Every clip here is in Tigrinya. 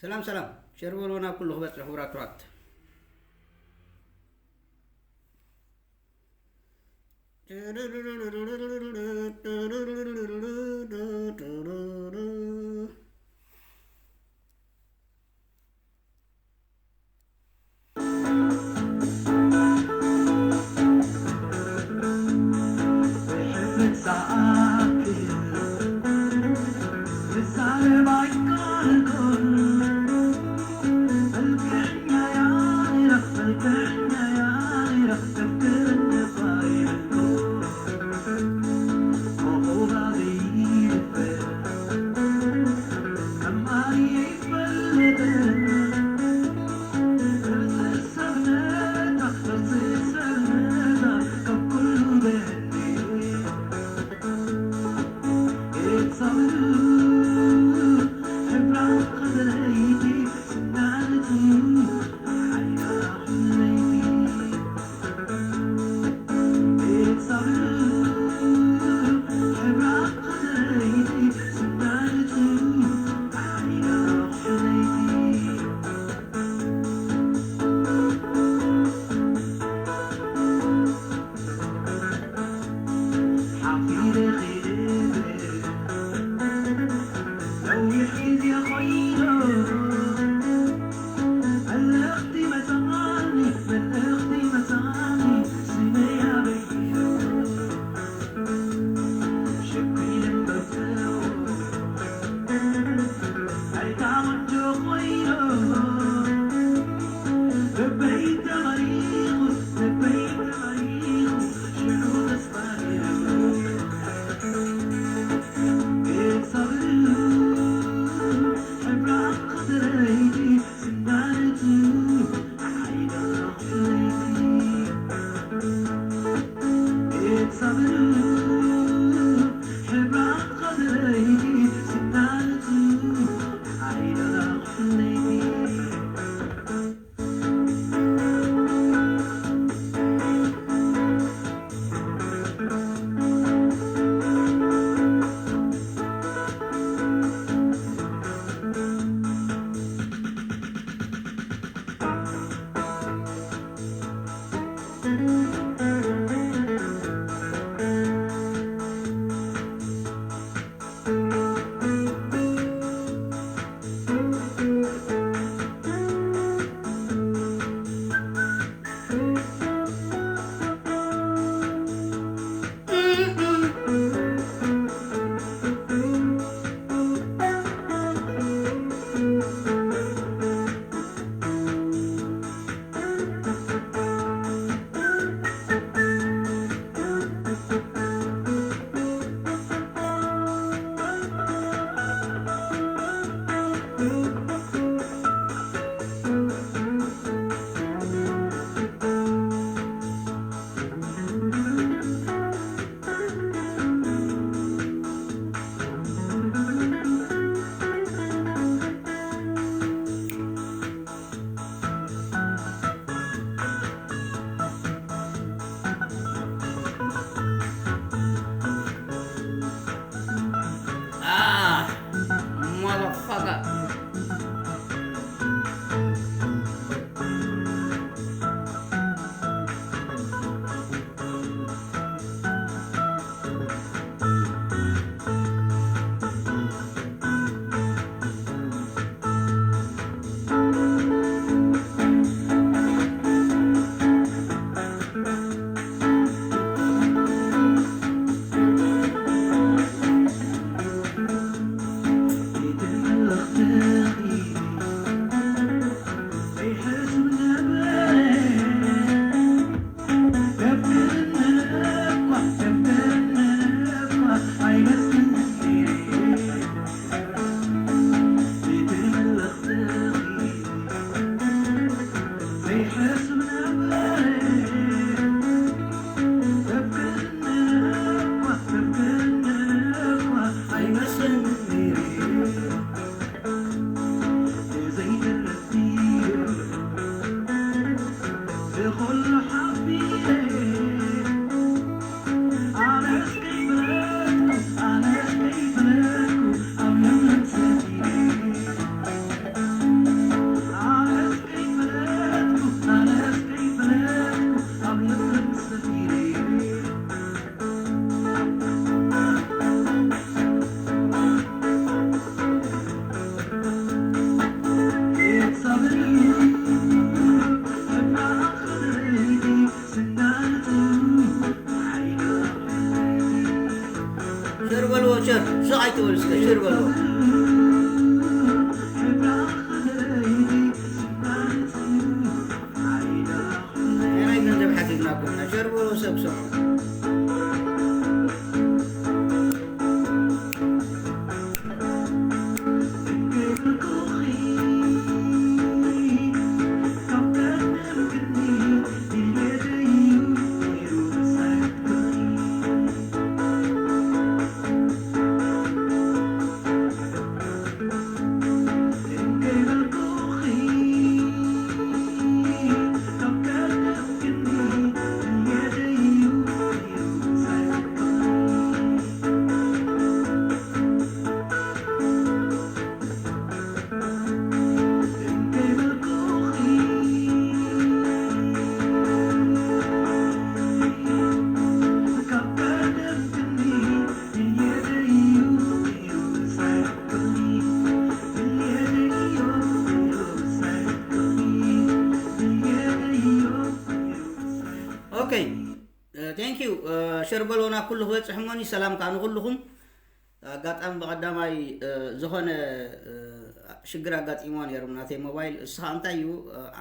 ሰላም ሰላም፣ ሸር በልዎ ናብ ኩሉ ክበጽሕ ክቡራት ኣሕዋት። Ah, motherfucker. ስቕ ኣይትበሉ እስከ፣ ሽር በሉ። ናይ ገንዘብ ሓቲትናኩም ኢና። ሽር በሉ ሰብ ስምዑ። ኦኬ፣ ቴንክ ዩ። ሸር በሎና፣ ኩሉ ክበፅሕ እሞኒ። ሰላም ከዓ ንኩልኹም። ኣጋጣሚ ብቐዳማይ ዝኾነ ሽግር ኣጋጢምዋ ነይሩ ናተይ ሞባይል። እሱ ከዓ እንታይ እዩ፣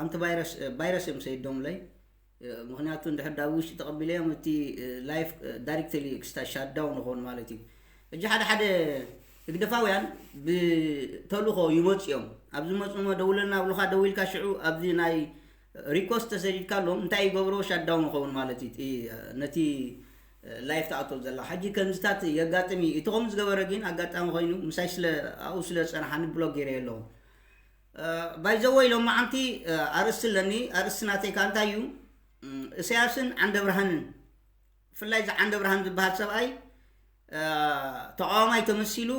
ኣንቲቫይረስ ቫይረስ እዮም ሰይዶምለይ። ምክንያቱ እንድሕር ዳብ ውሽጢ ተቐቢለዮም እቲ ላይፍ ዳይሬክትሊ ክስታ ሻዳው ንኸውን ማለት እዩ። እጂ ሓደ ሓደ ህግደፋውያን ብተልእኾ ይመፁ እዮም። ኣብ ዝመፁ እሞ ደውለልና ብሉካ፣ ደዊልካ ሽዑ ኣብዚ ናይ ሪኮስት ተሰዲድካሎም እንታይ ይገብሮ? ሻዳው ንኸውን ማለት እዩ። እቲ ነቲ ላይፍ ተኣቶ ዘላ ሕጂ ከምዚታት የጋጥም እዩ። እቲ ከምኡ ዝገበረ ግን ኣጋጣሚ ኮይኑ ምሳይ ስለ ኣብኡ ስለ ዝፀንሓኒ ብሎክ ገይረ ኣለኹ። ባይዘወይ ሎማዓንቲ ኣርእስቲ ኣለኒ። ኣርእስቲ ናተይ ከዓ እንታይ እዩ? እሰያስን ዓንደ ብርሃንን፣ ብፍላይ እዚ ዓንደ ብርሃን ዝበሃል ሰብኣይ ተቃዋማይ ተመሲሉ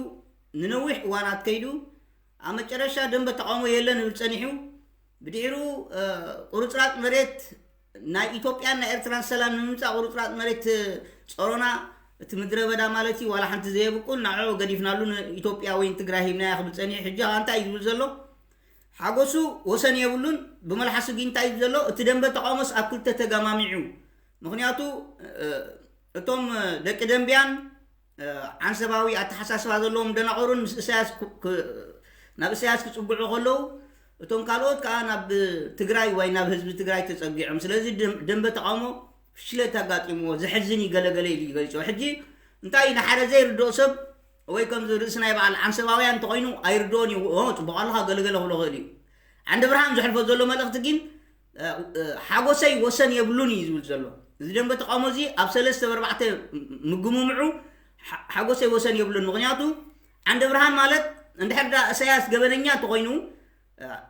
ንነዊሕ እዋናት ከይዱ፣ ኣብ መጨረሻ ደንበ ተቃውሞ የለን ይብል ጸኒሑ። ብድሕሩ ቁርጽራጽ መሬት ናይ ኢትዮጵያን ናይ ኤርትራን ሰላም ንምምጻእ ቁርጽራጽ መሬት ጸሮና፣ እቲ ምድረ በዳ ማለት እዩ፣ ዋላ ሓንቲ ዘየብቁል ንዕዑ ገዲፍናሉ ንኢትዮጵያ ወይ ንትግራይ ሂብናያ ክብል ጸኒሑ። ሕጂ ከኣ እንታይ እዩ ዝብል ዘሎ? ሓጎሱ ወሰን የብሉን። ብመልሓሱ ግን እንታይ እዩ ዘሎ? እቲ ደንበ ተቃውሞስ ኣብ ክልተ ተገማሚዑ። ምኽንያቱ እቶም ደቂ ደንብያን ዓንሰባዊ ኣተሓሳስባ ዘለዎም ደናቑርን ምስ እሳያስ ናብ እሳያስ ክጽግዑ ከለዉ፣ እቶም ካልኦት ከኣ ናብ ትግራይ ወይ ናብ ህዝቢ ትግራይ ተጸጊዖም። ስለዚ ደንበ ተቃውሞ ፍሽለት ኣጋጢምዎ፣ ዘሕዝን እዩ፣ ገለገለ ኢሉ ይገልጾ። ሕጂ እንታይ ንሓደ ዘይርድኦ ሰብ ወይ ከምዚ ርእሲ ናይ በዓል ዓንሰባውያን እንተኾይኑ ኣይርድኦን እዩ። ጽቡቕ ኣለኻ ገለገለ ክብሎ ክእል እዩ። ዓንደ ብርሃን ዘሕልፎ ዘሎ መልእኽቲ ግን ሓጎሰይ ወሰን የብሉን እዩ ዝብል ዘሎ። እዚ ደንበ ተቃውሞ እዚ ኣብ ሰለስተ ብኣርባዕተ ምግምምዑ ሓጎሰይ ወሰን የብሉን። ምኽንያቱ ዓንደ ብርሃን ማለት እንድሕር ዳ እሳያስ ገበነኛ እንተኾይኑ፣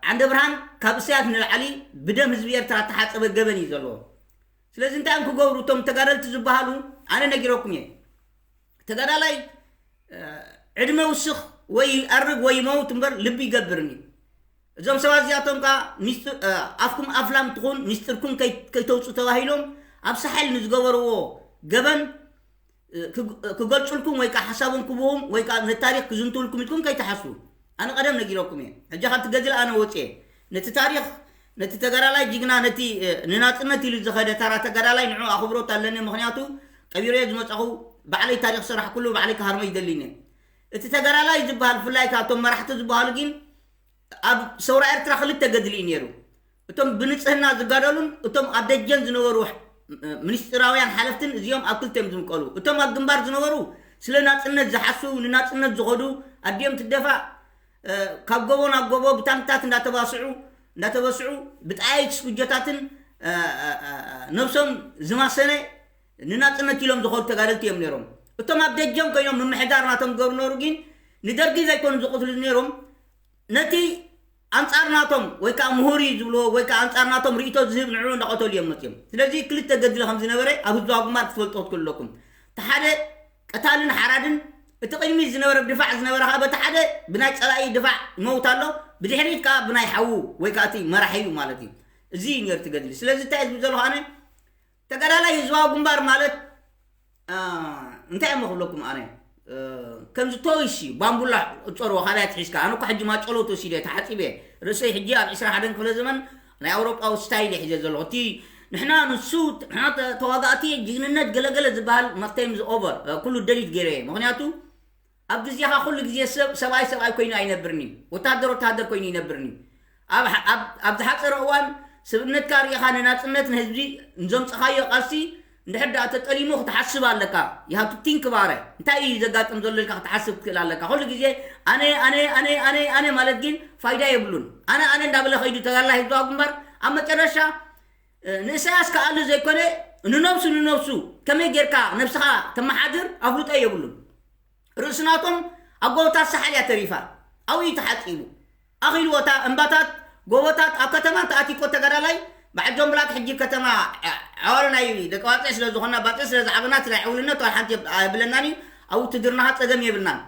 ዓንደ ብርሃን ካብ እሳያስ ንላዕሊ ብደም ህዝቢ ኤርትራ እተሓጸበ ገበን እዩ ዘለዎ። ስለዚ እንታይ እዮም ክገብሩ እቶም ተጋደልቲ ዝበሃሉ? ኣነ ነጊረኩም እየ። ተጋዳላይ ዕድመ ውስኽ ወይ ኣርግ ወይ ይመውት እምበር ልቢ ይገብርን እዩ። እዞም ሰባት እዚኣቶም ከዓ ኣፍኩም ኣፍላም ትኹን ሚስጥርኩም ከይተውፁ ተባሂሎም ኣብ ሳሕል ንዝገበርዎ ገበን ክገልፁልኩም ወይ ከዓ ሓሳቦም ክብዎም ወይ ከዓ ነቲ ታሪክ ክዝንትውልኩም ኢልኩም ከይትሓስቡ። ኣነ ቀደም ነጊረኩም እየ። ሕጂ ካብቲ ገድሊ ኣነ ወፅየ ነቲ ታሪክ፣ ነቲ ተጋዳላይ ጅግና፣ ነቲ ንናፅነት ኢሉ ዝኸደ ተራ ተጋዳላይ ንዑ ኣኽብሮት ኣለኒ። ምክንያቱ ቀቢረዮ ዝመፃኹ ባዕለይ ታሪክ ሰራሕኩሉ ባዕለይ ክሃርሞ ይደሊኒ። እቲ ተጋዳላይ ዝበሃል ብፍላይ ካብቶም መራሕቲ ዝበሃሉ ግን ኣብ ሰውራ ኤርትራ ክልተ ገድሊ እዩ ነይሩ። እቶም ብንጽህና ዝጋደሉን እቶም ኣብ ደጀን ዝነበሩ ሚኒስትራውያን ሓለፍትን እዚኦም ኣብ ክልተ እዮም ዝምቀሉ። እቶም ኣብ ግንባር ዝነበሩ ስለ ናጽነት ዝሓሱ፣ ንናጽነት ዝኸዱ፣ ኣዲኦም ትደፋእ ካብ ጎቦ ናብ ጎቦ ብታንክታት እንዳተባስዑ እንዳተበስዑ ብጣይት ስኩጀታትን ነብሶም ዝማሰነ ንናጽነት ኢሎም ዝኸዱ ተጋደልቲ እዮም ነይሮም። እቶም ኣብ ደጀም ኮይኖም ምምሕዳር ናቶም ዝገብሩ ነበሩ ግን ንደርጊ ዘይኮኑ ዝቕትሉ ነይሮም። ነቲ ኣንጻር ናቶም ወይ ከዓ ምሁር እዩ ዝብልዎ ወይ ከዓ ኣንጻር ናቶም ርእይቶ ዝህብ ንዕኡ እንዳቐተሉ እዮም መፅዮም። ስለዚ ክልተ ገድሊ ከም ዝነበረ ኣብ ህዝባዊ ግንባር ክትፈልጦ ክትክእሉ ኣለኩም። እቲ ሓደ ቀታልን ሓራድን፣ እቲ ቅድሚት ዝነበረ ብድፋዕ ዝነበረ ከዓ በቲ ሓደ ብናይ ፀላኢ ድፋዕ ይመውት ኣሎ፣ ብድሕሪት ከዓ ብናይ ሓዉ ወይ ከዓ እቲ መራሒ እዩ ማለት እዩ። እዚ እዩ ነይሩ እቲ ገድሊ። ስለዚ እንታይ እዩ ዝብል ዘለኹ ኣነ? ተጋዳላይ ህዝባዊ ግንባር ማለት እንታይ እሞ ክብለኩም ኣነ፣ ከምዚ ቶይስ እዩ፣ ባምቡላ ቁፀርዎ ካልኣይ ትሒዝካ። ኣነ እኮ ሕጂ ማጨሎ ተወሲደ ተሓፂበ፣ ርእሰይ ሕጂ ኣብ ዕስራ ሓደን ክፍለ ዘመን ናይ ኣውሮጳዊ ስታይል እየ ሒዘ ዘለኹ። እቲ ንሕና ንሱ ንሕና ተዋጋእቲ ጅግንነት ገለገለ ዝበሃል መክተይም ኦቨር ኩሉ ደሊት ገይረ እየ። ምክንያቱ ኣብ ግዜኻ ኩሉ ግዜ ሰብ ሰብኣይ ሰብኣይ ኮይኑ ኣይነብርን እዩ። ወታደር ወታደር ኮይኑ ይነብርን እዩ። ኣብ ኣብ ዝሓፀረ እዋን ስብእነትካ ርኢኻ ንናፅነት ንህዝቢ ንዘምፀኻዮ ቃልሲ እንድሕር ደኣ ተጠሊሙ ክትሓስብ ኣለካ። You have to think about it። እንታይ እዩ ዘጋጥም ዘሎ ኢልካ ክትሓስብ ክትክእል ኣለካ። ኩሉ ግዜ ኣነ ኣነ ኣነ ኣነ ኣነ ማለት ግን ፋይዳ የብሉን። ኣነ ኣነ እንዳበለ ከይዱ ተጋድላይ ህዝባዊ ግንባር ኣብ መጨረሻ ንእሳያስ ክኣሉ ዘይኮነ ንነብሱ ንነብሱ ከመይ ጌርካ ነብስኻ ተመሓድር ኣፍልጦ የብሉን። ርእስናቶም ኣብ ጎቦታት ሳሕል እያ ተሪፋ። ኣብኡ እዩ ተሓፂቡ። ኣኺልዎ እታ እምባታት ጎቦታት ኣብ ከተማ ተኣቲኮ ተጋዳላይ በዓል ጆን ብላክ ሕጂ ከተማ ዓዋለ ናይ ደቂ ባፅዕ ስለ ዝኾና ባፅዕ ስለ ዝዓበና እቲ ናይ ዕውልነት ዋላ ሓንቲ የብ- የብለናን እዩ። ኣብኡ ትድርናኻ ፀገም የብልናን።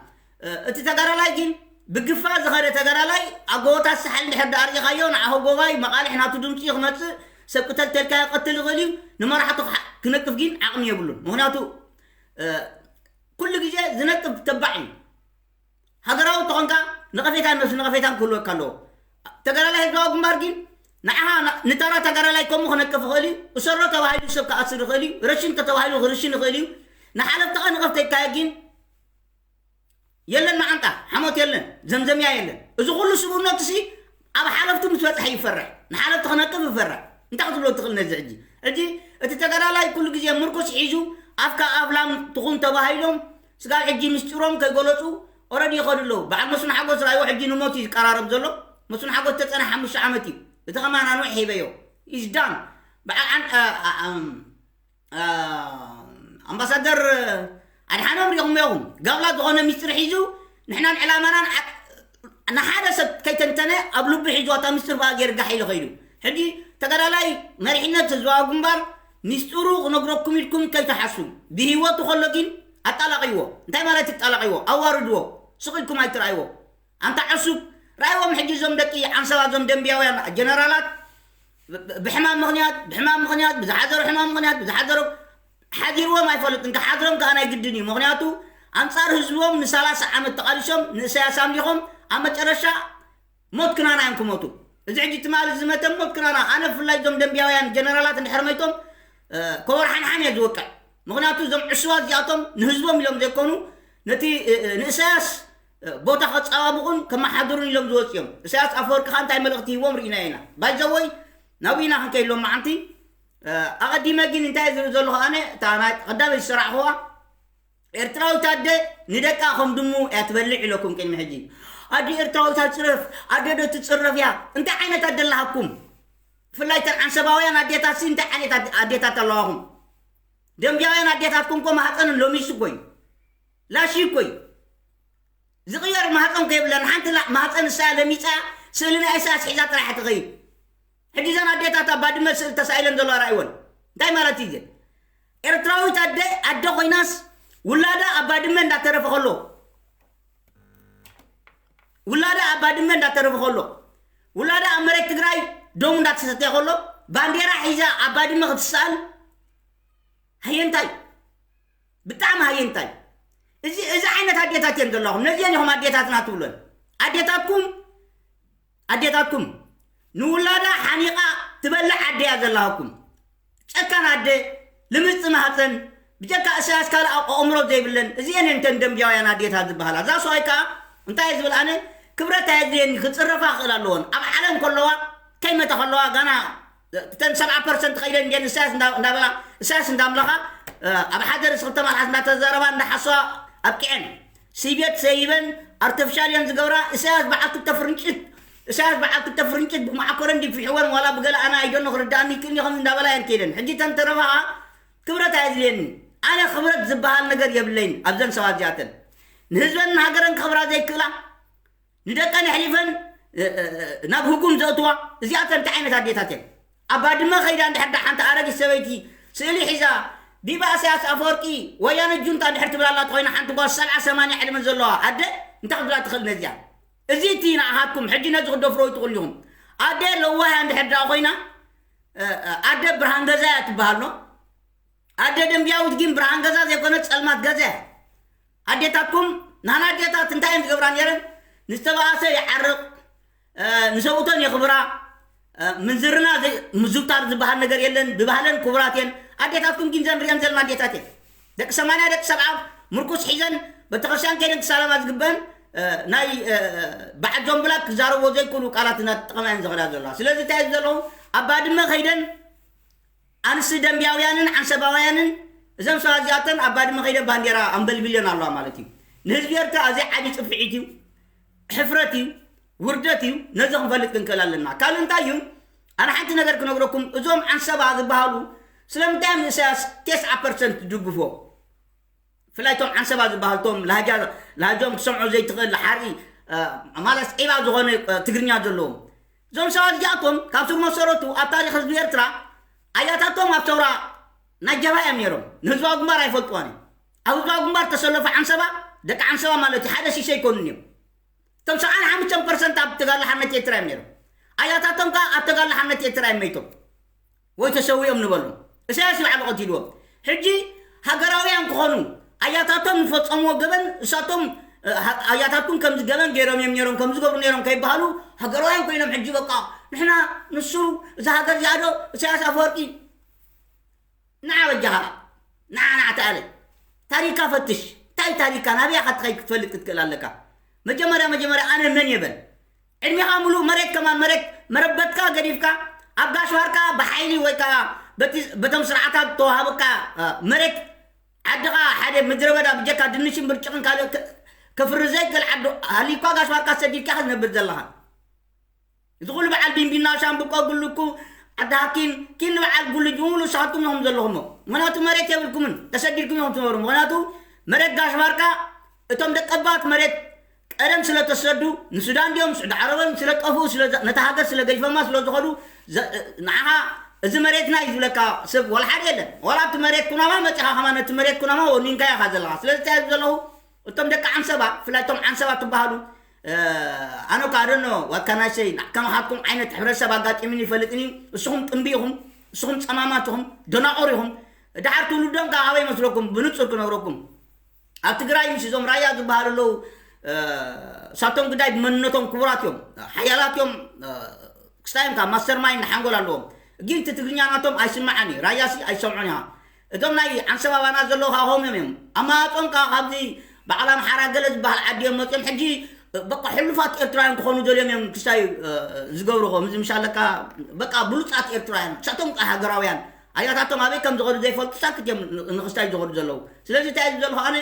እቲ ተጋዳላይ ግን ብግፋ ዝኸደ ተጋዳላይ ኣብ ጎቦታት ሳሕል እንድሕር ደኣ ርኢኻዮ ንዓኹ ጎባይ መቓልሕ ናቱ ድምፂ እዩ ክመፅእ ሰብ ቅተል ተልካዮ ቀትል ይኽእል እዩ። ንመራሕቱ ክሓ- ክነቅፍ ግን ዓቕሚ የብሉን። ምክንያቱ ኩሉ ግዜ ዝነቅፍ ተባዕ እዩ። ሃገራዊ እንተኾንካ ነቐፌታን ነብሲ ነቐፌታን ክህልወካ ኣለዎ። ተጋዳላይ ህዝባዊ ግንባር ግን ንዓኻ ንተራ ተጋዳላይ ከምኡ ክነቅፍ ይኽእል እዩ። እሰሮ ተባሂሉ ሰብ ክኣስር ይኽእል እዩ። ረሽን ተተባሂሉ ክርሽን ይኽእል እዩ። ንሓለፍትኻ ንቐፍ ተይካየ ግን የለን መዓንጣ ሓሞት የለን ዘምዘምያ የለን። እዚ ኩሉ ስብእነቱ ሲ ኣብ ሓለፍቱ ምስ በፅሐ ይፈርሕ። ንሓለፍቲ ክነቅፍ ይፈርሕ። እንታይ ክትብሎ ትኽእል ነዚ ሕጂ? ሕጂ እቲ ተጋዳላይ ኩሉ ግዜ ምርኩስ ሒዙ ኣፍካ ኣፍላም ትኹን ተባሂሎም ስጋብ ሕጂ ምስጢሮም ከይገለፁ ኦረዲ ይኸዱ ኣለዉ። በዓል መስፍን ሓጎስ ራእይዎ ሕጂ ንሞት እዩ ዝቀራረብ ዘሎ። መስፍን ሓጎስ ተፀነ ሓሙሽተ ዓመት እዩ። እቲ ከማን ኣንውሕ ሂበዮ ኢዝዳን በዓል ኣምባሳደር ኣድሓኖም ሪኹም ኢኹም። ጋብላ ዝኾነ ሚስጥር ሒዙ ንሕናን ዕላማናን ንሓደ ሰብ ከይተንተነ ኣብ ልቡ ሒዝዋ እታ ሚስጥር ብኣ ገይሩ ጋሕ ኢሉ ኸይዱ። ሕጂ ተጋዳላይ መሪሕነት ህዝባዊ ግንባር ሚስጥሩ ክነግረኩም ኢልኩም ከይትሓሱ። ብህይወቱ ከሎ ግን ኣጣላቂዎ። እንታይ ማለት ይጣላቂዎ? ኣዋርድዎ። ስቕ ኢልኩም ኣይትርኣይዎ። ኣንታ ዕሱብ ራእይዎም ሕጂ እዞም ደቂ ዓንሰባ እዞም ደንብያውያን ጀነራላት ብሕማም ምኽንያት ብሕማም ምኽንያት ብዝሓዘሩ ሕማም ምኽንያት ብዝሓዘሩ ሓዲርዎም ኣይፈልጥን። ክሓድሮም ከዓ ናይ ግድን እዩ። ምኽንያቱ ኣንፃር ህዝቦም ንሰላሳ ዓመት ተቓሊሶም ንእሳያስ ኣምሊኾም ኣብ መጨረሻ ሞት ክናና እዮም ክሞቱ። እዚ ሕጂ ትማሊ ዝመተ ሞት ክናና። ኣነ ብፍላይ እዞም ደንብያውያን ጀነራላት እንድሕር መይቶም ኮበር ሓንሓን እየ ዝወቅዕ። ምኽንያቱ እዞም ዕሱባት እዚኣቶም ንህዝቦም ኢሎም ዘይኮኑ ነቲ ንእሳያስ ቦታ ከፃባብቑን ከመሓድሩን ኢሎም ዝወፁ እዮም። እሳያስ ኣፈወርቂ ከዓ እንታይ መልእኽቲ ሂቦም ርኢና ኢና። ባይዘወይ ናብኡ ኢና ክንከይድ ሎም መዓንቲ ኣቐዲመ ግን እንታይ ዝብል ዘለኹ ኣነ እታ ናይ ቀዳመይ ዝሰራዕኹዋ ኤርትራዊት ኣደ ንደቃ ከም ድሙ እያ ትበልዕ ኢለኩም ቅድሚ ሕጂ። ኣደ ኤርትራዊት ኣፅረፍ ኣደ ዶ ትፅረፍ እያ። እንታይ ዓይነት ኣደ ኣለሃኩም? ብፍላይ ተን ዓንሰባውያን ኣዴታት ሲ እንታይ ዓይነት ኣዴታት ኣለዋኹም? ደንብያውያን ኣዴታትኩም ኮ ማህፀን ሎሚስ እኮ እዩ። ላሺ እኮ እዩ። ዝቕየር ማህፀን ከየብለን ሓንቲ ማህፀን እሳ ለሚፃ ስእሊ ናይ ኢሳያስ ሒዛ ጥራሕ ትኸይድ። ሕጂ እዘን ኣዴታት ኣብ ባድመ ስእሊ ተሳኢለን ዘለዋ ራእይወን እንታይ ማለት እዩ ግን? ኤርትራዊት ኣደ ኣደ ኮይናስ ውላዳ ኣብ ባድመ እንዳተረፈ ከሎ ውላዳ ኣብ ባድመ እንዳተረፈ ከሎ ውላዳ ኣብ መሬት ትግራይ ደሙ እንዳተሰተየ ከሎ ባንዴራ ሒዛ ኣብ ባድመ ክትሰኣል ሃየንታይ ብጣዕሚ ሃየንታይ። እዚ እዚ ዓይነት ኣዴታት እየን ዘለኹም። ነዚአን ኢኹም ኣዴታትና ትብለን። ኣዴታትኩም ኣዴታትኩም ንውላዳ ሓኒቓ ትበልዕ ኣደ እያ ዘለሃኩም። ጨካን ኣደ ልምጽ ማህፀን ብጀካ እሳያስ ካልእ ኣእምሮ ዘይብለን እዚአን እንተን ደንብያውያን ኣዴታት ዝበሃላ እዛ ሰዋይ ከዓ እንታይ ዝብል ኣነ ክብረት ኣየድልየኒ ክፅረፋ ክእል ኣለዎን ኣብ ዓለም ከለዋ ከይመተ ከለዋ ጋና እተን ሰብዓ ፐርሰንት ከይደን እንዲአን እሳያስ እንዳበላ እሳያስ እንዳምለኻ ኣብ ሓደ ርእሲ ክልተ መልሓስ እንዳተዘረባ እንዳሓሰዋ ኣብቅዐን ስይበት ሰይበን ኣርተፍሻል እየን ዝገብራ እሳያስ በዓል ክልተ ፍርንጭት እሳያስ በዓል ክልተ ፍርንጭት ብማዕኮረ እንዲፍሕወን ዋላ ብገለ ኣነ ኣይደኖ ክርዳእኒ ይክእልኒ ከምዚ እንዳበላ እየን ከይደን ሕጂ ተንተረፋ ክብረት ኣየድልየኒ ኣነ ክብረት ዝበሃል ነገር የብለይን ኣብዘን ሰባት እዚኣተን ንህዝበን ንሃገረን ክኽብራ ዘይክእላ ንደቀን ኣሕሊፈን ናብ ህጉም ዘእትዋ እዚኣተን እንታይ ዓይነት ኣዴታት እየን ኣብ ባድመ ከይዳ እንድሕር ዳ ሓንቲ ኣረጊት ሰበይቲ ስእሊ ሒዛ ቢባ እሳያስ ኣፈወርቂ ወያነ ጁንታ እንድሕር ትብል ኣላ ተኮይና ሓንቲ ጓል ሰብዓ ሰማንያ ዕድመ ዘለዋ ኣደ እንታይ ክትብላ ትኽእል ነዚኣ እዚ እቲ ንኣኻትኩም ሕጂ ነዚ ክደፍሮ ይትኽእሉ ኢኹም ኣደ ለዋህ እያ እንድሕር ዳ ኮይና ኣደ ብርሃን ገዛ እያ ትበሃል ኖ ኣደ ደንብያዊት ግን ብርሃን ገዛ ዘይኮነት ጸልማት ገዛ እያ ኣዴታትኩም ናና ኣዴታት እንታይ እየን ዝገብራ ነይረን ንዝተባኣሰ ይዓርቕ ንሰብኡተን የኽብራ ምንዝርና ምዝውታር ዝበሃል ነገር የለን ብባህለን ክቡራት እየን ኣዴታትኩም ግን ዘን ሪአን ዘለና ኣዴታት እየን ደቂ ሰማንያ ደቂ ሰብዓ ምርኩስ ሒዘን ቤተክርስትያን ከይደን ክሳለማ ዝግበን ናይ በዓል ጆን ብላክ ክዛረብዎ ዘይክእሉ ቃላት እናተጠቐማ እየን ዝኸዳ ዘለዋ። ስለዚ እንታይ እዩ ዘለኹ? ኣብ ባድመ ከይደን ኣንስቲ ደንቢያውያንን ዓንሰባውያንን እዘን ሰባት እዚኣተን ኣብ ባድመ ከይደን ባንዴራ ኣንበልቢለን ኣለዋ ማለት እዩ። ንህዝቢ ኤርትራ ኣዝዩ ዓብዪ ጽፍዒት እዩ፣ ሕፍረት እዩ፣ ውርደት እዩ። ነዚ ክንፈልጥ ክንክእል ኣለና። ካልእ እንታይ እዩ? ኣነ ሓንቲ ነገር ክነግረኩም፣ እዞም ዓንሰባ ዝበሃሉ ስለምንታይ እዮም ንእሳያስ ተስዓ ፐርሰንት ዝድግፎ? ብፍላይ እቶም ዓንሰባ ዝበሃልቶም ላሃጃ ላሃጆም ክሰምዖ ዘይትኽእል ሓርኢ ማለት ዒባ ዝኾነ ትግርኛ ዘለዎም እዞም ሰባት እዚኣቶም ካብ ስር መሰረቱ ኣብ ታሪክ ህዝቢ ኤርትራ ኣያታቶም ኣብ ሰውራ ናይ ጀብሃ እዮም ነይሮም። ንህዝባዊ ግንባር ኣይፈልጥዋን እዮም። ኣብ ህዝባዊ ግንባር ተሰለፉ ዓንሰባ ደቂ ዓንሰባ ማለት እዩ ሓደ ሲሶ ኣይኮኑን እዮም። እቶም ሰብዓን ሓሙሽተን ፐርሰንት ኣብ ተጋድሎ ሓርነት ኤርትራ እዮም ነይሮም። ኣያታቶም ከዓ ኣብ ተጋድሎ ሓርነት ኤርትራ እዮም መይቶም ወይ ተሰዊኦም ንበሎም። ኢሳያስ ይባዕሉ ቀቲልዎም። ሕጂ ሃገራውያን ክኾኑ ኣያታቶም ዝፈጸምዎ ገበን እሳቶም ኣያታትኩም ከምዚ ገበን ገይሮም እዮም ነይሮም ከምዚ ገብሩ ነይሮም ከይበሃሉ ሃገራውያን ኮይኖም ሕጂ በቃ ንሕና ንሱ እዛ ሃገር እዚኣ ዶ ኢሳያስ ኣፈወርቂ ንዓ በጃኻ ንዓ ንዓ ተኣለ ታሪካ ፈትሽ እንታይ ታሪካ ናበይ ኢኻ ትኸይድ ክትፈልጥ ክትክእል ኣለካ መጀመርያ መጀመርያ ኣነ መን የበል ዕድሜኻ ሙሉእ መሬት ከማን መሬት መረበትካ ገዲፍካ ኣብ ጋሽ ባርካ ብሓይሊ ወይ ከዓ በቶም ስርዓታት ተዋሃበካ መሬት ዓድኻ ሓደ ምድረ በዳ ብጀካ ድንሽን ብርጭቕን ካልእ ከፍሪ ዘይክእል ዓዲ ሃሊኳ ጋሽ ባርካ ሰዲድካ ዝነብር ዘለኻ እዚ ኩሉ በዓል ቢንቢና ሻምብቆ ጉልኩ ዓዲ ሃኪን ኪን በዓል ጉልጅ ሙሉ ንስኻትኩም ኢኹም ዘለኹሞ ምክንያቱ መሬት የብልኩምን ተሰዲድኩም ኢኹም ትነብሩ ምክንያቱ መሬት ጋሽ ባርካ እቶም ደቀባት መሬት ቀደም ስለ ተሰዱ ንሱዳን ድዮም ስዑዲ ዓረበን ስለ ጠፍኡ ነታ ሃገር ስለ ገዲፈማ ስለ ዝኸዱ ንዓኻ እዚ መሬትና እዩ ዝብለካ ሰብ ዋላ ሓደ የለን ዋላ እቲ መሬት ኩናማ መፂኻ ከማ ነቲ መሬት ኩናማ ወኒንካ ኢኻ ዘለኻ ስለዚ እንታይ ዘለኹ እቶም ደቂ ዓንሰባ ብፍላይ እቶም ዓንሰባ ትበሃሉ ኣነ እኳ ኣደኖ ዋካናሸይ ከማኻትኩም ዓይነት ሕብረተሰብ ኣጋጢሙኒ ይፈልጥኒ እስኹም ጥንቢ ኢኹም እስኹም ፀማማት ኢኹም ደናቑር ኢኹም ድሓር ትውልዶም ካብ ኣበይ መስለኩም ብንፁር ክነግረኩም ኣብ ትግራይ ምስ እዞም ራያ ዝበሃሉ ኣለዉ ሳቶም ግዳይ ብመንነቶም ክቡራት እዮም ሓያላት እዮም ክስታዮም ካብ ማስተር ማይንድ ሓንጎል ኣለዎም ግን እቲ ትግርኛ ናቶም ኣይስማዓን እዩ ራያሲ ኣይሰምዑን ኢኻ እቶም ናይ ዓንሰብ ኣባና ዘለዉ ከዓ ከምኦም እዮም ኣማራፆም ከዓ ካብዚ በዓል ኣምሓራ ገለ ዝበሃል ዓዲ እዮም መፅኦም ሕጂ በቃ ሕሉፋት ኤርትራውያን ክኾኑ ደልዮም እዮም ክስታይ ዝገብሩ ከምዚ ምሻለካ በቃ ብሉፃት ኤርትራውያን ንሳቶም ከዓ ሃገራውያን ኣያታቶም ኣበይ ከም ዝኸዱ ዘይፈልጡ ሳክት እዮም ንክስታይ ዝኸዱ ዘለዉ ስለዚ እንታይ እዩ ዘለኹ ኣነ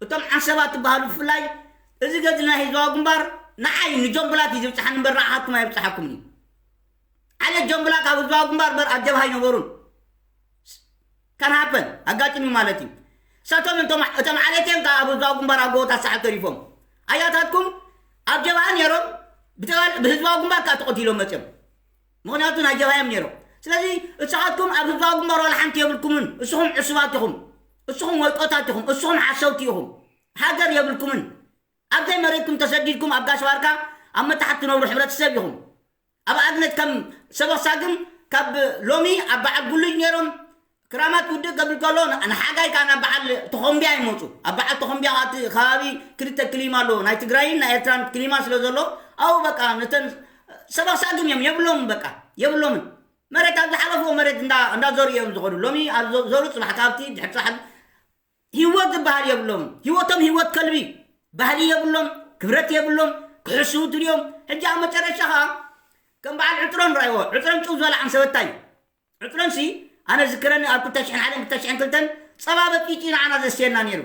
እቶም ዓንሰባት ትበሃሉ ብፍላይ እዚ ገድሊ ናይ ህዝባዊ ግንባር ንዓይ ንጆን ብላት እዩ ዝብፅሓኒ እምበር ንዓኻትኩም ኣይብፅሓኩምን እዩ ዓሌት ጆን ብላክ ኣብ ህዝባዊ ግንባር እምበር ኣብ ጀብሃ ኣይነበሩን ካን ሃፐን ኣጋጢሙ ማለት እዩ እሳቶም እቶም ዓሌት እዮም ከዓ ኣብ ህዝባዊ ግንባር ኣብ ጎቦታት ሰዓብ ተሪፎም ኣያታትኩም ኣብ ጀብሃ ነይሮም ብህዝባዊ ግንባር ከዓ ተቐቲሎም መፅዮም ምክንያቱ ናይ ጀብሃ እዮም ነይሮም ስለዚ እሳኻትኩም ኣብ ህዝባዊ ግንባር ዋላ ሓንቲ የብልኩምን እስኹም ዕሱባት ኢኹም እስኹም ወይጦታት ኢኹም እስኹም ሓሰውቲ ኢኹም ሃገር የብልኩምን ኣብዘይ መሬትኩም ተሰዲድኩም ኣብ ጋሽ ባርካ ኣብ መታሕት ትነብሩ ሕብረተሰብ ኢኹም ኣብ ኣብነት ከም ሰበኽሳግም ካብ ሎሚ ኣብ በዓል ጉሉጅ ነይሮም ክራማት ውድእ ገብር ከሎ ንሓጋይ ከዓ ናብ በዓል ተኾምቢያ ይመፁ ኣብ በዓል ተኾምቢያ እቲ ከባቢ ክልተ ክሊማ ኣለዎ ናይ ትግራይን ናይ ኤርትራን ክሊማ ስለ ዘሎ ኣብኡ በቃ ነተን ሰበኽሳግም እዮም የብሎምን በቃ የብሎምን መሬት ኣብ ዝሓለፍዎ መሬት እንዳዘሩ እዮም ዝኸዱ ሎሚ ኣብ ዘሩ ፅባሕ ካብቲ ድሕር ፅባሕ ህይወት ዝበሃል የብሎም ህይወቶም ህይወት ከልቢ ባህሊ የብሎም ክብረት የብሎም ክሕስቡ ትሪኦም ሕጂ ኣብ መጨረሻ ከዓ ከም በዓል ዕጥሮን ራይዎ ዕጥሮን ጭው ዝበለ ዓንሰበታ እዩ ዕጥሮን ሲ ኣነ ዝክረኒ ኣብ ክልተ ሽሕን ሓደን ክልተ ሽሕን ክልተን ፀባ በፂጪ ንዓና ዘስየና ነይሩ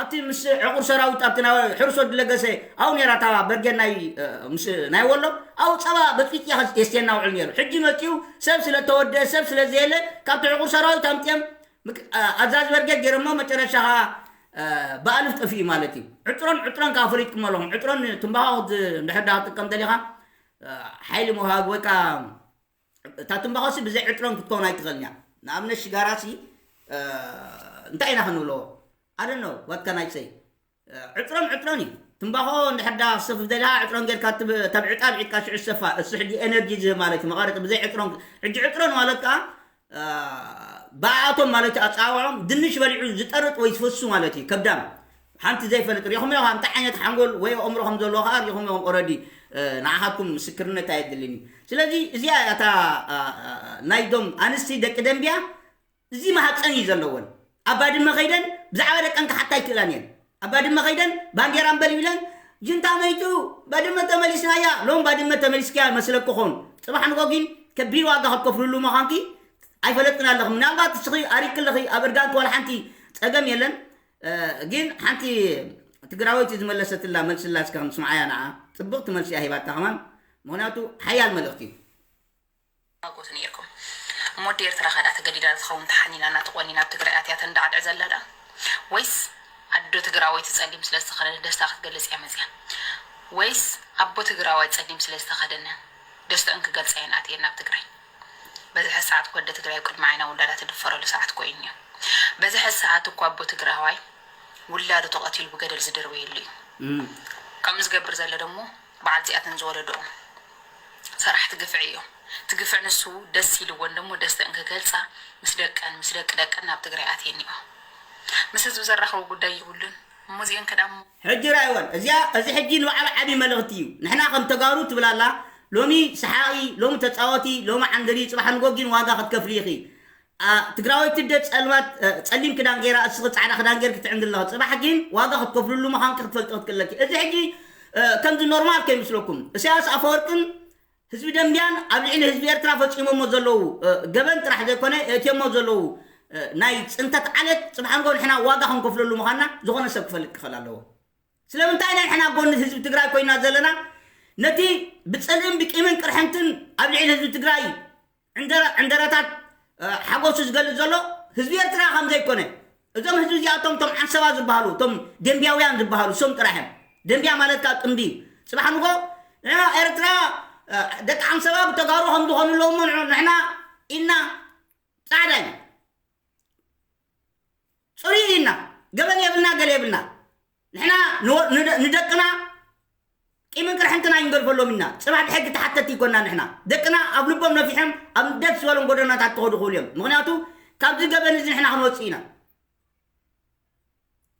ኣብቲ ምስ ዕቁር ሰራዊት ኣብቲ ናይ ሕርሶ ድለገሰ ኣው ነይራ እታ በርጌድ ናይ ምስ ናይ ወሎ ኣው ፀባ በፂፂ የስቴና ውዕል ነይሩ ሕጂ መፂኡ ሰብ ስለ ተወደአ ሰብ ስለ ዘየለ ካብቲ ዕቁር ሰራዊት ኣምፅኦም ኣዛዚ በርጌድ ገይሮሞ መጨረሻ ከዓ ብኣልፍ ጠፊኡ ማለት እዩ ዕጥሮን ዕጥሮን ከዓ ፈሊጥኩም ኣለኹም ዕጥሮን ትንባኻ እንድሕር ዳ ትጥቀም ደሊኻ ሓይሊ ምሃብ ወይ ከዓ እታ ትንባኾሲ ብዘይ ዕጥሮን ክትከውን ኣይትኽእልን እያ ንኣብነት ሽጋራሲ እንታይ ኢና ክንብሎ ኣደኖ ዋትካ ናይ ሰይ ዕጥሮን ዕጥሮን እዩ ትንባኾ እንድሕር ዳ ክሰፍፍ ደሊኻ ዕጥሮን ጌርካ ተብዕጣ ብዒጥካ ሽዑ ዝሰፋ እሱ ሕጂ ኤነርጂ ዝህብ ማለት እዩ መቐረፂ ብዘይ ዕጥሮን ሕጂ ዕጥሮን ማለት ከዓ ብኣቶም ማለት ኣፃውዖም ድንሽ በሊዑ ዝጠርጥ ወይ ዝፈሱ ማለት እዩ ከብዳም ሓንቲ ዘይፈልጥ ሪኹም ኢኹም እንታይ ዓይነት ሓንጎል ወይ ኣእምሮ ከም ዘለዎ ከዓ ሪኹም ኢኹም ኦረዲ ንዓኻትኩም ምስክርነት ኣየድልን እዩ ስለዚ እዚኣ እታ ናይዞም ኣንስቲ ደቂ ደንቢያ እዚ ማህፀን እዩ ዘለወን ኣብ ባድመ ከይደን ብዛዕባ ደቀን ክሓታ ይክእላን እየን ኣብ ባድመ ከይደን ባንዴራ ኣንበልቢለን ጅንታ መይቱ ባድመ ተመሊስናያ። ሎም ባድመ ተመሊስኪያ መስለኩ ኾን ጽባሕ ንጎ ግን ከቢድ ዋጋ ክትከፍልሉ ምዃንኪ ኣይፈለጥን ኣለኹ። ምናልባት እስኺ ኣሪቂ ኣለኺ ኣብ እርጋንኪ ዋላ ሓንቲ ጸገም የለን። ግን ሓንቲ ትግራወይቲ ዝመለሰትላ መልስላ እስከ ክንስምዓያ። ንዓ ጽብቕቲ መልሲ እያ ሂባታ ከማን፣ ምኽንያቱ ሓያል መልእኽቲ እዩ። ኣጎት ነይርኩም እሞ ኣዶ ኤርትራ ከዳ ተገዲዳ ትኸውን ተሓኒና እና ተቆኒና ኣብ ትግራይ ኣትያ ተንዳዕድዕ ዘላ ዳ ወይስ ኣዶ ትግራወይቲ ጸሊም ስለ ዝተኸደነ ደስታ ክትገልጽ እያ መጽያ ወይስ ኣቦ ትግራዋይ ጸሊም ስለ ዝተኸደነ ደስተአን ክገልጻ እየን ኣትየን ናብ ትግራይ። በዝሐ ሰዓት እኮ ኣደ ትግራይ ኣብ ቅድሚ ዓይና ውላዳ ትድፈረሉ ሰዓት እኮ እዩ እኒኦ። በዝሐ ሰዓት እኮ ኣቦ ትግራዋይ ውላዱ ተቐቲሉ ብገደል ዝድርበየሉ እዩ። ከምኡ ዝገብር ዘሎ ደሞ በዓል እዚኣተን ዝወለደኦም ሰራሕቲ ግፍዒ እዮም። እቲ ግፍዒ ንሱ ደስ ኢልወን ደሞ ደስተአን ክገልፃ ምስ ደቀን ምስ ደቂ ደቀን ናብ ትግራይ ኣትየን እኒኦ። ምስ ህዝቢ ዘራኽቦ ጉዳይ የብሉን። እሞ እዚአን ከዳሞ ሕጂ ራእይወን እዚኣ እዚ ሕጂ ንባዕሉ ዓብዪ መልእኽቲ እዩ። ንሕና ከም ተጋሩ ትብል ኣላ። ሎሚ ሰሓቒ፣ ሎሚ ተፃወቲ፣ ሎሚ ዓንገሪ፣ ፅባሕ ንጎጊን ዋጋ ክትከፍሊ ኢኺ። ትግራወይቲ ደ ፀልማት ፀሊም ክዳን ገይራ እስኺ ፃዕዳ ክዳን ገይርኪ ትዕንዲ ኣለኺ። ፅባሕ ግን ዋጋ ክትከፍልሉ ምዃንኪ ክትፈልጢ ክትክእለኪ። እዚ ሕጂ ከምዚ ኖርማል ከይመስለኩም። እሳያስ ኣፈወርቅን ህዝቢ ደምቢያን ኣብ ልዕሊ ህዝቢ ኤርትራ ፈፂሞሞ ዘለዉ ገበን ጥራሕ ዘይኮነ እትዮሞ ዘለዉ ናይ ፅንተት ዓለት ፅባሕ ንጎ ንሕና ዋጋ ክንከፍለሉ ምዃንና ዝኾነ ሰብ ክፈልጥ ክኽእል ኣለዎ። ስለምንታይ ኢና ንሕና ጎኒ ህዝቢ ትግራይ ኮይና ዘለና? ነቲ ብፅልእን ብቂምን ቅርሕንትን ኣብ ልዕሊ ህዝቢ ትግራይ ዕንደረታት ሓጎሱ ዝገልፅ ዘሎ ህዝቢ ኤርትራ ከም ዘይኮነ፣ እዞም ህዝቢ እዚኣቶም እቶም ዓንሰባ ዝበሃሉ እቶም ደንቢያውያን ዝበሃሉ ሶም ጥራሕ እዮም። ደንቢያ ማለት ካብ ጥንቢ እዩ። ፅባሕ ንጎ ንሕና ኤርትራ ደቂ ዓንሰባ ብተጋሩ ከም ዝኾኑ ኣለዎ እሞ ንሕና ኢድና ፃዕዳ እዩ። ፅሩይ ኢና፣ ገበን የብልና፣ ገለ የብልና። ንሕና ንደቅና ቂምን ቅርሕንትን ኣይንገድፈሎም ኢና። ፅባሕ ብሕጊ ተሓተቲ ይኮና። ንሕና ደቅና ኣብ ልቦም ነፊሖም ኣብ ደስ ዝበሎም ጎደናታት ክኸዱ ክኽእሉ እዮም። ምክንያቱ ካብዚ ገበን እዚ ንሕና ክንወፅእ ኢና።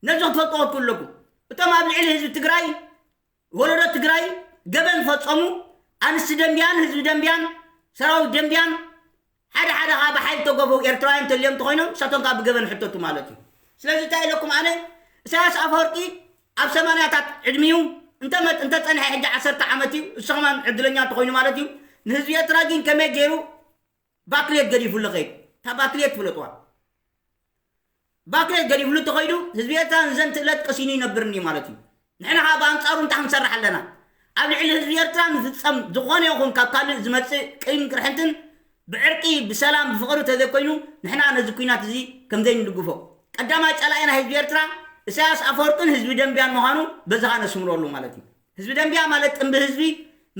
ነዚ ክትፈልጥዎ ክትክእሉ ኣለኩም። እቶም ኣብ ልዕሊ ህዝቢ ትግራይ ወለዶ ትግራይ ገበን ፈፀሙ። ኣንስቲ ደንቢያን ህዝቢ ደንቢያን ሰራዊት ደንቢያን ሓደ ሓደ ከዓ ብሓይሊ ተገፈው ኤርትራውያን ተልዮም እንተኮይኖም ንሳቶም ከዓ ብገበን ሕተቱ ማለት እዩ። ስለዚ እንታይ ኢለኩም ኣነ ኢሳያስ ኣፈወርቂ ኣብ ሰማንያታት ዕድሚኡ እንተመጥ እንተፀንሐ ሕጂ ዓሰርተ ዓመት እዩ። እሱ ከማን ዕድለኛ እንተኮይኑ ማለት እዩ። ንህዝቢ ኤርትራ ግን ከመይ ገይሩ ባክሌት ገዲፉሉ ከይድ እታ ባክሌት ፍለጥዋ። ባክሌት ገዲፍሉ እንተኸይዱ ህዝቢ ኤርትራ ንዘንትእለት ቀሲኑ ይነብርን እዩ ማለት እዩ። ንሕና ከዓ ብኣንፃሩ እንታይ ክንሰርሕ ኣለና? ኣብ ልዕሊ ህዝቢ ኤርትራ ንፍፀም ዝኾነ ይኹን ካብ ካልእ ዝመፅእ ቅይም ቅርሕንትን ብዕርቂ ብሰላም ብፍቕሪ ተዘይኮይኑ ንሕና ነዚ ኩናት እዚ ከምዘይንድግፎ ቀዳማይ ፀላኢ ናይ ህዝቢ ኤርትራ እሳያስ ኣፈወርቅን ህዝቢ ደንቢያን ምዃኑ በዚ ከዓ ነስምረሉ ማለት እዩ። ህዝቢ ደንቢያ ማለት ጥንቢ ህዝቢ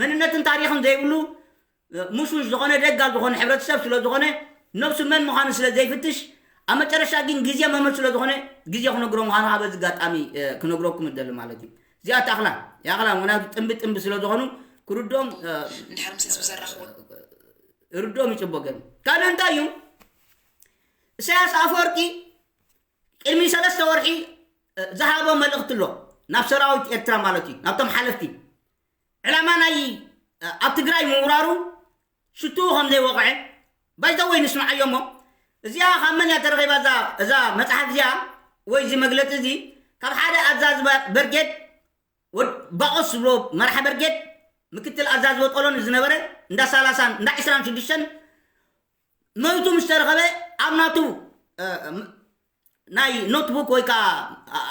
መንነትን ታሪኽን ዘይብሉ ሙሽሙሽ ዝኾነ ደጋል ዝኾነ ሕብረተሰብ ስለ ዝኾነ ነብሱ መን ምዃኑ ስለ ዘይፍትሽ ኣብ መጨረሻ ግን ግዜ መምህር ስለ ዝኾነ ግዜ ክነግሮ ምዃኑ ኣብ እዚ ኣጋጣሚ ክነግረኩም እደሊ ማለት እዩ። እዚኣ ተኣኽላ ያኽላ ምክንያቱ ጥንቢ ጥንቢ ስለ ዝኾኑ ክርድኦም እንድሕር ምስ ህዝቢ ዘራኽቦ ርድኦም ይፅቦ ገን ካልእ እንታይ እዩ? እሳያስ ኣፈወርቂ ቅድሚ ሰለስተ ወርሒ ዝሃቦ መልእኽቲ ኣሎ ናብ ሰራዊት ኤርትራ ማለት እዩ ናብቶም ሓለፍቲ ዕላማ ናይ ኣብ ትግራይ ምውራሩ ሽትኡ ከም ዘይወቕዐ ባይዘወይ ንስምዓዮ እሞ እዚኣ ካብ መን እያ ተረኺባ እዛ መፅሓፍ እዚኣ ወይ እዚ መግለፂ እዚ ካብ ሓደ ኣዛዚ በርጌድ ባቆስ ዝብሎ መራሒ በርጌድ ምክትል ኣዛዚ ወጠሎን ዝነበረ እንዳ ሰላሳን እንዳ ዕስራን ሽዱሽተን መይቱ ምስ ተረኸበ ኣብ ናቱ ናይ ኖትቡክ ወይ ከዓ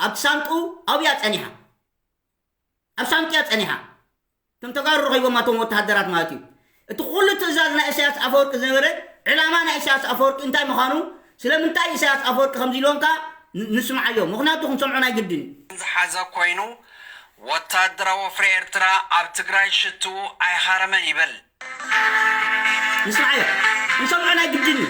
ኣብቲ ሳንጡ ኣብያ ፀኒሓ ኣብ ሳንጥያ ፀኒሓ እቶም ተጋሩ ረኺቦም ኣቶም ወተሃደራት ማለት እዩ። እቲ ኩሉ ትእዛዝ ናይ ኢሳያስ ኣፈወርቂ ዝነበረ ዕላማ ናይ ኢሳያስ ኣፈወርቂ እንታይ ምዃኑ ስለምንታይ ኢሳያስ ኣፈወርቂ ከምዚ ኢልዎም ከዓ ንስምዓዮ ምክንያቱ ክንሰምዖ ናይ ግድን እዩ። ዝሓዘ ኮይኑ ወታደራዊ ወፍሪ ኤርትራ ኣብ ትግራይ ሽትኡ ኣይሃረመን ይብል። ንስምዓዮ ክንሰምዖ ናይ ግድን እዩ።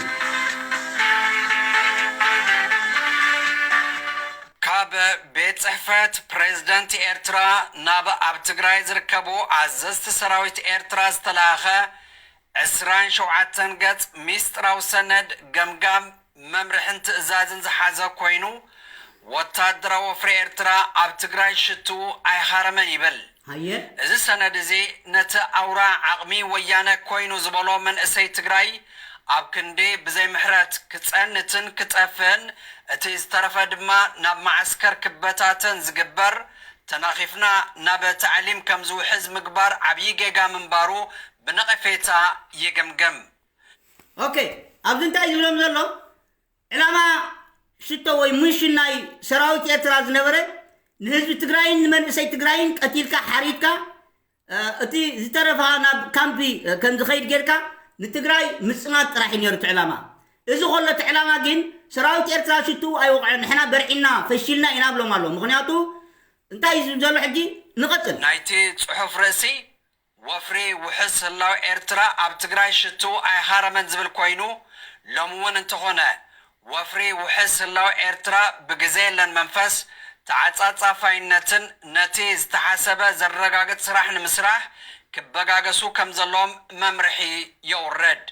ካብ ቤት ጽሕፈት ፕሬዝደንት ኤርትራ ናብ ኣብ ትግራይ ዝርከቡ ኣዘዝቲ ሰራዊት ኤርትራ ዝተላእኸ ዕስራን ሸውዓተን ገጽ ሚስጥራዊ ሰነድ ገምጋም መምርሕን ትእዛዝን ዝሓዘ ኮይኑ ወታደራዊ ወፍሪ ኤርትራ ኣብ ትግራይ ሽትኡ ኣይሃረመን ይብል። እዚ ሰነድ እዚ ነቲ ኣውራ ዓቕሚ ወያነ ኮይኑ ዝበሎ መንእሰይ ትግራይ ኣብ ክንዲ ብዘይ ምሕረት ክጸንትን ክጠፍእን፣ እቲ ዝተረፈ ድማ ናብ መዓስከር ክበታተን ዝግበር፣ ተናኺፍና ናብ ታዕሊም ከም ዝውሕዝ ምግባር ዓብዪ ጌጋ ምንባሩ ብነቐፌታ ይግምግም። ኦኬ፣ ኣብዚ እንታይ ዝብሎም ዘሎ ዕላማ ሽቶ ወይ ሚሽን ናይ ሰራዊት ኤርትራ ዝነበረ ንህዝቢ ትግራይን ንመንእሰይ ትግራይን ቀቲልካ ሓሪድካ እቲ ዝተረፋ ናብ ካምፒ ከም ዝኸይድ ጌርካ ንትግራይ ምፅናት ጥራሕ እዩ ነሩ እቲ ዕላማ። እዚ ከሎ እቲ ዕላማ ግን ሰራዊት ኤርትራ ሽትኡ ኣይወቕዐን፣ ንሕና በርዒና ፈሺልና ኢና ብሎም ኣሎ። ምክንያቱ እንታይ እዩ ዝብል ዘሎ ሕጂ ንቐፅል። ናይቲ ጽሑፍ ርእሲ ወፍሪ ውሕስ ህላው ኤርትራ ኣብ ትግራይ ሽትኡ ኣይሃረመን ዝብል ኮይኑ፣ ሎሚ እውን እንተኾነ ወፍሪ ውሕስ ህላው ኤርትራ ብግዜ የለን መንፈስ ተዓጻጻፋይነትን ነቲ ዝተሓሰበ ዘረጋግጽ ስራሕ ንምስራሕ ክበጋገሱ ከም ዘለዎም መምርሒ የውርድ።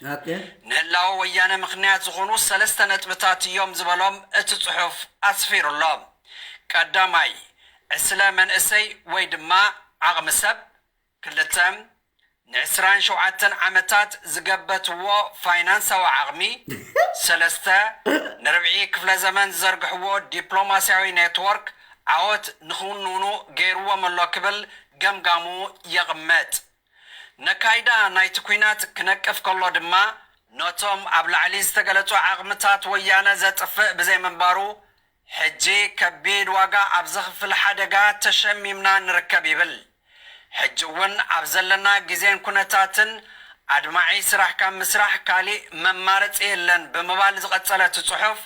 ንህላወ ወያነ ምኽንያት ዝኾኑ ሰለስተ ነጥብታት እዮም ዝበሎም እቲ ጽሑፍ ኣስፊሩ ኣሎ። ቀዳማይ፣ ዕስለ መንእሰይ ወይ ድማ ዓቕሚ ሰብ። ክልተ፣ ንዕስራን ሸውዓተን ዓመታት ዝገበትዎ ፋይናንሳዊ ዓቕሚ። ሰለስተ፣ ንርብዒ ክፍለ ዘመን ዝዘርግሕዎ ዲፕሎማስያዊ ኔትወርክ ዓወት ንኽውንኑ ገይርዎም ኣሎ ክብል ገምጋሙ የቕምጥ። ነካይዳ ናይቲ ኲናት ክነቅፍ ከሎ ድማ ነቶም ኣብ ላዕሊ ዝተገለጹ ዓቕምታት ወያነ ዘጥፍእ ብዘይምንባሩ ሕጂ ከቢድ ዋጋ ኣብ ዘኽፍል ሓደጋ ተሸሚምና ንርከብ ይብል። ሕጂ እውን ኣብ ዘለና ግዜን ኩነታትን ኣድማዒ ስራሕ ካብ ምስራሕ ካሊእ መማረፂ የለን ብምባል ዝቐፀለ እቲ ፅሑፍ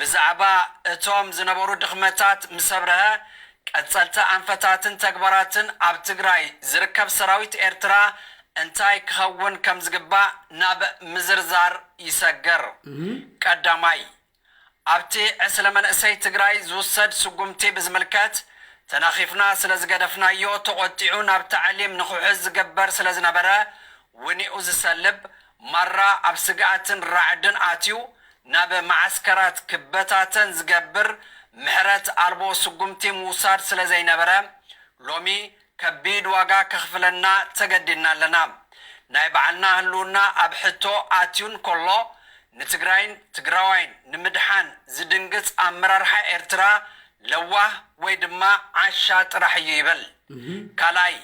ብዛዕባ እቶም ዝነበሩ ድኽመታት ምስ ኣብረሀ ቀፀልቲ ኣንፈታትን ተግባራትን ኣብ ትግራይ ዝርከብ ሰራዊት ኤርትራ እንታይ ክኸውን ከም ዝግባእ ናብ ምዝርዛር ይሰግር። ቀዳማይ፣ ኣብቲ ዕስለ መንእሰይ ትግራይ ዝውሰድ ስጉምቲ ብዝምልከት ተናኺፍና ስለ ዝገደፍናዮ ተቖጢዑ ናብ ታዕሊም ንኽውሕዝ ዝግበር ስለ ዝነበረ ውኒኡ ዝሰልብ ማራ ኣብ ስግኣትን ራዕድን ኣትዩ ናብ መዓስከራት ክበታተን ዝገብር ምሕረት ኣልቦ ስጉምቲ ምውሳድ ስለ ዘይነበረ ሎሚ ከቢድ ዋጋ ከኽፍለና ተገዲድና ኣለና። ናይ ባዕልና ህልውና ኣብ ሕቶ ኣትዩ እንከሎ ንትግራይን ትግራዋይን ንምድሓን ዝድንግፅ ኣመራርሓ ኤርትራ ለዋህ ወይ ድማ ዓሻ ጥራሕ እዩ ይብል። ካልኣይ፣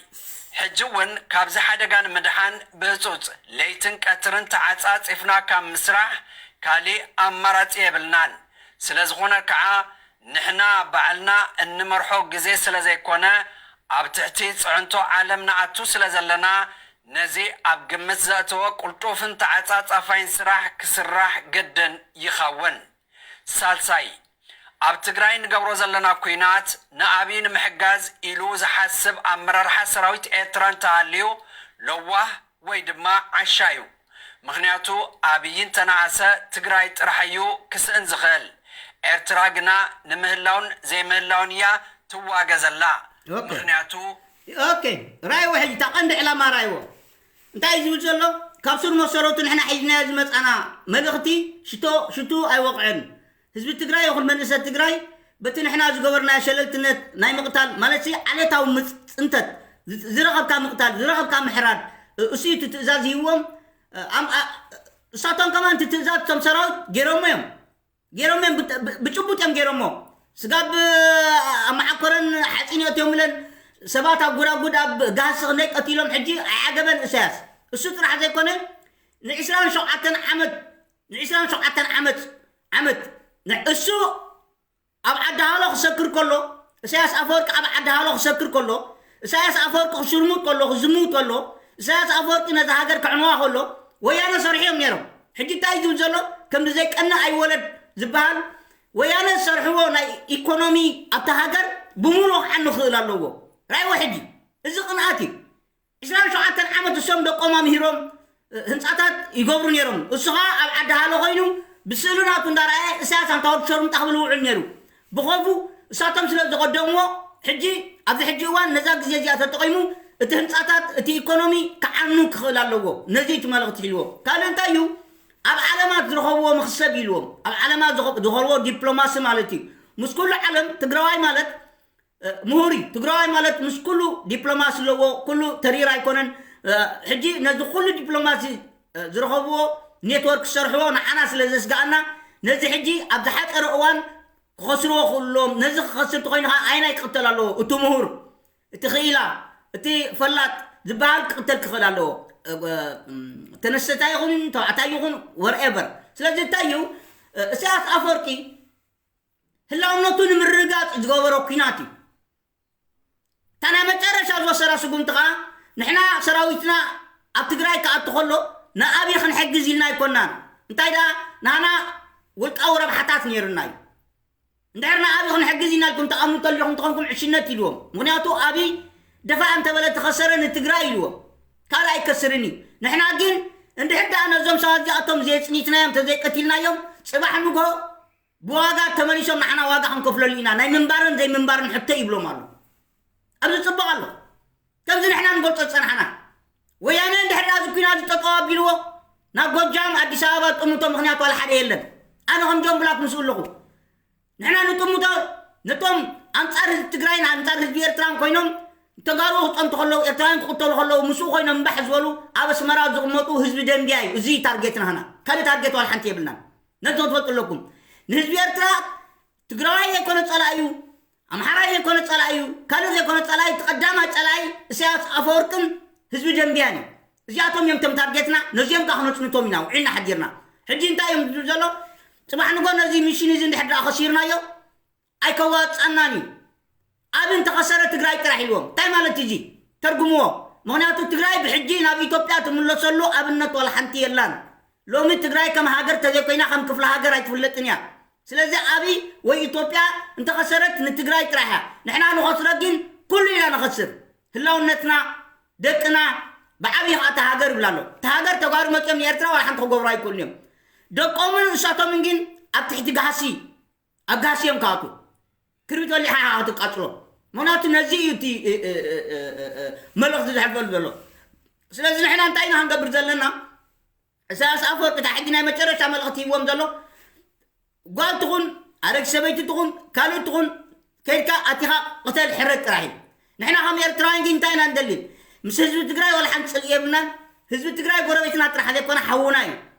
ሕጂ እውን ካብዚ ሓደጋ ንምድሓን ብህፁፅ ለይትን ቀትርን ተዓፃፂፍና ካብ ምስራሕ ካሊእ ኣማራፂ የብልናን። ስለ ዝኾነ ከዓ ንሕና ባዕልና እንመርሖ ግዜ ስለ ዘይኮነ ኣብ ትሕቲ ፅዕንቶ ዓለም ንኣቱ ስለ ዘለና ነዚ ኣብ ግምት ዘእተወ ቅልጡፍን ተዓፃፃፋይን ስራሕ ክስራሕ ግድን ይኸውን። ሳልሳይ፣ ኣብ ትግራይ ንገብሮ ዘለና ኲናት ንኣብይ ንምሕጋዝ ኢሉ ዝሓስብ ኣመራርሓ ሰራዊት ኤርትራ እንተሃልዩ ለዋህ ወይ ድማ ዓሻ እዩ። ምክንያቱ ኣብይ እንተነኣሰ ትግራይ ጥራሕ እዩ ክስእን ዝኽእል። ኤርትራ ግና ንምህላውን ዘይምህላውን እያ ትዋገ ዘላ። ምክንያቱ ኦኬ፣ ራይዎ ሕጂ እታ ቀንዲ ዕላማ ራይዎ እንታይ እዩ ዝብል ዘሎ? ካብ ሱር መሰረቱ ንሕና ሒዝናዮ ዝመፃና መልእኽቲ ሽቶ ሽቱ ኣይወቕዕን። ህዝቢ ትግራይ ይኹን መንእሰት ትግራይ በቲ ንሕና ዝገበርናዮ ሸለልትነት ናይ ምቕታል ማለት ዓሌታዊ ምፅንተት ዝረኸብካ ምቕታል ዝረኸብካ ምሕራድ እሱ እዩ እቲ ትእዛዝ ይህዎም። እሳቶም ከማን እቲ ትእዛዝ እቶም ሰራዊት ገይሮሞ እዮም ገይሮሞ እዮም ብጭቡጥ እዮም ገይሮሞ። ስጋብ ኣብ መዓኮረን ሓፂን የእትዮምለን ሰባት ኣብ ጉዳጉድ ኣብ ጋህሲ ክንደይ ቀቲሎም ሕጂ ኣይዓገበን እሳያስ። እሱ ጥራሕ ዘይኮነ ንዕስራን ሸውዓተን ዓመት ንዕስራን ሸውዓተን ዓመት ዓመት እሱ ኣብ ዓዲ ሃሎ ክሰክር ከሎ እሳያስ ኣፈወርቂ ኣብ ዓዲ ሃሎ ክሰክር ከሎ እሳያስ ኣፈወርቂ ክሽርሙጥ ከሎ ክዝምው ከሎ እሳያስ ኣፈወርቂ ነዛ ሃገር ክዕንዋ ከሎ ወያነ ሰርሑ እዮም ነይሮም። ሕጂ እንታይ ዝብል ዘሎ ከምዚ ዘይቀንእ ኣይወለድ ዝበሃል ወያነ ዝሰርሕዎ ናይ ኢኮኖሚ ኣብታ ሃገር ብምሉኡ ክዓኑ ክኽእል ኣለዎ። ራይዎ ሕጂ እዚ ቅንኣት እዩ። ዕስራን ሸውዓተን ዓመት እሶም ደቆም ኣምሂሮም ህንፃታት ይገብሩ ነይሮም። እሱ ከዓ ኣብ ዓዲ ሃሎ ኮይኑ ብስእሉ ናቱ እንዳረኣየ እሳያስ ኣንታ ወዲ ሸርሙጣ ክብል ውዕል ነይሩ። ብኸፉ እሳቶም ስለ ዝቐደምዎ ሕጂ ኣብዚ ሕጂ እዋን ነዛ ግዜ እዚኣ ተጠቒሙ እቲ ህንፃታት እቲ ኢኮኖሚ ክዓኑ ክኽእል ኣለዎ። ነዚ እቲ መልእኽቲ ሒልዎ ካልእ እንታይ እዩ ኣብ ዓለማት ዝረኸብዎ መኽሰብ ኢልዎም ኣብ ዓለማት ዝኸ- ዝኸልዎ ዲፕሎማሲ ማለት እዩ። ምስ ኩሉ ዓለም ትግራዋይ ማለት ምሁር እዩ። ትግራዋይ ማለት ምስ ኩሉ ዲፕሎማሲ ኣለዎ። ኩሉ ተሪር ኣይኮነን። ሕጂ ነዚ ኩሉ ዲፕሎማሲ ዝረኸብዎ ኔትወርክ ዝሰርሕዎ ንዓና ስለ ዘስጋኣና፣ ነዚ ሕጂ ኣብ ዝሓፀረ እዋን ክኸስርዎ ክእሎም። ነዚ ክኸስር ተኾይኑ ከዓ ኣይናይ ክቕተል ኣለዎ። እቲ ምሁር፣ እቲ ክኢላ፣ እቲ ፈላጥ ዝበሃል ክቕተል ክኽእል ኣለዎ። ተነሰታይ ይኹን ተባዕታይ ይኹን ወርኤቨር። ስለዚ እንታይ እዩ፣ እሳያስ ኣፈወርቂ ህላውነቱ ንምርግጋፅ ዝገበሮ ኲናት እዩ። እታ ናይ መጨረሻ ዝወሰዳ ስጉምቲ ከዓ ንሕና ሰራዊትና ኣብ ትግራይ ክኣቱ ከሎ ንኣብይ ክንሕግዝ ኢልና ኣይኮናን። እንታይ ደኣ ናና ውልቃዊ ረብሓታት ነይርና እዩ። እንድሕር ንኣብይ ክንሕግዝ ኢና ኢልኩም ተቐምጡ ኣለኹም እንተኾንኩም ዕሽነት ኢልዎም። ምክንያቱ ኣብይ ደፋ እንተበለ ተኸሰረ ንትግራይ ኢልዎም። ካልእ ኣይከስርን እዩ። ንሕና ግን እንድሕር ደኣ ነዞም ሰባት እዚኣቶም ዘየፅኒትናዮም ተዘይቀቲልናዮም ፅባሕ ንጎ ብዋጋ ተመሊሶም ንዓና ዋጋ ክንከፍለሉ ኢና። ናይ ምንባርን ዘይምንባርን ሕቶ ይብሎም ኣሎ። ኣብዚ ፅቡቕ ኣሎ። ከምዚ ንሕና ንገልፆ ዝፀናሕና ወያነ እንድሕር ደኣ እዚ ኲናት እዚ ጠጠው ኣቢልዎ ናብ ጎጃም ኣዲስ ኣበባ ጥምቶ ምክንያት ዋላ ሓደ የለን። ኣነ ከም ጆን ብላክ ምስኡ ኣለኹ። ንሕና ንጥምቶ ነቶም ኣንፃር ህዝቢ ትግራይን ኣንፃር ህዝቢ ኤርትራን ኮይኖም ተጋሩ ክፀምቱ ከለዉ ኤርትራውያን ክቕተሉ ከለዉ ምስኡ ኮይኖም እምባሕ ዝበሉ ኣብ ኣስመራ ዝቕመጡ ህዝቢ ደንቢያ እዩ። እዚ ታርጌት ናህና ካልእ ታርጌት ዋላ ሓንቲ የብልናን። ነዚ ክትፈልጡ ኣለኩም። ንህዝቢ ኤርትራ ትግራዋይ ዘይኮነ ፀላእዩ፣ ኣምሓራይ ዘይኮነ ፀላእዩ፣ ካልእ ዘይኮነ ፀላእዩ፣ እቲ ቀዳማይ ፀላኢ እሳያስ ኣፈወርቅን ህዝቢ ደንቢያን እዩ። እዚኣቶም እዮም ቶም ታርጌትና። ነዚኦም ከዓ ክነፅንቶም ኢና ውዒልና ሓዲርና። ሕጂ እንታይ እዮም ዝብሉ ዘሎ? ፅባሕ ንጎ ነዚ ሚሽን እዚ እንድሕር ደኣ ከሲርናዮ ኣይከዋፃናን እዩ። ኣብ እንተኸሰረ ትግራይ ጥራሕ ኢልዎም እንታይ ማለት እዚ ተርጉምዎ። ምክንያቱ ትግራይ ብሕጂ ናብ ኢትዮጵያ ትምለሰሉ ኣብነት ዋላ ሓንቲ የላን። ሎሚ ትግራይ ከም ሃገር ተዘይኮይና ከም ክፍለ ሃገር ኣይትፍለጥን እያ። ስለዚ ኣብይ ወይ ኢትዮጵያ እንተኸሰረት ንትግራይ ጥራሕ እያ። ንሕና ንኸስረ ግን ኩሉ ኢና ንኸስር። ህላውነትና፣ ደቅና፣ ብዓብዪ ከዓ እታ ሃገር ይብላ ኣሎ። እታ ሃገር ተጋሩ መፅኦም ንኤርትራ ዋላ ሓንቲ ክገብሩ ኣይክእሉን እዮም። ደቆምን እሳቶምን ግን ኣብ ትሕቲ ጋህሲ ኣብ ጋህሲ እዮም ክኣትዉ። ክርቢት በሊዕኻ ኢኻ ክትቃፅሎ። ምክንያቱ ነዚ እዩ እቲ መልእኽቲ ዘሕልፈሉ ዘሎ። ስለዚ ንሕና እንታይ ኢና ክንገብር ዘለና? እሳያስ ኣፈወርቂ እታ ሕጂ ናይ መጨረሻ መልእኽቲ ሂብዎም ዘሎ ጓል ትኹን ኣረግ ሰበይቲ ትኹን ካልእ ትኹን ከይድካ ኣቲኻ ቅተል ሕረድ ጥራሕ እዩ። ንሕና ከም ኤርትራውያን ግን እንታይ ኢና ንደሊ? ምስ ህዝቢ ትግራይ ዋላ ሓንቲ ፅልኢ የብልናን። ህዝቢ ትግራይ ጎረቤትና ጥራሕ ዘይኮነ ሓውና እዩ።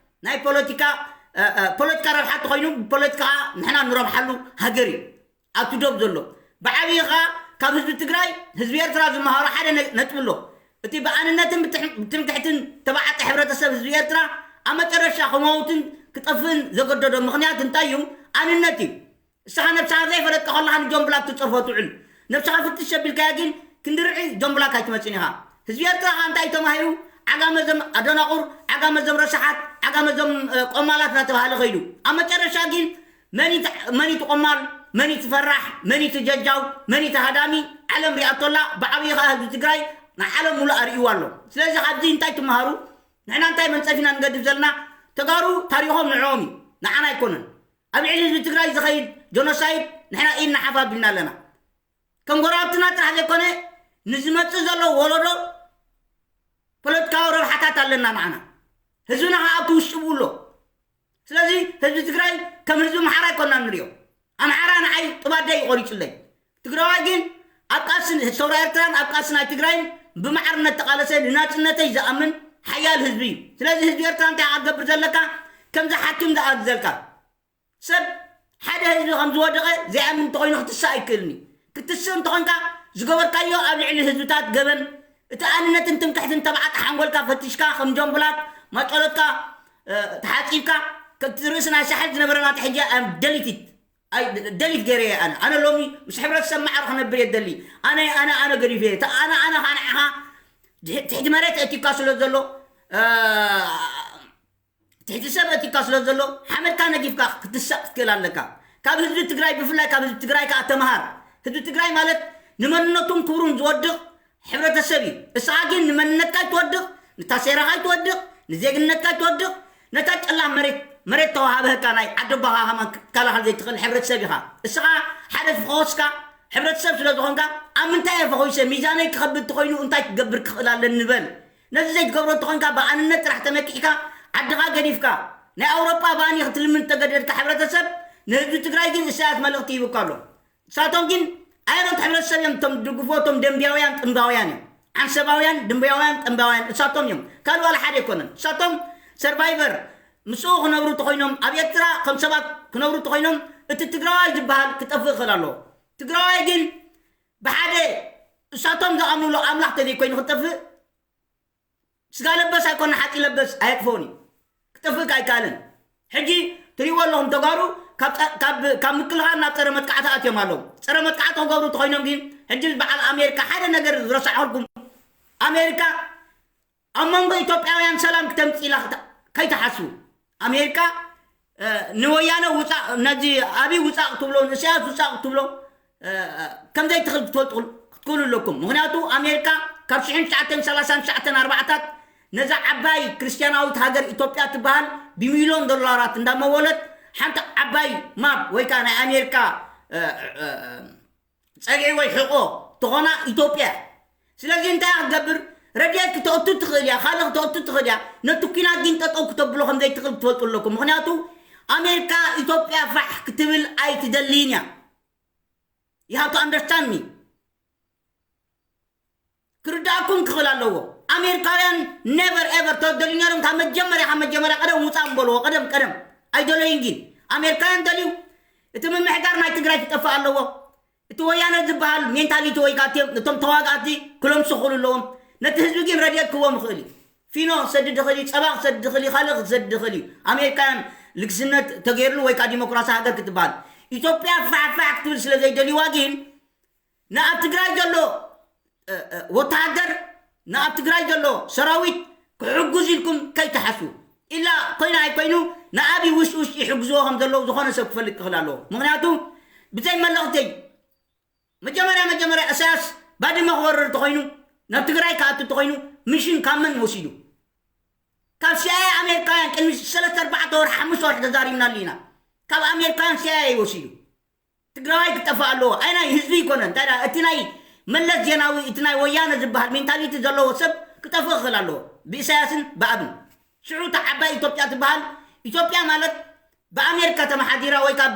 ናይ ፖለቲካ ፖለቲካ ረብሓ ተኮይኑ ብፖለቲካ ንሕና ንረብሓሉ ሃገር እዩ ኣብቲ ዶብ ዘሎ። ብዓብዪ ከዓ ካብ ህዝቢ ትግራይ ህዝቢ ኤርትራ ዝመሃሮ ሓደ ነጥቢ ኣሎ። እቲ ብኣንነትን ብትምክሕትን ተባዓጠ ሕብረተሰብ ህዝቢ ኤርትራ ኣብ መጨረሻ ክመውትን ክጠፍእን ዘገደዶ ምክንያት እንታይ እዩ? ኣንነት እዩ። እስኻ ነብስኻ ዘይፈለጥካ ከለኻ ንጆን ብላክ ትፀርፎ ትውዕል። ነብስኻ ፍትሽ ኣቢልካያ ግን ክንዲ ርዒ ጆን ብላክ ኣይትመፅን ኢኻ። ህዝቢ ኤርትራ ከዓ እንታይ ተማሂሩ? ዓጋመ ዘም ኣደናቑር፣ ዓጋመ ዘም ረሳሓት፣ ዓጋመ ዘም ቆማላት እናተባሃለ ከይዱ ኣብ መጨረሻ ግን መን እቲ ቆማል፣ መን እቲ ፈራሕ፣ መን እቲ ጀጃው፣ መን እቲ ሃዳሚ ዓለም ሪኣቶላ። ብዓብዪ ከዓ ህዝቢ ትግራይ ንዓለም ሙሉእ ኣርእይዋ ኣሎ። ስለዚ ካብዚ እንታይ ትመሃሩ? ንሕና እንታይ መንፀፍ ኢና ንገድፍ ዘለና? ተጋሩ ታሪኾም ንዕኦም እዩ፣ ንዓና ኣይኮነን። ኣብ ልዕሊ ህዝቢ ትግራይ ዝኸይድ ጆኖሳይድ ንሕና ኢድና ሓፍ ኣቢልና ኣለና። ከም ጎረባብትና ጥራሕ ዘይኮነ ንዝመፅእ ዘሎ ወለዶ ፖለቲካዊ ረብሓታት ኣለና ንዓና። ህዝብና ከዓ ኣብቲ ውሽጢ ብኡ ኣሎ። ስለዚ ህዝቢ ትግራይ ከም ህዝቢ ኣምሓራ ኣይኮና ንሪኦ። ኣምሓራ ንዓይ ጥባደይ እዩ ቆሪፅለይ። ትግራዋይ ግን ኣብ ቃልሲ ሰውራ ኤርትራን ኣብ ቃልሲ ናይ ትግራይን ብማዕርነት ተቃለሰ ንናፅነተይ ዝኣምን ሓያል ህዝቢ እዩ። ስለዚ ህዝቢ ኤርትራ እንታይ ክትገብር ዘለካ? ከምዚ ሓኪም ዝኣዝዘልካ ሰብ ሓደ ህዝቢ ከም ዝወደቐ ዘይኣምን እንተኾይኑ ክትስእ ኣይክእልን እዩ። ክትስእ እንተኾንካ ዝገበርካዮ ኣብ ልዕሊ ህዝብታት ገበን እቲ ኣንነትን ትምክሕትን ተባዕጣ ሓንጎልካ ፈቲሽካ ከም ጆን ብላክ ማጨሎትካ ተሓፂብካ ከምቲ ርእሲ ናይ ሳሕል ዝነበረ ናተ ሕጂ ደሊቲት ደሊት ገይረ እየ ኣነ ኣነ ሎሚ ምስ ሕብረተሰብ ማዕረ ክነብር እየ ደሊ ኣነ ኣነ ኣነ ገዲፈ እየ ኣነ ኣነ ካንዓኻ ትሕቲ መሬት እቲካ ስለ ዘሎ ትሕቲ ሰብ ኣእቲካ ስለ ዘሎ ሓመድካ ነጊፍካ ክትሳእ ክትክእል ኣለካ። ካብ ህዝቢ ትግራይ ብፍላይ ካብ ህዝቢ ትግራይ ከዓ ተምሃር። ህዝቢ ትግራይ ማለት ንመንነቱን ክብሩን ዝወድቕ ሕብረተሰብ እዩ። እስኻ ግን ንመንነትካ ኣይትወድቕ፣ ንታሴራኻ ኣይትወድቕ፣ ንዜግነትካ ኣይትወድቕ፣ ነታ ጨላም መሬት መሬት ተዋሃበካ ናይ ዓዲ ኣቦኻ ከማን ክትከላኸል ዘይትኽእል ሕብረተሰብ ኢኻ። እስኻ ሓደ ፈኾስካ ሕብረተሰብ ስለ ዝኾንካ ኣብ ምንታይ እየ ፈኾይሰ ሚዛነይ ክኸብድ ተኾይኑ እንታይ ክገብር ክኽእል ኣለኒ በል። ነዚ ዘይትገብሮ እንተኾንካ ብኣንነት ጥራሕ ተመኪሕካ ዓድኻ ገዲፍካ ናይ ኣውሮጳ ባኒ ክትልምን ተገደድካ ሕብረተሰብ ንህዝቢ ትግራይ ግን እሳያስ መልእኽቲ ይብካ ኣሎ። እሳቶም ግን ኣየኖት ሕብረተሰብ እዮም እቶም ድግፎ እቶም ደንቢያውያን ጥንባውያን እዮም ዓንሰባውያን ድንቢያውያን ጥንባውያን እሳቶም እዮም ካልእ ዋላ ሓደ ኣይኮነን እሳቶም ሰርቫይቨር ምስኡ ክነብሩ ተኾይኖም፣ ኣብ ኤርትራ ከም ሰባት ክነብሩ ተኾይኖም፣ እቲ ትግራዋይ ዝበሃል ክጠፍእ ይኽእል ኣለዎ። ትግራዋይ ግን ብሓደ እሳቶም ዝኣምኑሉ ኣምላኽ ተዘይኮይኑ ክጠፍእ፣ ስጋ ለበስ ኣይኮነ ሓፂ ለበስ ኣየጥፍኦን እዩ። ክጠፍእ ኣይከኣልን። ሕጂ ትሪእዎ ኣለኹም ተጋሩ ካብ ጸ- ካብ ካብ ምክልኻል ናብ ጸረ መጥቃዕቲ ኣትዮም ኣለዉ። ጸረ መጥቃዕቲ ክገብሩ እንተኾይኖም ግን ሕጂ በዓል ኣሜሪካ ሓደ ነገር ዝረሳዕኩም፣ ኣሜሪካ ኣብ መንጎ ኢትዮጵያውያን ሰላም ክተምፅእ ኢላ ክተ- ከይትሓስቡ። ኣሜሪካ ንወያነ ውፃእ ነዚ ኣብይ ውፃእ ክትብሎ ንእስያስ ውፃእ ክትብሎ ከምዘይ ትኽእል ክትፈልጡ ክትክእሉ ኣለኩም። ምክንያቱ ኣሜሪካ ካብ ሽሕን ትሽዓተን ሰላሳን ትሽዓተን ኣርባዕታት ነዛ ዓባይ ክርስትያናዊት ሃገር ኢትዮጵያ ትበሃል ብሚልዮን ዶላራት እንዳመወለት ሓንቲ ዓባይ ማብ ወይ ከዓ ናይ ኣሜሪካ ፀግዒ ወይ ሕቆ ትኾና ኢትዮጵያ። ስለዚ እንታይ ክትገብር ረድኤት ክተእቱ ትኽእል እያ፣ ካልእ ክተእቱ ትኽእል እያ። ነቲ ኲናት ግን ጠጠው ክተብሎ ከም ዘይትኽእል ክትፈልጡ ኣለኩም። ምክንያቱ ኣሜሪካ ኢትዮጵያ ፋሕ ክትብል ኣይትደልይን እያ። You have to understand me። ክርዳእኩም ክኽእል ኣለዎ። ኣሜሪካውያን never ever ተደልዩ ነይሮም። ካብ መጀመርያ ካብ መጀመርያ ቀደም ውፃእ ምበልዎ ቀደም ቀደም ኣይደለዩን። ግን ኣሜሪካውያን ደልዩ እቲ ምምሕዳር ናይ ትግራይ ክጠፍእ ኣለዎ። እቲ ወያነ ዝበሃል ሜንታሊቲ ወይ ከዓ እቶም ተዋጋእቲ ክለምሱ ክኽእሉ ኣለዎም። ነቲ ህዝቢ ግን ረድኤት ክህቦም ይኽእል እዩ። ፊኖ ክሰድድ ይኽእል እዩ፣ ፀባ ክሰድድ ይኽእል እዩ፣ ካልእ ክሰድድ ይኽእል እዩ። ኣሜሪካውያን ልግስነት ተገይርሉ ወይ ከዓ ዲሞክራሲ ሃገር ክትበሃል ኢትዮጵያ ፋሕፋሕ ክትብል ስለ ዘይደልይዋ ግን ንኣብ ትግራይ ዘሎ ወተሃደር ንኣብ ትግራይ ዘሎ ሰራዊት ክሕጉዝ ኢልኩም ከይትሓስቡ። ኢላ ኮይና ኣይኮይኑ ንኣብይ ውሽጢ ውሽጢ ይሕግዝዎ ከም ዘለዉ ዝኾነ ሰብ ክፈልጥ ክኽእል ኣለዎ። ምክንያቱ ብዘይ መለኽተይ መጀመርያ መጀመርያ እሳያስ ባድመ ክወርር እንተኾይኑ ናብ ትግራይ ክኣቱ እንተኾይኑ ሚሽን ካብ መን ወሲዱ? ካብ ሲኣይኤ ኣሜሪካውያን ቅድሚ ሰለስተ ኣርባዕተ ወርሒ ሓሙሽተ ወርሒ ተዛሪብናሉ ኢና። ካብ ኣሜሪካውያን ሲኣይኤ ወሲዱ። ትግራዋይ ክጠፍእ ኣለዎ። ኣይ ናይ ህዝቢ ይኮነን። እንታይ ደኣ እቲ ናይ መለስ ዜናዊ እቲ ናይ ወያነ ዝበሃል ሜንታሊቲ ዘለዎ ሰብ ክጠፍእ ክኽእል ኣለዎ ብኢሳያስን ብኣብን። ሽዑ እታ ዓባይ ኢትዮጵያ ትበሃል ኢትዮጵያ ማለት ብኣሜሪካ ተመሓዲራ ወይ ካብ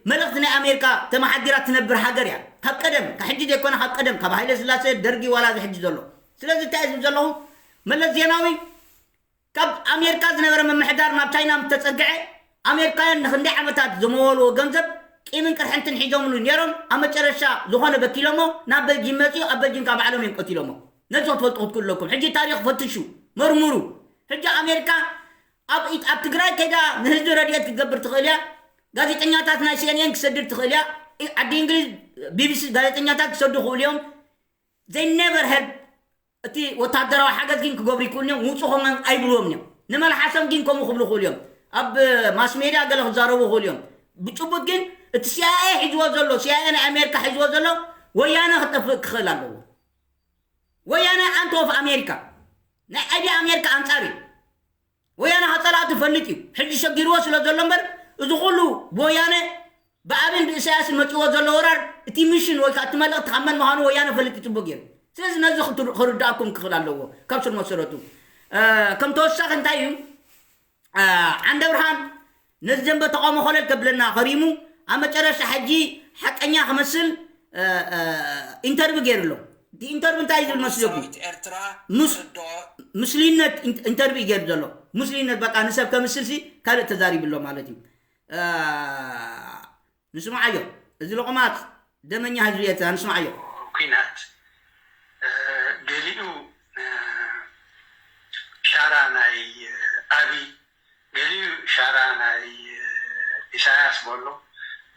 ብመለኽቲ ናይ ኣሜሪካ ተመሓዲራ ትነብር ሃገር እያ። ካብ ቀደም ካብ ሕጂ ዘይኮነ ካብ ቀደም ካብ ሃይለ ስላሴ ደርጊ ዋላ እዚ ሕጂ ዘሎ። ስለዚ እንታይ ዝብል ዘለኹ መለስ ዜናዊ ካብ ኣሜሪካ ዝነበረ ምምሕዳር ናብ ቻይና ምስ ተፀግዐ ኣሜሪካውያን ንክንደይ ዓመታት ዘመወልዎ ገንዘብ ቂምን ቅርሕንትን ሒዞምሉ ነይሮም። ኣብ መጨረሻ ዝኾነ በኪሎሞ ናብ በልጂን መፂኡ ኣብ በልጂን ካብ ባዕሎም እዮም ቀቲሎሞ። ነዚ ክትፈልጡ ክትክእሉ ኣለኩም። ሕጂ ታሪክ ፈትሹ፣ መርምሩ። ሕጂ ኣሜሪካ ኣብ ኣብ ትግራይ ከይዳ ንህዝቢ ረድኤት ክትገብር ትኽእል እያ። ጋዜጠኛታት ናይ ሲኤንኤን ክሰድድ ትኽእል እያ። ዓዲ እንግሊዝ ቢቢሲ ጋዜጠኛታት ክሰዱ ይኽእሉ እዮም። They never help። እቲ ወታደራዊ ሓገዝ ግን ክገብሩ ይክእሉ እዮም። ውፁ ከመን ኣይብልዎም እዮም። ንመልሓሶም ግን ከምኡ ክብሉ ይኽእሉ እዮም። ኣብ ማስ ሜድያ ገለ ክዛረቡ ይኽእሉ እዮም። ብጭቡጥ ግን እቲ ሲኣይኤ ሒዝዎ ዘሎ ሲኣይኤ ናይ ኣሜሪካ ሒዝዎ ዘሎ ወያነ ክጠፍእ ክኽእል ኣለዎ። ወያነ ኣንተ ኦፍ ኣሜሪካ ናይ ኣይዲ ኣሜሪካ ኣንፃር እዩ። ወያነ ከፀላእ ትፈልጥ እዩ። ሕጂ ሸጊርዎ ስለ ዘሎ እምበር እዚ ኩሉ ብወያነ ብኣብን ብእሳያስን መፂዎ ዘሎ ወራር እቲ ሚሽን ወይ ከዓ እቲ መልእክቲ ካብ መን ምዃኑ ወያነ ፈልጥ እዩ ፅቡቅ ገይሩ። ስለዚ ነዚ ክርዳእኩም ክኽእል ኣለዎ። ካብ ስር መሰረቱ ከም ተወሳኺ እንታይ እዩ ዓንደ ብርሃን ነዚ ደንበ ተቃውሞ ኮለል ከብለና ከሪሙ ኣብ መጨረሻ ሕጂ ሓቀኛ ክመስል ኢንተርቪ ገይሩ ኣሎ። ኢንተርቪ እንታይ ዝብል መስለኩም? ኤርትራ ምስልነት ኢንተርቪ ገይሩ ዘሎ ምስልነት በቃ ንሰብ ከምስል ሲ ካልእ ተዛሪቡ ኣሎ ማለት እዩ። ንስማዓዮ እዚ ልቑማት ደመኛ ህዝቢ ኤርትራ ንስማዓዮ። ኩናት ገሊኡ ሻራ ናይ ኣብይ ገሊኡ ሻራ ናይ ኢሳያስ በሎ፣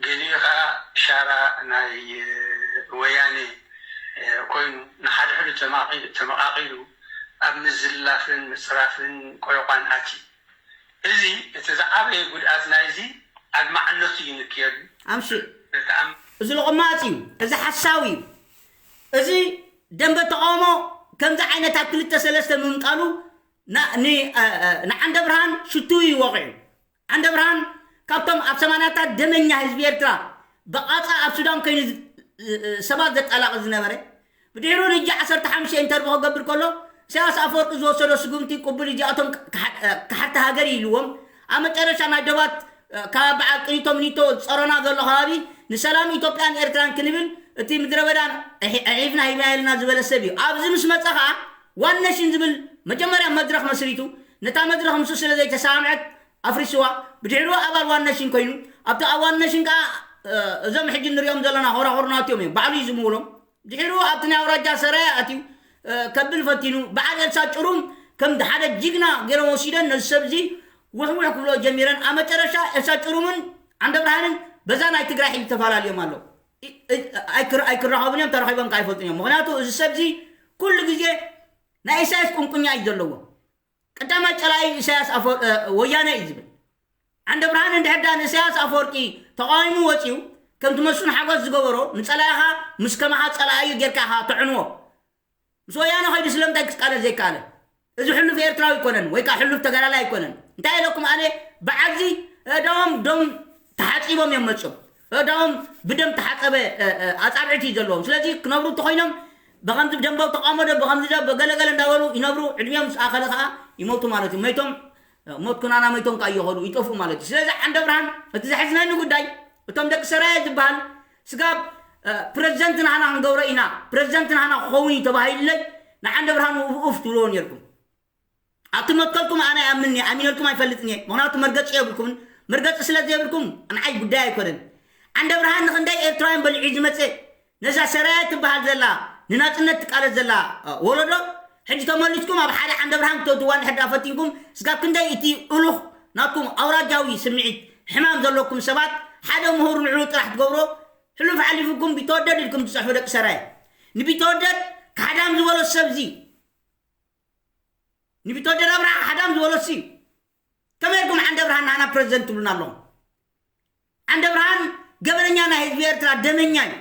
ገሊኡ ከዓ ሻራ ናይ ወያኔ ኮይኑ ንሓድሕዱ ተመቓቒሉ ኣብ ምዝላፍን ምፅራፍን ቆይቋን ኣትዩ። እዚ እቲ ዝዓበየ ጉድኣት ናይዚ ኣድማዕነቱ እዩ ንክየሉ። ኣምሽ እዚ ልቑማፅ እዩ፣ እዚ ሓሳዊ እዩ። እዚ ደንበ ተቃውሞ ከምዚ ዓይነት ኣብ ክልተ ሰለስተ ምምጣሉ ንዓንደ ብርሃን ሽቱ እዩ ወቂዑ። ዓንደ ብርሃን ካብቶም ኣብ ሰማንያታት ደመኛ ህዝቢ ኤርትራ ብቓጻ ኣብ ሱዳን ኮይኑ ሰባት ዘጣላቒ ዝነበረ ብድሕሩ ንጂ ዓሰርተ ሓሙሽተ ኢንተርቪ ክገብር ከሎ ኢሳያስ ኣፈወርቂ ዝወሰዶ ስጉምቲ ቅቡል እዚኣቶም ክሓርቲ ሃገር ኢልዎም ኣብ መጨረሻ ናይ ደባት ካብ በዓል ቅኒቶ ምኒቶ ዝፀረና ዘሎ ከባቢ ንሰላም ኢትዮጵያን ኤርትራን ክንብል እቲ ምድረ በዳን ኣዒፍና ሂብና ኢልና ዝበለ ሰብ እዩ። ኣብዚ ምስ መፀ ከዓ ዋን ኔሽን ዝብል መጀመርያ መድረኽ መስሪቱ ነታ መድረኽ ምስኡ ስለ ዘይተሰማምዐት ኣፍሪስዋ። ብድሕሪኡ ኣባል ዋን ነሽን ኮይኑ፣ ኣብቲ ኣብ ዋን ነሽን ከኣ እዞም ሕጂ ንሪኦም ዘለና ሆራሆር ናትዮም እዮም፣ ባዕሉ እዩ ዝምውሎም። ድሕሪኡ ኣብቲ ናይ ኣውራጃ ሰራየ ኣትዩ ከብል ፈቲኑ። በዓል ኤልሳ ጭሩም ከም ሓደ ጅግና ገይረን ወሲደን ነዚ ሰብ እዚ ውሕውሕ ክብሎ ጀሚረን። ኣብ መጨረሻ ኤልሳ ጭሩምን ዓንደብርሃንን በዛ ናይ ትግራይ ሕጂ ተፈላለዮም ኣለዉ። ኣይክራኸቡን እዮም፣ ተራኺቦም ከኣ ኣይፈልጡን እዮም። ምኽንያቱ እዚ ሰብ እዚ ኩሉ ግዜ ናይ ኢሳያስ ቁንቁኛ እዩ ዘለዎ። ቀዳማይ ጸላኢ ኢሳያስ ኣፈወርቂ ወያነ እዩ ዝብል። ዓንደብርሃን እንድሕር ደኣ ንኢሳያስ ኣፈወርቂ ተቓዊሙ ወጺኡ፣ ከምቲ መስፍን ሓጎስ ዝገበሮ፣ ንጸላኢኻ ምስ ከማኻ ጸላኢዩ ጌርካ ኢኻ ተዕንዎ። ምስ ወያነ ኸይዱ ስለምንታይ ክቃለስ ዘይከኣለ? እዚ ሕሉፍ ኤርትራዊ ኣይኮነን ወይ ከዓ ሕሉፍ ተጋዳላይ ኣይኮነን። እንታይ ኢለኩም ኣነ ብዓዚ እዳዎም ደም ተሓጺቦም እዮም መጽኦም። እዳዎም ብደም ተሓጸበ ኣጻብዕቲ እዩ ዘለዎም። ስለዚ ክነብሩ እንተኾይኖም ብኸምዚ ደንበው ተቃውሞ ዶ ብኸምዚ ዶ ብገለገለ እንዳበሉ ይነብሩ። ዕድሚኦም ምስ ኣኸለ ከዓ ይሞቱ ማለት እዩ። መይቶም ሞት ኩናና መይቶም ከዓ ይኸዱ ይጠፍኡ ማለት እዩ። ስለዚ ዓንደ ብርሃን እቲ ዘሕዝነኒ ጉዳይ እቶም ደቂ ሰራየ ዝበሃል ስጋብ ፕረዚደንት ናህና ክንገብሮ ኢና፣ ፕረዚደንት ናህና ክኸውን እዩ ተባሂሉለይ ንዓንደ ብርሃን ኡፍ ትብልዎ ነርኩም። ኣብቲ መትከልኩም ኣነ ኣምኒ ኣሚነልኩም ኣይፈልጥን እየ። ምክንያቱ መርገፂ የብልኩምን። መርገፂ ስለ ዘየብልኩም ንዓይ ጉዳይ ኣይኮነን። ዓንደ ብርሃን ንክንደይ ኤርትራውያን በሊዑ ዝመፀ ነዛ ሰራየ ትበሃል ዘላ ንናፅነት ትቃለስ ዘላ ወለዶ ሕጂ ተመሊስኩም ኣብ ሓደ ዓንደ ብርሃን ክትወድዋ እንድሕር ፈቲንኩም ስጋብ ክንደይ እቲ እሉኽ ናትኩም ኣውራጃዊ ስምዒት ሕማም ዘለኩም ሰባት ሓደ ምሁር ንዕኡ ጥራሕ ትገብሮ። ሕሉፍ ሓሊፉኩም ቢተወደድ ኢልኩም ትፅሕፉ ደቂ ሰራየ። ንቢተወደድ ካሕዳም ዝበሎ ሰብዚ ንቢትወደድ ኣብርሃ ሓዳም ዝበሎሲ ከመይ ኢልኩም ዓንደ ብርሃን ንዓና ፕረዚደንት ትብሉና ኣለኹም? ዓንደ ብርሃን ገበነኛ ናይ ህዝቢ ኤርትራ ደመኛ እዩ።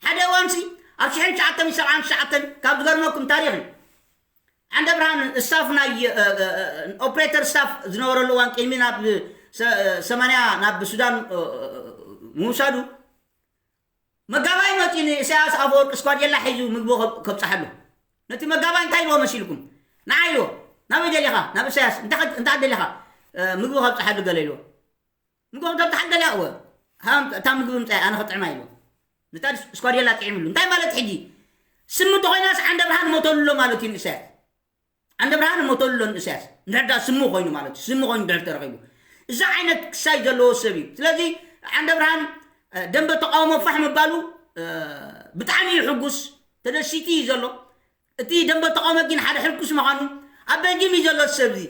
ሓደ እዋንሲ ኣብ ሽሕን ትሽዓተ ሚእትን ሰብዓን ትሽዓተን ካብ ዝገርመኩም ታሪኽ እዩ። ዓንደ ብርሃን ስታፍ ናይ ኦፕሬተር ስታፍ ዝነበረሉ እዋን ቅድሚ ናብ ሰማንያ ናብ ሱዳን ምውሳዱ መጋባይ መፂኡ ንኢሳያስ ኣፈወርቂ ስኳዴላ ሒዙ ምግቢ ከብፅሓሉ። ነቲ መጋባይ እንታይ ኢልዎ መሲልኩም? ንዓይ ኢልዎ። ናበይ ደሊኻ? ናብ ኢሳያስ። እንታይ ደሊኻ? ምግቢ ከብፅሓሉ ገለ ኢልዎ። ምግቢ ከብፅሓሉ ደሊኻ? እወ። እታ ምግቢ ምፃይ ኣነ ክጥዕማ ኢልዎ። ነታ ስኳዴላ ጥዒምሉ። እንታይ ማለት ሕጂ? ስሚ ተኾይናስ ዓንደ ብርሃን ሞተሉ ኣሎ ማለት እዩ ንኢሳያስ። ዓንደ ብርሃን ሞተሉ ኣሎ ንእሳያስ እንድሕር ዳ ስሙ ኮይኑ ማለት እዩ። ስሙ ኮይኑ እንድሕር ተረኺቡ እዚ ዓይነት ክሳይ ዘለዎ ሰብ እዩ። ስለዚ ዓንደ ብርሃን ደንበ ተቃውሞ ፋሕ ምባሉ ብጣዕሚ እዩ ሕጉስ፣ ተደሲቱ እዩ ዘሎ። እቲ ደንበ ተቃውሞ ግን ሓደ ሕልኩስ ምዃኑ ኣብ በልጅም እዩ ዘሎ ሰብ እዚ።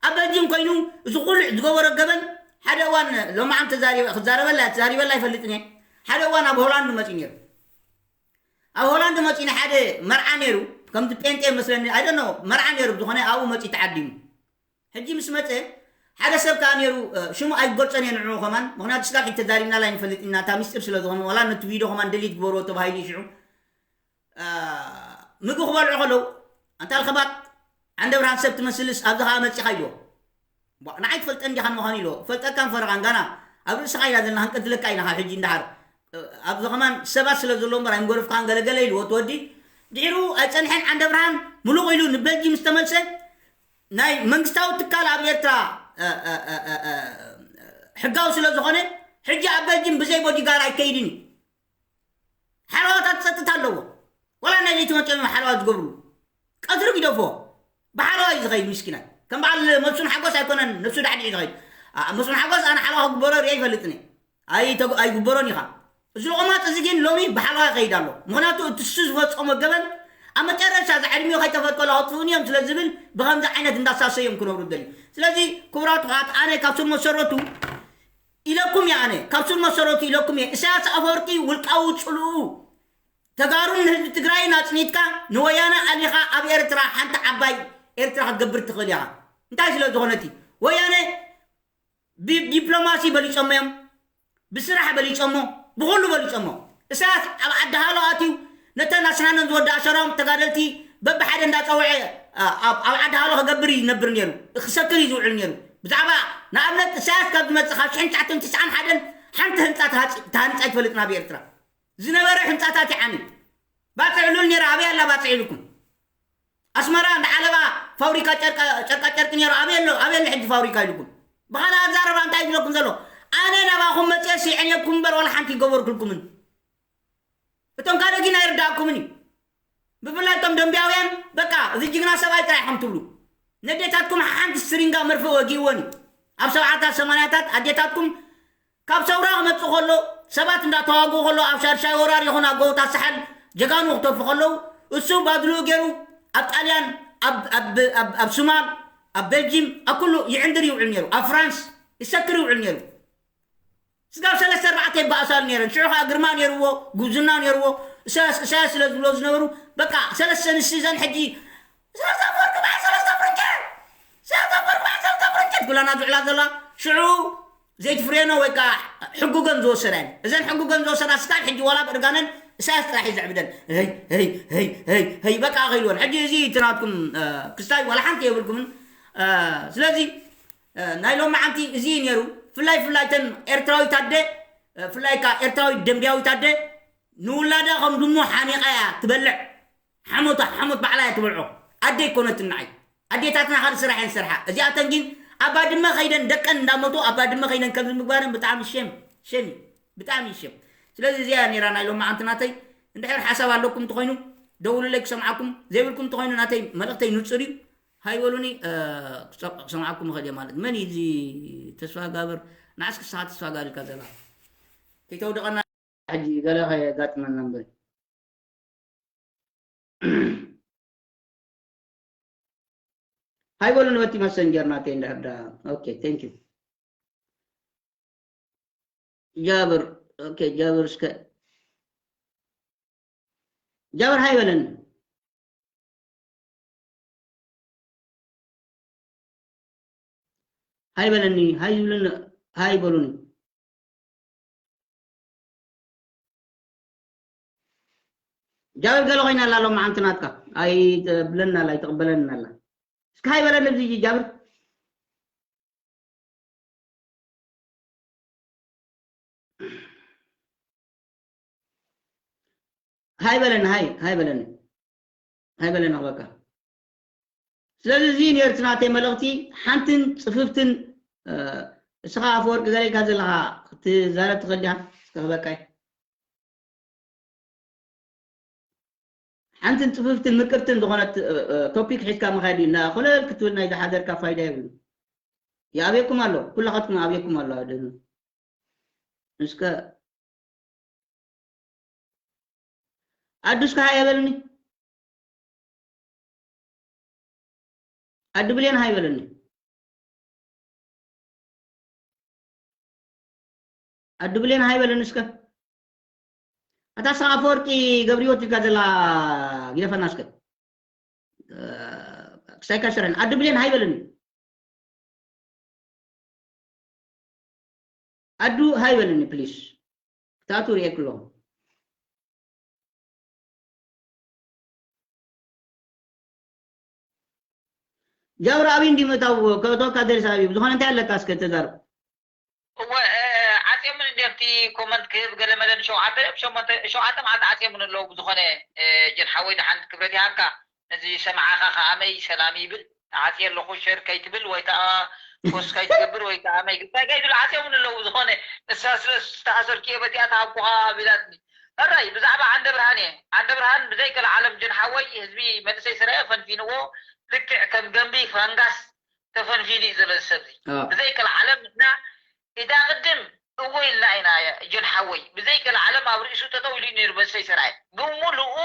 ኣብ በልጅም ኮይኑ እዚ ኩሉ ዝገበሮ ገበን ሓደ እዋን ሎማዓም ተዛሪበ ክዛረበላ ተዛሪበላ ኣይፈልጥን እየ። ሓደ እዋን ኣብ ሆላንድ መፂኡ ነይሩ። ኣብ ሆላንድ መፂኡ ንሓደ መርዓ ነይሩ። ከምዚ ጴንጤ መስለኒ ኣይደኖ መርዓ ነይሩ ብዝኾነ ኣብኡ መፂኡ ተዓዲሙ። ሕጂ ምስ መፀ ሓደ ሰብ ከዓ ነይሩ። ሽሙ ኣይገልፀን እየ ንዕኡ ከማን ምክንያቱ ስጋብ ሕጂ ተዛሪብናላ ኣይንፈልጥ ኢና እታ ሚስጢር ስለ ዝኾነ ዋላ ነቲ ቪድዮ ከማን ደሊት ግበርዎ ተባሂሉ እዩ ሽዑ። ምግቢ ክበልዑ ከለዉ ኣንታ ልኸባት ዓንደ ብርሃን ሰብ ትመስልስ ኣብዚ ከዓ መፂኻ ኢልዎ። ንዓይ ትፈልጠን ዲኻን ምዃኑ ኢልዎ። ፈልጠካን ፈረቓን ጋና ኣብ ርእስኻ ኢና ዘለና ክንቀትለካ ኢና ካብ ሕጂ እንዳሓር ኣብዚ ከማን ሰባት ስለ ዘለዎ እምበር ኣይምገረፍካን ገለገለ ኢልዎ እቲ ወዲ። ድሒሩ ኣይፀንሐን ዓንደ ብርሃን ምሉቕ ኢሉ ንበልጂ ምስ ተመልሰ ናይ መንግስታዊ ትካል ኣብ ኤርትራ ሕጋዊ ስለ ዝኾነ ሕጂ ኣብ በልጅም ብዘይ ቦዲጋር ኣይከይድን እዩ። ሓለዋታት ጸጥታ ኣለዎ። ወላ ናይ ለይቲ መጨመ ሓለዋ ዝገብሩ ቀትሪ ግደፎ ብሓለዋ እዩ ዝኸይድ ምስኪናይ ከም በዓል መስፍን ሓጎስ ኣይኮነን ነብሱ ዳዕዲዑ ዝኸይድ። መስፍን ሓጎስ ኣነ ሓለዋ ክግበሮ ሪአ ይፈልጥኒ። ኣይግበሮን ኢኻ። እዚ ልቑማፅ እዚ ግን ሎሚ ብሓለዋ ይኸይድ ኣሎ። ምክንያቱ እቲ እሱ ዝፈፀሞ ገበን ኣብ መጨረሻ እዛ ዕድሚኡ ከይተፈቀሎ ከጥፍኡኒ እዮም ስለ ዝብል ብከምዚ ዓይነት እንዳሳሰዮም ክነብሩ ደልዩ። ስለዚ ክቡራት ኸዓት ኣነ ካብ ስር መሰረቱ ኢለኩም እየ ኣነ ካብ ስር መሰረቱ ኢለኩም እየ። ኢሳያስ ኣፈወርቂ ውልቃዊ ጽልኡ ተጋሩን ህዝቢ ትግራይን ኣጽኒትካ ንወያነ ኣሊኻ ኣብ ኤርትራ ሓንቲ ዓባይ ኤርትራ ክትገብር ትኽእል ኢኻ። እንታይ ስለ ዝኾነ እቲ ወያነ ብዲፕሎማሲ በሊጾሞ እዮም፣ ብስራሕ በሊጾሞ፣ ብኹሉ በሊጾሞ። ኢሳያስ ኣብ ዓዲ ሃሎ ኣትዩ ነተን ኣስናነን ዝወደኣ ሸራውም ተጋደልቲ በብሓደ እንዳጸውዐ ኣብ ዓዲ ሃሎ ክገብር እዩ ዝነብር ነይሩ፣ ክሰክር እዩ ዝውዕል ነይሩ። ብዛዕባ ንኣብነት ኢሳያስ ካብ ዝመጽእ ካብ ሽሕን ትሽዓተ ሚእትን ትስዓን ሓደን ሓንቲ ህንጻ ተሃንጻ ኣይትፈልጥን ኣብ ኤርትራ። ዝነበረ ህንጻታት ይዓኒ ባጽዕ ሉል ነይራ ኣበይ ኣላ ባጽዕ ኢልኩም ኣስመራ እንዳ ዓለባ ፋብሪካ ጨርቃ ጨርቂ ነይሩ ኣበይ ኣሎ ኣበይ ኣሎ ሕጂ ፋብሪካ ኢልኩም ብኻልእ ኣዛረባ እንታይ ይብለኩም ዘሎ ኣነ ናባኹም መፅየ ስዒነኩም እምበር ዋላ ሓንቲ ይገበርኩልኩምን እቶም ካልእ ግን ኣይርዳእኩምን እዩ ብፍላይ እቶም ደንቢያውያን በቃ እዚ ጅግና ሰብኣይ ጥራይ ከም ትብሉ ነዴታትኩም ሓንቲ ስሪንጋ መርፍእ ወጊእወን እዩ። ኣብ ሰብዓታት ሰማንያታት ኣዴታትኩም ካብ ሰውራ ክመጽእ ከሎ ሰባት እንዳተዋግኡ ከሎ ኣብ ሻድሻይ ወራር ይኹን ኣብ ጎቦታት ሳሕል ጀጋኑ ክተርፉ ከለዉ እሱ ባድልኡ ገይሩ ኣብ ጣልያን ኣብ ኣብ ኣብ ኣብ ሱማል ኣብ ቤልጂም ኣብ ኩሉ ይዕንድር ይውዕል ነይሩ። ኣብ ፍራንስ ይሰክር ይውዕል ነይሩ። ስጋብ ሰለስተ ኣርባዕተ ይበኣሳሉ ነይረን። ሽዑ ከዓ ግርማ ነይርዎ፣ ጉብዝና ነይርዎ። እሳያስ እሳያስ ስለ ዝብሎ ዝነበሩ በቃ ሰለስተ ንስቲ እዘን ሕጂ እሳያስ ኣፈወርቂ በዓል ሰለስተ ፍርንጭር፣ እሳያስ ኣፈወርቂ በዓል ሰለስተ ፍርንጭር ኩላና ዝውዕላ ዘላ ሽዑ ዘይትፍርየኖ ወይ ከዓ ሕጉገን ዝወሰዳ እየን። እዘን ሕጉገን ዝወሰዳ ስካብ ሕጂ ዋላ ብእርጋነን እሳያስ ጥራሕ እዩ ዘዕብደን። ህይ ህይ ህይ ህይ ህይ በቃ ከይልወን። ሕጂ እዚ እቲ ናትኩም ክስታይ ዋላ ሓንቲ የብልኩምን። ስለዚ ናይ ሎማዓንቲ እዚ እዩ ነይሩ። ፍላይ ፍላይ ተን ኤርትራዊት ኣደ ፍላይ ካ ኤርትራዊት ደምቢያዊት ኣደ ንውላዳ ከም ድሙ ሓኒቓ እያ ትበልዕ። ሓሞታ ሓሞት ባዕላ እያ ትበልዖ። ኣደ ይኮነትን ንዓይ። ኣዴታትና ካልእ ስራሕ እየን ዝሰርሓ። እዚኣተን ግን ኣብ ባድመ ከይደን ደቀን እንዳሞቱ ኣብ ባድመ ከይደን ከምዚ ምግባረን ብጣዕሚ ሸም ሸም እዩ። ብጣዕሚ እዩ ሸም። ስለዚ እዚኣ እያ ነይራ ናይ ሎማዓንቲ ናተይ። እንድሕር ሓሳብ ኣለኩም እንተኾይኑ ደውሉለይ ክሰምዓኩም። ዘይብልኩም እንተኾይኑ ናተይ መልእኽተይ ንጹር እዩ። ሃይ በሉኒ። ክሰምዓኩም ይኽእል እየ ማለት መን እዩ እዚ ተስፋ ጋብር? ንዓስ ክስኻ ተስፋ ጋር ኢልካ ዘላ ከይተውድቐና። ሕጂ ገለ ከየጋጥመና እምበር ሃይ በሉኒ በቲ መሰንጀር ናተይ እንድሕር ዳ። ኦኬ፣ ቴንክ ዩ። ጃብር። ኦኬ፣ ጃብር እስከ ጃብር ሃይ በለኒ። ሃይ በለኒ፣ ሃይ ዝብልን ሃይ በሉኒ። ጃብር ገለ ኮይና ኣላ ሎማዓንቲ ናትካ ኣይትብለና ኣላ ኣይትቕበለና ኣላ። እስኪ ሃይ በለኒ ብዚ ጃብር። ሃይ በለኒ ሃይ ሃይ በለኒ ሃይ በለኒ ክበካ። ስለዚ እዚ ነርት ናተይ መልእኽቲ ሓንትን ጽፍፍትን። እስኻ ኣፈወርቂ ገለ ኢልካ ዘለኻ ክትዛረብ ትኽእል ዲኻ? እስከ ክበቃይ ሓንትን ጽፍፍትን ምቅርትን ዝኾነት ቶፒክ ሒዝካ ምኻድ እዩ። እና ኮለል ክትብል ናይ ዝሓደርካ ፋይዳ የብሉ። ይኣብየኩም ኣሎ፣ ኩላኻትኩም ኣብየኩም ኣሎ። ኣደኑ እስከ ኣዱ እስከ ሃይ በልኒ። ኣዱ ብሌን ሃይ በልኒ። ኣዱ ብሌን ሃይ በልኒ እስከ። ኣታ ስኻ ኣፈወርቂ ገብርሂወት ኢልካ ዘላ ግደፈና እስከ። ክሳይካ ሽረን ኣዱ ብሌን ሃይ በልኒ። ኣዱ ሃይ በልኒ ፕሊስ። ክታቱ ሪኤክ ኣለኹ። ጃብር ኣብይ እንዲ ምእታው ከእቶካ ደርሲ ኣብዩ ብዝኾነ እንታይ ኣለካ እስከ ተዛርብ። እወ ዓፅዮምን እንዲርቲ ኮመንት ክህብ ገለ መለ ንሸውዓተ ሸሞንተ ሸውዓተ መዓልቲ ዓፅዮምን ኣለዉ ብዝኾነ ጀን ሓወይ ደሓን ክብረት ይሃብካ ነዚ ሰማዓኻ ከኣመይ ሰላም ይብል ተዓፅየ ኣለኹ ሸር ከይትብል ወይ ከዓ ፖስት ከይትገብር ወይ ከዓ መይ እንታይ ከይትብል ዓፅዮምን ኣለዉ ብዝኾነ ንሳ ስለ ዝተኣሰርክዮ በቲኣ ተሃብኩኻ ቢላትኒ ሕራይ ብዛዕባ ዓንደ ብርሃን እየ ዓንደ ብርሃን ብዘይ ቀልዓለም ጀን ሓወይ ህዝቢ መንእሰይ ስራየ ፈንፊንዎ ልክዕ ከም ገንቢ ፋንጋስ ተፈንፊኑ እዩ ዘሎ እዚ ሰብ እዚ። ብዘይ ቀልዓለም ንሕና እታ ቅድም እወ ኢልና ኢና ጀን ሓወይ ብዘይ ቀልዓለም ኣብ ርእሱ ጠጠው ኢሉ እዩ ነይሩ መንእሰይ ሰራየ ብምሉኡ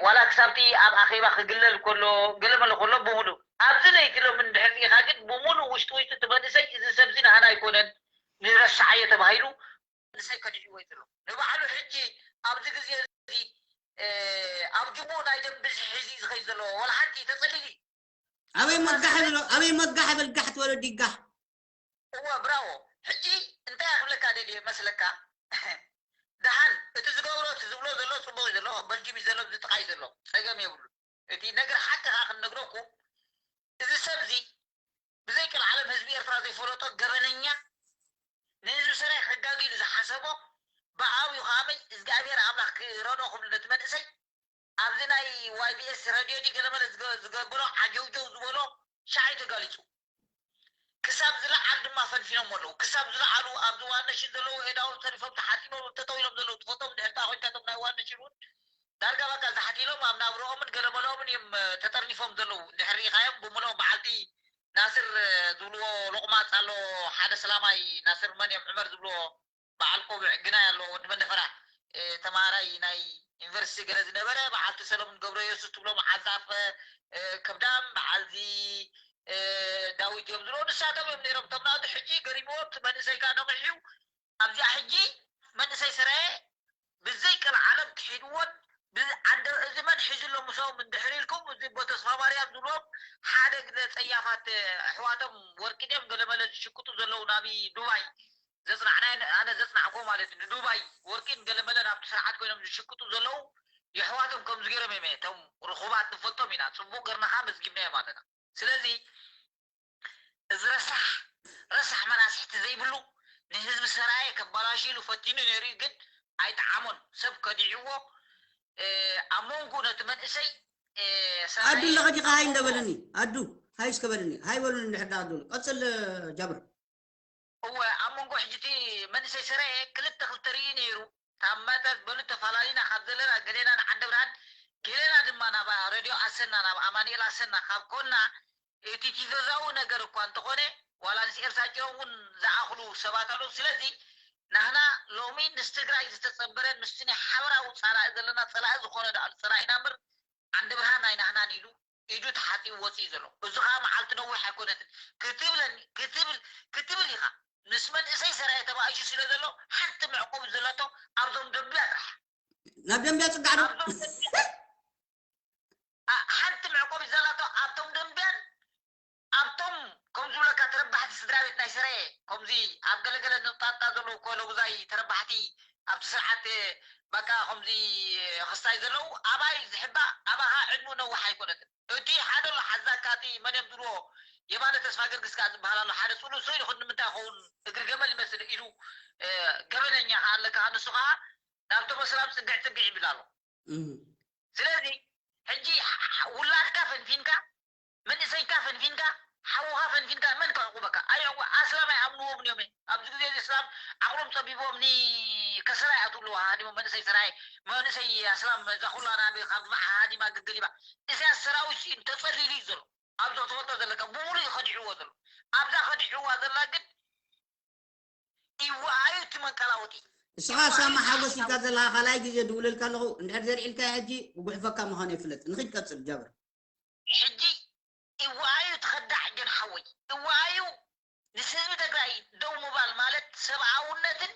ዋላ ክሳብቲ ኣብ ኣኼባ ክግለል ከሎ ገለመለ ከሎ ብምሉእ ኣብዚ ለይቲ ሎሚ እንድሕር ርኢኻ ግን ብምሉእ ውሽጢ ውሽጢ እቲ መንእሰይ እዚ ሰብ እዚ ናህና ኣይኮነን ንረስዓዮ ተባሂሉ መንእሰይ ከዲዕዎ እዩ ዘሎ ንባዕሉ ሕጂ ኣብዚ ግዜ እዚ ኣብ ጅቡኡ ናይ ደም ብዝሒ ሒዙ እዩ ዝኸይድ ዘሎ ዋላ ሓንቲ ተፀሊሉ እዩ ኣበይ መጋሕ ብሎ ኣበይ መጋሕ በል ጋሕ ትበሎ ዲጋሕ እወ ብራዎ ሕጂ እንታይ ክብለካ ደልየ መስለካ ደሓን እቲ ዝገብሮ እቲ ዝብሎ ዘሎ ፅቡቅ እዩ ዘሎ በልጅም እዩ ዘሎ እዚ ጥቃይ ዘሎ ፀገም የብሉ እቲ ነገር ሓቂ ከዓ ክንነግረኩም እዚ ሰብ እዚ ብዘይ ቀልዓለም ህዝቢ ኤርትራ ዘይፈለጦ ገበነኛ ንህዝቢ ሰራይ ከጋግዩ ዝሓሰቦ ብዓብዩ ከዓበይ እግዚኣብሔር ኣምላኽ ክረድኦ ክብሉ ነቲ መንእሰይ ኣብዚ ናይ ዋይ ቢ ኤስ ረድዮ ድዩ ገለመለ ዝገ- ዝገብሮ ዓጀውጀው ዝበሎ ሻዕ እዩ ተጋሊፁ ክሳብ ዝለዓል ድማ ፈንፊኖም ኣለዉ ክሳብ ዝለዓሉ ኣብዚ ዋነሽን ዘለዉ ኤዳውሩ ተሪፎም ተሓፂቦም ተጠው ኢሎም ዘለዉ ትፈቶም ድሕርታ ኮይንካ ቶም ናይ ዋነሽን እውን ዳርጋ በቃ ዛሕቲሎም ኣብ ናብርኦምን ገለመለኦምን እዮም ተጠርኒፎም ዘለዉ። እንድሕር ርኢኻዮም ብምልኦም በዓልቲ ናስር ዝብልዎ ሎቕማፅ ኣሎ፣ ሓደ ሰላማይ ናስር መን እዮም ዕመር ዝብልዎ በዓል ቆብዕ ግናይ ኣሎ፣ ወዲ መንደፈራ ተማሃራይ ናይ ዩኒቨርሲቲ ገለ ዝነበረ፣ በዓልቲ ሰለሙን ገብረ የሱስ ትብሎም ዓዛፍ ከብዳም፣ በዓልዚ ዳዊት እዮም ዝብልዎ። ንሳቶም እዮም ነይሮም እቶም ናቱ። ሕጂ ገሪምዎም እቲ መንእሰይ ከዓ ነቒሑ ኣብዚኣ ሕጂ መንእሰይ ሰራየ ብዘይ ቀልዓለም ክሒድዎን እዚ መን ሒዙ ኣሎ ምሳኦም እንድሕር ኢልኩም፣ እዚ ኣቦ ተስፋ ማርያም ዝብሎም ሓደ ግለ ጸያፋት ኣሕዋቶም ወርቂ ድዮም ገለመለ ዝሽቅጡ ዘለዉ ናብ ዱባይ ዘጽናዕናዮ፣ ኣነ ዘጽናዕኮ ማለት እዩ። ንዱባይ ወርቂን ገለመለ ናብቲ ስርዓት ኮይኖም ዝሽቅጡ ዘለዉ የሕዋቶም ከምዚ ገይሮም እዮም እቶም ርኹባት ንፈልጦም ኢና። ጽቡቕ ገርና ከዓ መዝጊብናዮም ኣለና። ስለዚ እዚ ረሳሕ ረሳሕ መራስሕቲ ዘይብሉ ንህዝቢ ሰራየ ከባላሽሉ ፈቲኑ ነይሩ እዩ፣ ግን ኣይጠዓሞን። ሰብ ከዲዕዎ ኣብ መንጉ ነቲ መንእሰይ ሰራየ ኣዱ ኣለኸ ዲኻ? ሃይ እንደበለኒ ኣዱ፣ ሃይ እስከ በለኒ፣ ሃይ በሉኒ እንድሕር ደኣ ኣዱ። ቀጽል ጃብር። እወ ኣብ መንጎ ሕጂ እቲ መንእሰይ ሰራየ ክልተ ክልተ ርኢ ነይሩ። ካብ መጠጥ በሉ ተፋላሊና ካብ ዘለና ገሌና ንዓዲ ብርሃን ገሌና ድማ ናብ ሬድዮ ኣሰና ናብ ኣማኑኤል ኣሰና ካብ ኮና እቲ ቲዞዛዊ ነገር እኳ እንተኾነ ዋላ ንስ ኤልሳ ጭሮም እውን ዝኣኽሉ ሰባት ኣለዉ። ስለዚ ናህና ሎሚ ምስ ትግራይ ዝተጸንበረ ምስቲ ናይ ሓበራዊ ጸላኢ ዘለና ጸላኢ ዝኾነ ደኣ ጸላኢና እምበር ዓንዲ ብርሃን ኣይናህናን ኢሉ ኢዱ ተሓጺቡ ወጺኡ ዘሎ። እዚ ኸዓ መዓልቲ ነዊሕ ኣይኮነትን ክትብለኒ ክትብል ክትብል ኢኻ። ምስ መንእሰይ ሰራየ ተባኢሱ ስለ ዘሎ ሓንቲ መዕቆቢ ዘላቶ ኣብዞም ደንብያ ጥራሕ። ናብ ደንብያ ጽጋዕ ዶ? ኣብዞም ደንብያ ሓንቲ መዕቆቢ ዘላቶ ኣብቶም ደንብያን ኣብቶም ከም ዝብለካ ተረባሕቲ ስድራ ቤት ናይ ሰራየ ከምዚ ኣብ ገለገለ ንጣጣ ዘለዉ ኮለጉዛይ ተረባሕቲ ኣብቲ ስርዓት በቃ ከምዚ ክስታይ ዘለዉ ኣባይ ዝሕባ ኣባኻ ዕድሙ ነዋሕ ኣይኮነትን። እቲ ሓደ ኣሎ ሓዛካ እቲ መን እዮም ዝብልዎ የማነ ተስፋ ገርግስ ከዓ ዝበሃል ኣሎ ሓደ ፅሉእ ሰው ይኹን ንምንታይ ኸውን እግሪ ገመል ይመስል ኢሉ ገበነኛ ከዓ ኣለካ ንሱ ከዓ ናብቶም ኣስላም ፅግዕ ፅግዕ ይብል ኣሎ። ስለዚ ሕጂ ውላድካ ፈንፊንካ መንእሰይካ ፈንፊንካ ሓውኻ ፈንፊንካ መን ከዕቁበካ? ኣይዕቁ ኣስላም ኣይኣምንዎም እዮም። ኣብዚ ግዜ እዚ እስላም ዓቕሎም ፀቢቦም ንከሰራ ይኣትዉ ኣለዉ። ሃዲሞም መንእሰይ ሰራይ መንእሰይ ኣስላም እዛ ኩላ ናብ ካብ መዓ ሃዲማ ግግሊባ እዚኣ ሰራዊት እዩ ተፀሊሉ እዩ ዘሎ። ኣብዚ ክትፈልጦ ዘለካ ብምሉእ እዩ ከዲዕዎ ዘሎ። ኣብዛ ከዲዕዋ ዘላ ግን ይወኣዩ እቲ መንቀላወጢ እስኻ ሳማ ሓጎስ ኢልካ ዘለኻ ካልኣይ ግዜ ድውለልካ ኣለኹ እንድሕር ዘርዒልካ ሕጂ ጉሕፈካ ምዃኑ ይፍለጥ። ንኺድ ቀጽል ጃብር። ሕጂ ይወኣዩ ትኸዳዕ ጀን ሓወይ ይወኣዩ ንስህዝቢ ትግራይ ደው ምባል ማለት ሰብኣውነትን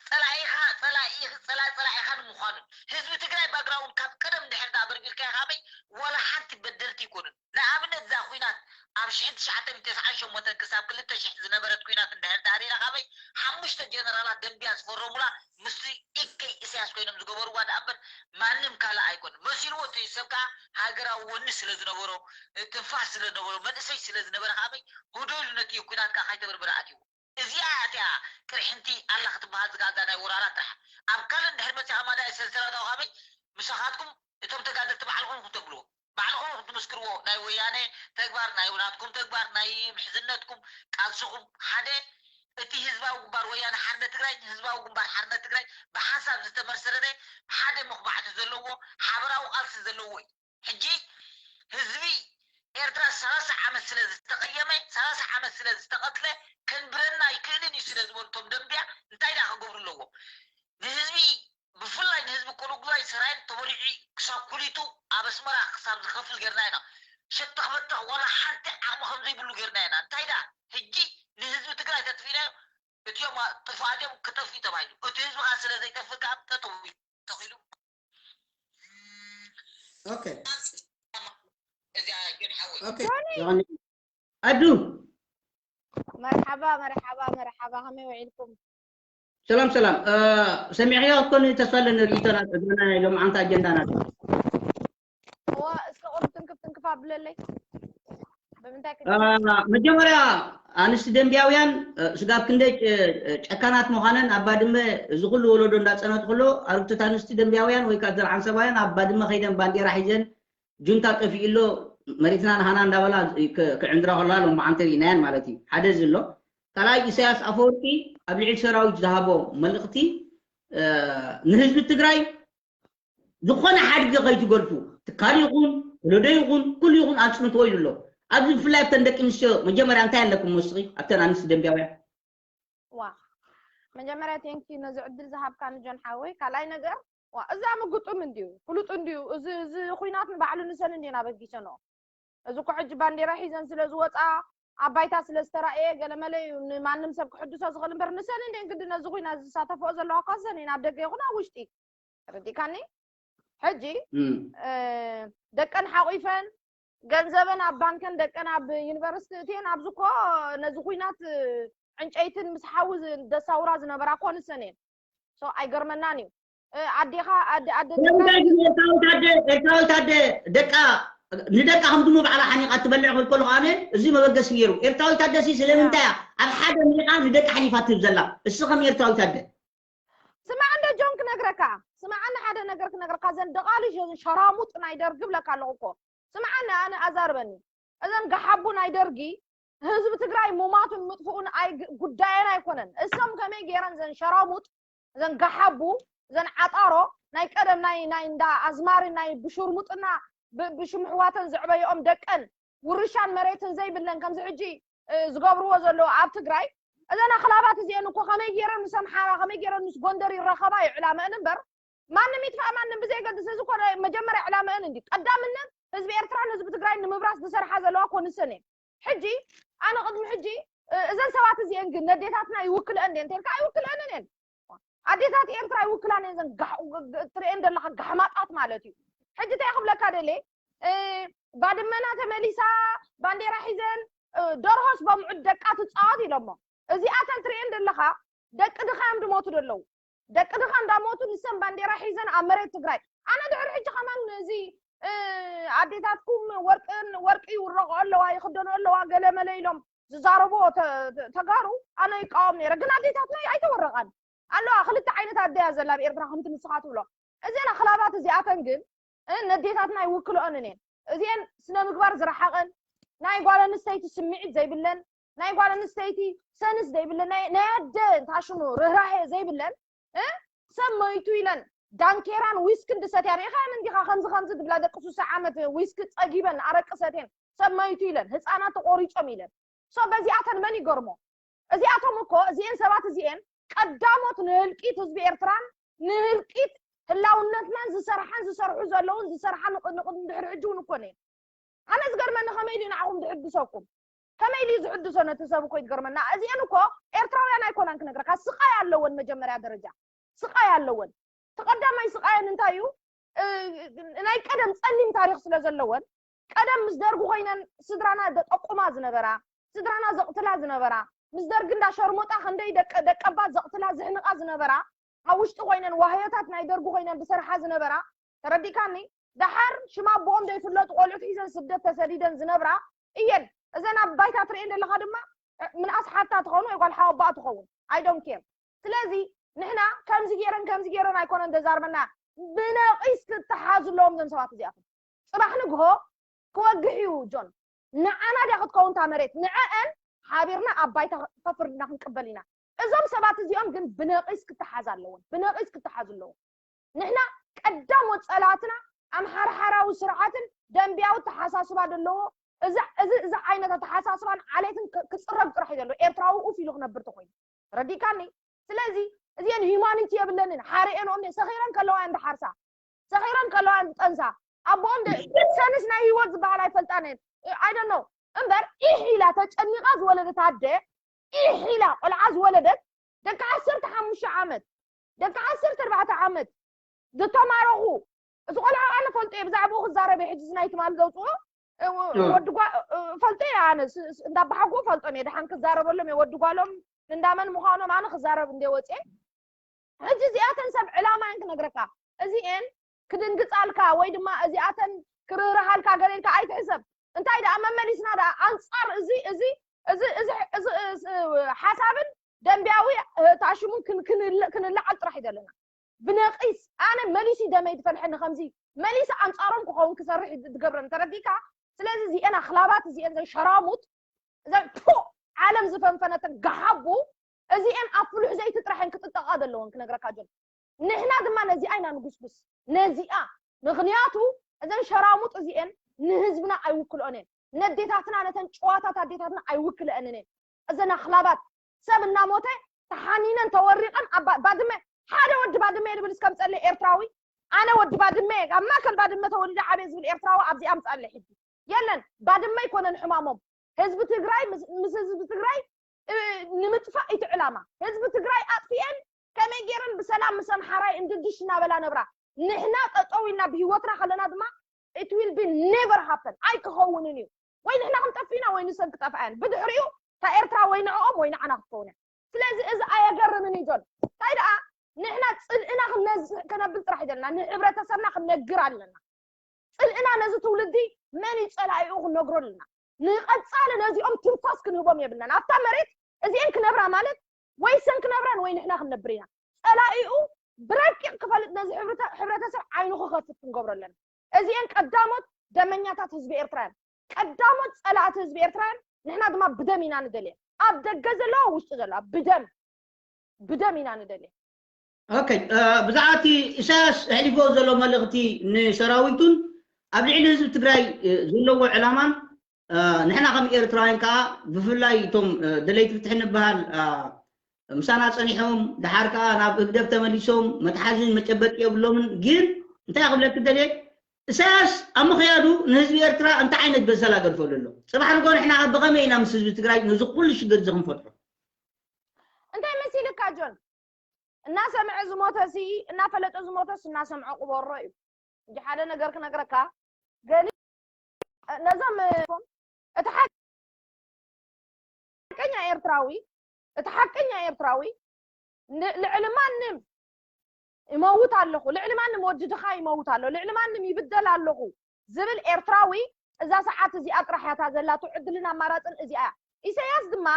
ጸላኢኻ ጸላኢ ጸላ ጸላኢኻ ንምዃኑ ህዝቢ ትግራይ ባግራውንድ ካብ ቀደም ድሕር ዳ በርቢርካ ኢኻ ኣበይ ዋላ ሓንቲ በደልቲ ይኮኑን። ንኣብነት እዛ ኩናት ኣብ ሽሕን ትሽዓተ ሚእትን ተስዓን ሸሞንተን ክሳብ ክልተ ሽሕ ዝነበረት ኩናት እንድሕር ዳ ሪኢና ካበይ ሓሙሽተ ጀነራላት ደንቢያ ዝፈረሙላ ምስ ኢከይ ኢሳያስ ኮይኖም ዝገበርዋ ደኣ እምበር ማንም ካልእ ኣይኮነን። መሲልዎ እቲ ሰብ ከዓ ሃገራዊ ወኒ ስለ ዝነበሮ ትንፋስ ስለ ዝነበሮ መንእሰይ ስለ ዝነበረ ካበይ ህዶ ኢሉ ነቲ ኩናት ከዓ ካይተበርበረ ኣትይዎ። እዚኣ እቲኣ ቅርሕንቲ ኣላ ክትበሃል ዝግኣዛ ናይ ወራራት ጥራሕ ኣብ ካልእ እንድሕር መፂኻ ማዳ ሰንሰለታዊ ካበይ ምሳኻትኩም እቶም ተጋደልቲ ባዕልኹም ክትብልዎ ባዕልኹም ክትምስክርዎ ናይ ወያነ ተግባር ናይ ናትኩም ተግባር ናይ ምሕዝነትኩም ቃልስኹም ሓደ እቲ ህዝባዊ ግንባር ወያነ ሓርነት ትግራይ ህዝባዊ ግንባር ሓርነት ትግራይ ብሓንሳብ ዝተመሰረተ ሓደ መኹባዕቲ ዘለዎ ሓበራዊ ቃልሲ ዘለዎ እዩ። ሕጂ ህዝቢ ኤርትራ ሰላሳ ዓመት ስለ ዝተቐየመ ሰላሳ ዓመት ስለ ዝተቐትለ ከንብረና ኣይክእልን እዩ ስለ ዝበሉ እቶም ደንብያ እንታይ ደኣ ክገብሩ ኣለዎም ንህዝቢ ብፍላይ ንህዝቢ ኮሎጉዛይ ሰራይን ተበሊዑ ክሳብ ኩሊቱ ኣብ ኣስመራ ክሳብ ዝኸፍል ጌርና ኢና ሸተኽ በተኽ ዋላ ሓንቲ ዓቕሚ ከም ዘይብሉ ጌርና ኢና እንታይ ደኣ ሕጂ ንህዝቢ ትግራይ ተጥፊእናዮ እቲኦም ጥፋኣት እዮም ክጠፍኡ ተባሂሉ እቲ ህዝቢ ከዓ ስለ ዘይጠፍእ ከዓ ጠጠው ተኺሉ ኦኬ እዚኣ ግን ሓወይ ኦኬ ኣዱ መርሓባ መርሓባ መርሓባ ከመይ ውዒልኩም ሰላም ሰላም ሰሚዕኽዮ ክትኮኒ ተስፋ ኣለኒ ርእይቶና ጸገና ናይ ሎምዓንቲ ኣጀንዳና እዋ እስከ ቁሩብ ትንክፍ ትንክፍ ኣብለለይ ብምንታይ መጀመርያ ኣንስቲ ደንቢያውያን ስጋብ ክንደይ ጨካናት ምዃነን ኣብ ባድመ እዚ ኩሉ ወለዶ እንዳፀነት ከሎ ኣርግቶት ኣንስቲ ደንቢያውያን ወይ ከዓ ዘርዓንሰባውያን ኣብ ባድመ ከይደን ባንዴራ ሒዘን ጁንታ ጠፊኡ ኣሎ መሬትና ንሃና እንዳበላ ክዕንድራ ከለዋ ሎማዓንቲ ርኢናየን ማለት እዩ ሓደ እዚ ኣሎ ካልኣይ ኢሳያስ ኣፈወርቂ ኣብ ልዕሊ ሰራዊት ዝሃቦ መልእኽቲ ንህዝቢ ትግራይ ዝኾነ ሓድጊ ከይትገድፉ፣ ትካል ይኹን ወለዶ ይኹን ኩሉ ይኹን ኣጽንትዎ ኢሉ ኣሎ። ኣብዚ ብፍላይ ኣብተን ደቂ ኣንስትዮ መጀመርያ እንታይ ኣለኩም መስኺ ኣብተን ኣንስቲ ደንቢያውያን? ዋ መጀመርያ ቴንኪ ነዚ ዕድል ዝሃብካኒ ጆን ሓወይ። ካልኣይ ነገር ዋ እዛ ምግጡም እንድዩ ፍሉጥ እንድዩ እዚ እዚ ኩናት ንባዕሉ ንሰን እንድየን ኣበጊሰንኦ። እዚ እኮ ሕጂ ባንዴራ ሒዘን ስለ ዝወፃ ኣብ ባይታ ስለ ዝተራእየ ገለመለ እዩ ንማንም ሰብ ክሕድሶ ዝኽእል እምበር ንሰን እንድየን ግዲ ነዚ ኩናት ዝሳተፍኦ ዘለዋ እኳ ሰን እየን ኣብ ደገ ይኹን ኣብ ውሽጢ ተረዲእካኒ። ሕጂ ደቀን ሓቂፈን ገንዘበን ኣብ ባንከን ደቀን ኣብ ዩኒቨርሲቲ እትየን ኣብዚ እኮ ነዚ ኩናት ዕንጨይትን ምስ ሓዊ ደሳውራ ዝነበራ እኮ ንሰን እየን። ሶ ኣይገርመናን እዩ። ኣዴኻ ኣደ ኣደ ኤርትራዊት ኣደ ኤርትራዊት ኣደ ደቃ ንደቃ ከም ድሞ ባዕላ ሓኒቃ ትበልዕ ክብል ከለኹ ኣነ እዚ መበገሲ ገይሩ ኤርትራዊት ኣደ ሲ ስለምንታይ እያ ኣብ ሓደ ሚቓ ንደቃ ሓሊፋ ትህብ ዘላ? እሱ ከም ኤርትራዊት ኣደ ስማዕ እንደ ጆን ክነግረካ ስማዕኒ ሓደ ነገር ክነግረካ ዘን ደቓሉ ሸራሙጥ ናይ ደርጊ ብለካ ኣለኹ እኮ ስማዕኒ ኣነ ኣዛርበኒ እዘን ገሓቡ ናይ ደርጊ ህዝቢ ትግራይ ሙማቱን ምጥፍኡን ጉዳየን ኣይኮነን። እሶም ከመይ ገይረን ዘን ሸራሙጥ ዘን ገሓቡ ዘን ዓጣሮ ናይ ቀደም ናይ ናይ እንዳ ኣዝማሪ ናይ ብሹርሙጥና ብሽምሕዋተን ዘዕበየኦም ደቀን ውርሻን መሬትን ዘይብለን ከምዚ ሕጂ ዝገብርዎ ዘለዉ ኣብ ትግራይ እዘን ኣኽላባት እዚአን እኮ ከመይ ገይረን ምስ ኣምሓራ ከመይ ገይረን ምስ ጎንደር ይራኸባ እዩ ዕላመአን እምበር ማንም ይጥፋእ ማንም ብዘይገድስ እዚ እኮ ናይ መጀመርያ ዕላመአን እንዲ ቀዳምነት ህዝቢ ኤርትራን ህዝቢ ትግራይን ንምብራስ ዝሰርሓ ዘለዋ እኮ ንሰን እየን። ሕጂ ኣነ ቅድሚ ሕጂ እዘን ሰባት እዚአን ግን ነዴታትና ይውክልአን ድየን ተልካ ኣይውክልአንን እየን። ኣዴታት ኤርትራ ይውክላን እየን ዘን ትርእየን ዘለካ ጋሕማጣት ማለት እዩ። ሕጂ እንታይ ክብለካ ደልየ ባድመና ተመሊሳ ባንዴራ ሒዘን ደርሆስ በምዑድ ደቃ ትፃወት ኢሎሞ እዚኣተን ትርእየን ዘለካ ደቂ ድኻ እዮም ድሞቱ ደለዉ ደቂ ድኻ እንዳሞቱ ንሰን ባንዴራ ሒዘን ኣብ መሬት ትግራይ ኣነ ድሕሪ ሕጂ ከማን እዚ ኣዴታትኩም ወርቅን ወርቂ ይውረቆ ኣለዋ ይክደኖ ኣለዋ ገለ መለ ኢሎም ዝዛረቦ ተጋሩ ኣነ ይቃወም ነይረ ግን ኣዴታትና ኣይተወረቃን ኣለዋ ክልተ ዓይነት ኣደያ ዘላ ኣብ ኤርትራ ከምቲ ንስኻ ትብሎ እዘን ኣኽላባት እዚኣተን ግን ነዴታትና ይውክልኦን እኔን እዚአን ስነ ምግባር ዝረሓቐን ናይ ጓል ኣንስተይቲ ስምዒት ዘይብለን ናይ ጓል ኣንስተይቲ ሰንስ ዘይብለን ናይ ኣደ ታሽሙ ርህራሄ ዘይብለን ሰብ መይቱ ኢለን ዳንኬራን ዊስክን ድሰትያ ርኢኻየን እንዲኻ ከምዚ ከምዚ ድብላ ደቂ ሱሳ ዓመት ዊስኪ ጸጊበን ኣረቂ ሰትየን ሰብ መይቱ ኢለን ህፃናት ተቆሪጾም ኢለን ሶ በዚኣተን መን ይገርሞ እዚኣቶም እኮ እዚኤን ሰባት እዚኤን ቀዳሞት ንህልቂት ህዝቢ ኤርትራን ንህልቂት ህላውነትናን ዝሰርሓን ዝሰርሑ ዘለውን ዝሰርሓ ንድሕሪ ሕጂ እውን እኮ ነየን ኣነ ዝገርመኒ ከመይ ድዩ ንዓኹም ዝሕድሰኩም ከመይ ድዩ ዝሕድሶ ነቲ ሰብ እኮ ይትገርመና እዚኤን እኮ ኤርትራውያን ኣይኮናን ክነግረካ ስቃይ ኣለወን መጀመርያ ደረጃ ስቃይ ኣለወን ተቀዳማይ ስቃየን እንታይ እዩ ናይ ቀደም ጸሊም ታሪክ ስለ ዘለወን ቀደም ምስ ደርጊ ኮይነን ስድራና ደጠቁማ ዝነበራ ስድራና ዘቕትላ ዝነበራ ምስ ደርጊ እንዳ ሸርሞጣ ክንደይ ደቀባት ዘቕትላ ዝሕንቃ ዝነበራ ኣብ ውሽጢ ኮይነን ዋህዮታት ናይ ደርጊ ኮይነን ዝሰርሓ ዝነበራ ተረዲእካኒ ደሓር ሽማ ኣቦኦም ዘይፍለጡ ቆልዑት ሒዘን ስደት ተሰዲደን ዝነብራ እየን እዘን ኣብ ባይታ ትርእየን ዘለካ ድማ ምንኣስ ሓታ ትኸውን ወይ ጓል ሓወባኣ ትኸውን ኣይዶን ኬር ስለዚ ንሕና ከምዚ ገይረን ከምዚ ገይረን ኣይኮነን ዘዛርበና ብነቂስ ክትሓዙ ኣለዎም ዘም ሰባት እዚኣቶም ፅባሕ ንግሆ ክወግሕ እዩ ጆን ንዓና ድያ ክትከውን እታ መሬት ንዐአን ሓቢርና ኣብ ባይታ ከፍርድና ክንቅበል ኢና እዞም ሰባት እዚኦም ግን ብነቂስ ክትሓዝ ኣለዎም ብነቂስ ክትሓዙ ኣለዎም ንሕና ቀዳሞት ፀላትና ኣምሓርሓራዊ ስርዓትን ደንቢያዊ ተሓሳስባ ዘለዎ እዚ እዚ ዓይነት ኣተሓሳስባን ዓሌትን ክፅረግ ጥራሕ እዩ ዘሎ ኤርትራዊ ኡፍ ኢሉ ክነብር ተኮይኑ ረዲካኒ ስለዚ እዚአን ሂማኒቲ የብለንን ሓረኤንኦም ሰኺረን ከለዋ እየን ዝሓርሳ ሰኺረን ከለዋ እየን ዝጠንሳ ኣቦኦም ሰንስ ናይ ህይወት ዝበሃል ኣይፈልጣን እየን ኣይደኖ እምበር ኢሕ ኢላ ተጨኒቃ ዝወለደት ኣደ ኢሕ ኢላ ቆልዓ ዝወለደት ደቂ ዓሰርተ ሓሙሽተ ዓመት ደቂ ዓሰርተ ኣርባዕተ ዓመት ዝተማረኹ እቲ ቆልዓ ኣነ ፈልጦ እየ ብዛዕባኡ ክዛረብ እየ ሕጂ ናይ ትማል ዘውፅኦ ወዲ ፈልጦ እየ ኣነ እንዳባሓጎ ፈልጦም እየ ድሓን ክዛረበሎም እየ ወዲ ጓሎም እንዳመን ምዃኖም ኣነ ክዛረብ እንደ ወፅየ ሕጂ እዚኣተን ሰብ ዕላማ እየን ክነግረካ እዚኤን ክድንግፃልካ ወይ ድማ እዚኣተን ክርህርሃልካ ገሌልካ ኣይትሕሰብ እንታይ ደኣ መመሊስና ደኣ ኣንፃር እዚ እዚ እዚ እዚ እዚ ሓሳብን ደንቢያዊ ታሽሙን ክንላዓል ጥራሕ እዩ ዘለና ብነቂስ ኣነ መሊሱ ደመይ ዝፈልሐኒ ከምዚ መሊሱ ኣንፃሮም ክኸውን ክሰርሕ ዝገብረን ተረዲእካ ስለዚ እዚኤን ኣኽላባት እዚኤን ዘን ሸራሙጥ ዘን ፑ ዓለም ዝፈንፈነተን ገሓቡ እዚኤን ኣብ ፍሉሕ ዘይቲ ጥራሕ እየን ክጥጠቃ ዘለወን ክነግረካ ጆን ንሕና ድማ ነዚኣ ኢና ንጉስጉስ ነዚኣ ምኽንያቱ እዘን ሸራሙጥ እዚኤን ንህዝብና ኣይውክልኦን እየን። ነዴታትና፣ ነተን ጨዋታት ኣዴታትና ኣይውክልአንን እየን። እዘን ኣኽላባት ሰብ እናሞተ ተሓኒነን ተወሪቐን ኣብ ባ- ባድመ ሓደ ወዲ ባድመ እየ ዝብል እስከምፀለይ ኤርትራዊ ኣነ ወዲ ባድመ እየ፣ ኣብ ማእከል ባድመ ተወሊደ ዓብየ ዝብል ኤርትራዊ ኣብዚ ኣምፃለይ ሕጂ የለን። ባድመ ኣይኮነን ሕማሞም። ህዝቢ ትግራይ ምስ ምስ ህዝቢ ትግራይ እ፣ ንምጥፋእ እቲ ዕላማ። ህዝቢ ትግራይ ኣጥፊኤን ከመይ ገይረን ብሰላም ምስ ኣምሓራይ እንድድሽ እናበላ ነብራ። ንሕና ጠጠው ኢልና ብህይወትና ከለና ድማ it will be never happen ኣይክኸውንን እዩ። ወይ ንሕና ክንጠፍእና ወይ ንሰን ክጠፍኣየን። ብድሕሪኡ እታ ኤርትራ ወይ ንዕኦም ወይ ንዓና ክትከውን እያ። ስለዚ እዚ ኣየገርምን እዩ ጆን። እንታይ ደኣ ንሕና ፅልእና ክነዝ- ከነብል ጥራሕ ይደልና ንሕብረተሰብና ክነግር ኣለና። ፅልእና ነዚ ትውልዲ መን እዩ ፀላኢኡ ክነግሮ ኣለና። ንቐፃሊ ነዚኦም ትንፋስ ክንህቦም የብልናን። ኣብታ መሬት እዚአን ክነብራ ማለት ወይ ሰን ክነብራን ወይ ንሕና ክንነብር ኢና። ፀላኢኡ ብረቂቕ ክፈልጥ ነዚ ሕብረተ- ሕብረተሰብ ዓይኑ ክኸፍት ክንገብሮ ኣለና። እዚአን ቀዳሞት ደመኛታት ህዝቢ ኤርትራ እየን። ቀዳሞት ፀላእቲ ህዝቢ ኤርትራ እየን። ንሕና ድማ ብደም ኢና ንደልየን። ኣብ ደገ ዘለዋ ውሽጢ ዘለዋ ብደም ብደም ኢና ንደልየን። ኦኬ፣ ብዛዕባ እቲ ኢሳያስ ኣሕሊፎ ዘሎ መልእኽቲ ንሰራዊቱን ኣብ ልዕሊ ህዝቢ ትግራይ ዘለዎ ዕላማን ንሕና ከም ኤርትራውያን ከዓ ብፍላይ እቶም ደለይቲ ፍትሒ ንበሃል ምሳና ፀኒሖም ድሓር ከዓ ናብ ህግደፍ ተመሊሶም መትሓዝን መጨበጢ የብሎምን። ግን እንታይ ክብለክ ደልየ፣ ኢሳያስ ኣብ ምኽያዱ ንህዝቢ ኤርትራ እንታይ ዓይነት በሰላ ገድፈሉ ኣሎ? ፅባሕ ንጎ ንሕና ብኸመይ ኢና ምስ ህዝቢ ትግራይ ነዚ ኩሉ ሽግር እዚ ክንፈትሖ? እንታይ መሲልካ ጆን? እናሰምዐ ዝሞተ ሲ እናፈለጠ ዝሞተስ እናሰምዐ ቅበሮ እዩ እንጂ ሓደ ነገር ክነግረካ ገሊ ነዞም እቲ ሓቀኛ ኤርትራዊ እቲ ሓቀኛ ኤርትራዊ ልዕሊ ማንም ይመውት ኣለኹ፣ ልዕሊ ማንም ወዲ ድኻ ይመውት ኣሎ፣ ልዕሊ ማንም ይብደል ኣለኹ ዝብል ኤርትራዊ እዛ ሰዓት እዚኣ ጥራሕ እያ እታ ዘላቶ ዕድልን ኣማራፅን እዚኣ እያ። ኢሳያስ ድማ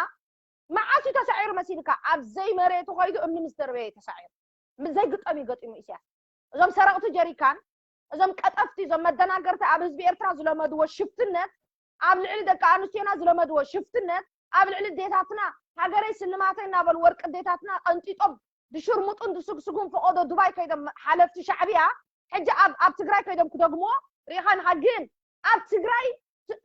መዓስ እዩ ተሳዒሩ መሲልካ? ኣብ ዘይመሬቱ ከይዱ እምኒ ምስ ደርበየ እዩ ተሳዒሩ። ምስ ዘይግጠም እዩ ገጢሙ ኢሳያስ። እዞም ሰረቕቲ ጀሪካን፣ እዞም ቀጠፍቲ፣ እዞም መደናገርቲ ኣብ ህዝቢ ኤርትራ ዝለመድዎ ሽፍትነት፣ ኣብ ልዕሊ ደቂ ኣንስትዮና ዝለመድዎ ሽፍትነት፣ ኣብ ልዕሊ ዴታትና ሃገረይ ስልማተይ እናበሉ ወርቂ ዴታትና ቀንጢጦም ድሽርሙጡን ድስግስጉን ፈቐዶ ዱባይ ከይዶም ሓለፍቲ ሻዕብያ ሕጂ ኣብ ኣብ ትግራይ ከይዶም ክደግምዎ ሪኢኻ ንኻ ግን ኣብ ትግራይ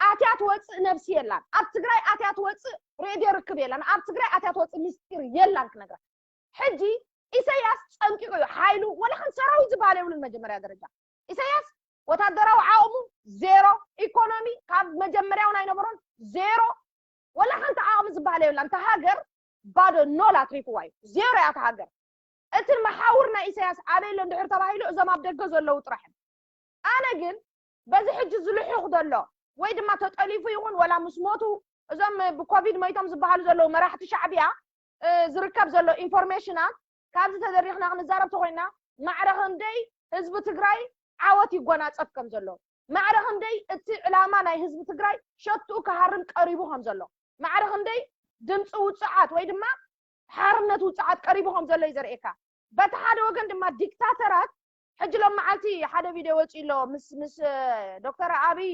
ኣትያ ትወፅእ ነብሲ የላን ኣብ ትግራይ ኣትያ ትወፅእ ሬድዮ ርክብ የላን ኣብ ትግራይ ኣትያ ትወፅእ ምስጢር የላን ክነግራ ሕጂ ኢሳያስ ፀንቂቁ እዩ ሓይሉ ወላ ከም ሰራዊት ዝበሃል የብሉን መጀመርያ ደረጃ ኢሳያስ ወታደራዊ ዓቕሙ ዜሮ ኢኮኖሚ ካብ መጀመርያውን ኣይነበሮን ዜሮ ወላ ሓንቲ ዓቕሚ ዝበሃል የብላ እንተ ሃገር ባዶ ኖል ኣትሪፍዋ እዩ ዜሮ እያ ሃገር እቲ መሓውር ናይ ኢሳያስ ኣበይ ኣሎ እንድሕር ተባሂሉ እዞም ኣብ ደገ ዘለዉ ጥራሕ ኣነ ግን በዚ ሕጂ ዝልሑኽ ዘሎ ወይ ድማ ተጠሊፉ ይኹን ወላ ምስ ሞቱ እዞም ብኮቪድ መይቶም ዝበሃሉ ዘለዉ መራሕቲ ሻዕብያ ዝርከብ ዘሎ ኢንፎርሜሽናት ካብዚ ተደሪኽና ክንዛረብ ተኮይና ማዕረ ክንደይ ህዝቢ ትግራይ ዓወት ይጎናፀፍ ከም ዘሎ ማዕረ ክንደይ እቲ ዕላማ ናይ ህዝቢ ትግራይ ሸትኡ ክሃርም ቀሪቡ ከም ዘሎ ማዕረ ክንደይ ድምፂ ውፅዓት ወይ ድማ ሓርነት ውፅዓት ቀሪቡ ከም ዘሎ እዩ ዘርእየካ በቲ ሓደ ወገን ድማ ዲክታተራት ሕጂ ሎም መዓልቲ ሓደ ቪድዮ ወፂ ኣሎ ምስ ምስ ዶክተር ኣብይ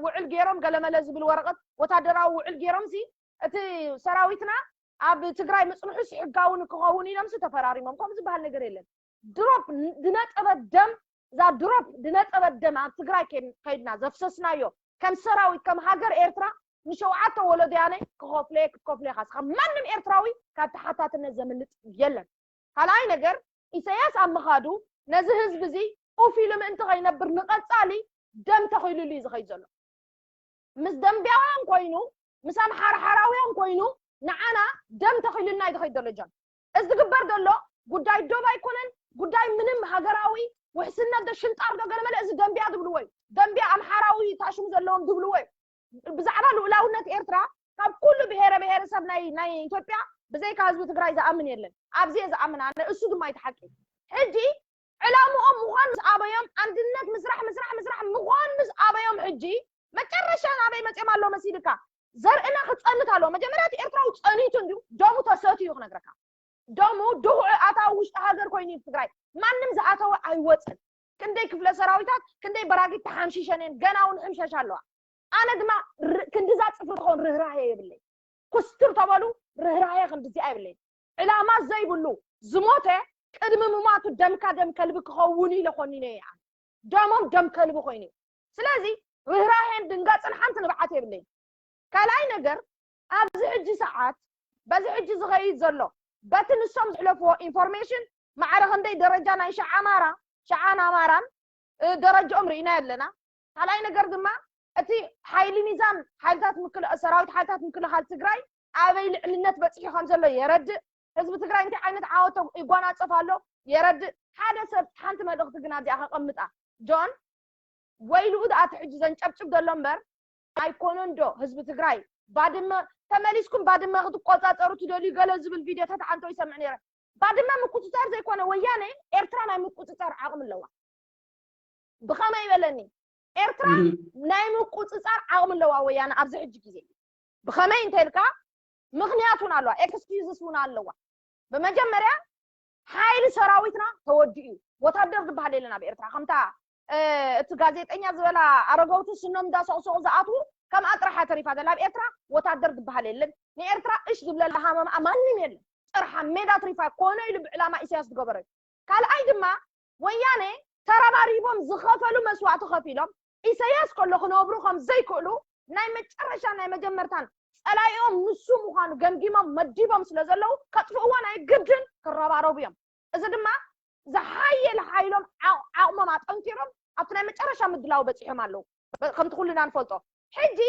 ውዕል ገይሮም ገለመለ ዝብል ወረቀት ወታደራዊ ውዕል ገይሮም ሲ እቲ ሰራዊትና ኣብ ትግራይ ምፅንሑስ ሕጋዊ ንክኸውን ኢሎም ሲ ተፈራሪሞም ከምኡ ዝበሃል ነገር የለን ድሮፕ ዝነጠበት ደም እዛ ድሮፕ ዝነጠበት ደም ኣብ ትግራይ ከይድና ዘፍሰስናዮ ከም ሰራዊት ከም ሃገር ኤርትራ ንሸውዓተ ወለዶያነይ ክኸፍለየ ክትከፍሎ ኢኻ ስኻ ማንም ኤርትራዊ ካብ ተሓታትነት ዘምልጥ የለን ካልኣይ ነገር ኢሳያስ ኣብ ምኻዱ ነዚ ህዝቢ እዚ ኡፍ ኢሉ ምእንቲ ከይነብር ንቐፃሊ ደም ተኺሉሉ እዩ ዝኸይድ ዘሎ ምስ ደንቢያውያን ኮይኑ ምስ ኣምሓርሓራውያን ኮይኑ ንዓና ደም ተኺሉልና እዩ ዝኸይድ ዘሎ ጆን እዚ ዝግበር ዘሎ ጉዳይ ዶብ ኣይኮነን ጉዳይ ምንም ሃገራዊ ውሕስነት ዶ ሽንጣር ዶ ገለመለ እዚ ደንቢያ ዝብልዎ እዩ ደንቢያ ኣምሓራዊ ታሽሙ ዘለዎም ዝብልዎ እዩ ብዛዕባ ልኡላውነት ኤርትራ ካብ ኩሉ ብሄረ ብሄረሰብ ናይ ናይ ኢትዮጵያ ብዘይካ ህዝቢ ትግራይ ዝኣምን የለን ኣብዚ እየ ዝኣምን ኣነ እሱ ድማ ይትሓቂ ሕጂ ዕላምኦም ምዃን ምስ ኣበዮም ኣንድነት ምስራሕ ምስራሕ ምስራሕ ምዃን ምስ ኣበዮም ሕጂ መጨረሻ ናበይ መፅኦም ኣሎ መሲልካ ዘርእና ክፀንት ኣለዎ መጀመርያ እቲ ኤርትራዊ ፀኒቱ እንድዩ ደሙ ተሰትዩ ክነግረካ ደሙ ድኹዒ ኣታዊ ውሽጢ ሃገር ኮይኑ እዩ ትግራይ ማንም ዝኣተወ ኣይወፅን ክንደይ ክፍለ ሰራዊታት ክንደይ በራጊት ተሓምሺሸን እየን ገና እውን ሕምሸሽ ኣለዋ ኣነ ድማ ክንድዛ ፅፍሪ ትኾን ርህራሄ የብለይ ኩስትር ተበሉ ርህራሄ ክንድዚኣ የብለይ ዕላማ ዘይብሉ ዝሞተ ቅድሚ ምማቱ ደምካ ደም ከልቢ ክኸውን ኢለ ኮኒነ እየ ደሞም ደም ከልቢ ኮይኑ እዩ። ስለዚ ርህራሄን ድንጋፅን ሓንቲ ንብዓት የብለይን። ካልኣይ ነገር ኣብዚ ሕጂ ሰዓት በዚ ሕጂ ዝኸይድ ዘሎ በቲ ንሶም ዝሕለፍዎ ኢንፎርሜሽን ማዕረ ክንደይ ደረጃ ናይ ሸዓ ኣማራ ሸዓን ኣማራን ደረጃኦም ርኢና ኣለና። ካልኣይ ነገር ድማ እቲ ሓይሊ ሚዛን ሓይልታት ምክል ሰራዊት ሓይልታት ምክልኻል ትግራይ ኣበይ ልዕልነት በፂሑ ከም ዘሎ የረድእ። ህዝቢ ትግራይ እንታይ ዓይነት ዓወት ይጓናፀፍ ኣሎ የረድእ። ሓደ ሰብ ሓንቲ መልእኽቲ ግን ኣብዚኣ ከቐምጣ ጆን ወይልኡ ደኣ እቲ ሕጂ ዘንጨብጭብ ዘሎ እምበር ኣይኮነን ዶ ህዝቢ ትግራይ ባድመ ተመሊስኩም ባድመ ክትቆፃፀሩ ትደልዩ ገለ ዝብል ቪድዮታት ሓንቶ ይሰምዕ ነይረ። ባድመ ምቁፅፃር ዘይኮነ ወያነ ኤርትራ ናይ ምቁፅፃር ዓቕሚ ኣለዋ። ብኸመይ ይበለኒ ኤርትራ ናይ ምቁፅፃር ዓቕሚ ኣለዋ ወያነ ኣብዚ ሕጂ ግዜ። ብኸመይ እንተልካ ምኽንያት እውን ኣለዋ፣ ኤክስኪዩዝስ እውን ኣለዋ። ብመጀመርያ ሓይሊ ሰራዊትና ተወዲኡ እዩ። ወታደር ዝበሃል የለን ኣብ ኤርትራ። ከምታ እቲ ጋዜጠኛ ዝበላ ኣረገውቲ ስኖም እንዳሰቑሰቑ ዝኣትዉ ከምኣ ጥራሓ ተሪፋ ዘላ ኣብ ኤርትራ። ወታደር ዝበሃል የለን። ንኤርትራ እሽ ዝብለላ ሃመማ ማንም የለን። ጥርሓ ሜዳ ትሪፋ ኮነ ኢሉ ብዕላማ ኢሳያስ ዝገበረ እዩ። ካልኣይ ድማ ወያነ ተረባሪቦም ዝኸፈሉ መስዋእቲ ከፊሎም ኢሳያስ ከሎ ክነብሩ ከም ዘይክእሉ ናይ መጨረሻ ናይ መጀመርታን ጸላኢኦም ንሱ ምዃኑ ገምጊሞም መዲቦም ስለ ዘለዉ ከጥፍእዎ ናይ ግድን ክረባረቡ እዮም። እዚ ድማ ዝሓየለ ሓይሎም ዓቕ- ዓቕሞም ኣጠንኪሮም ኣብቲ ናይ መጨረሻ ምድላው በፂሖም ኣለዉ። በ- ከምቲ ኩልና ንፈልጦ ሕጂ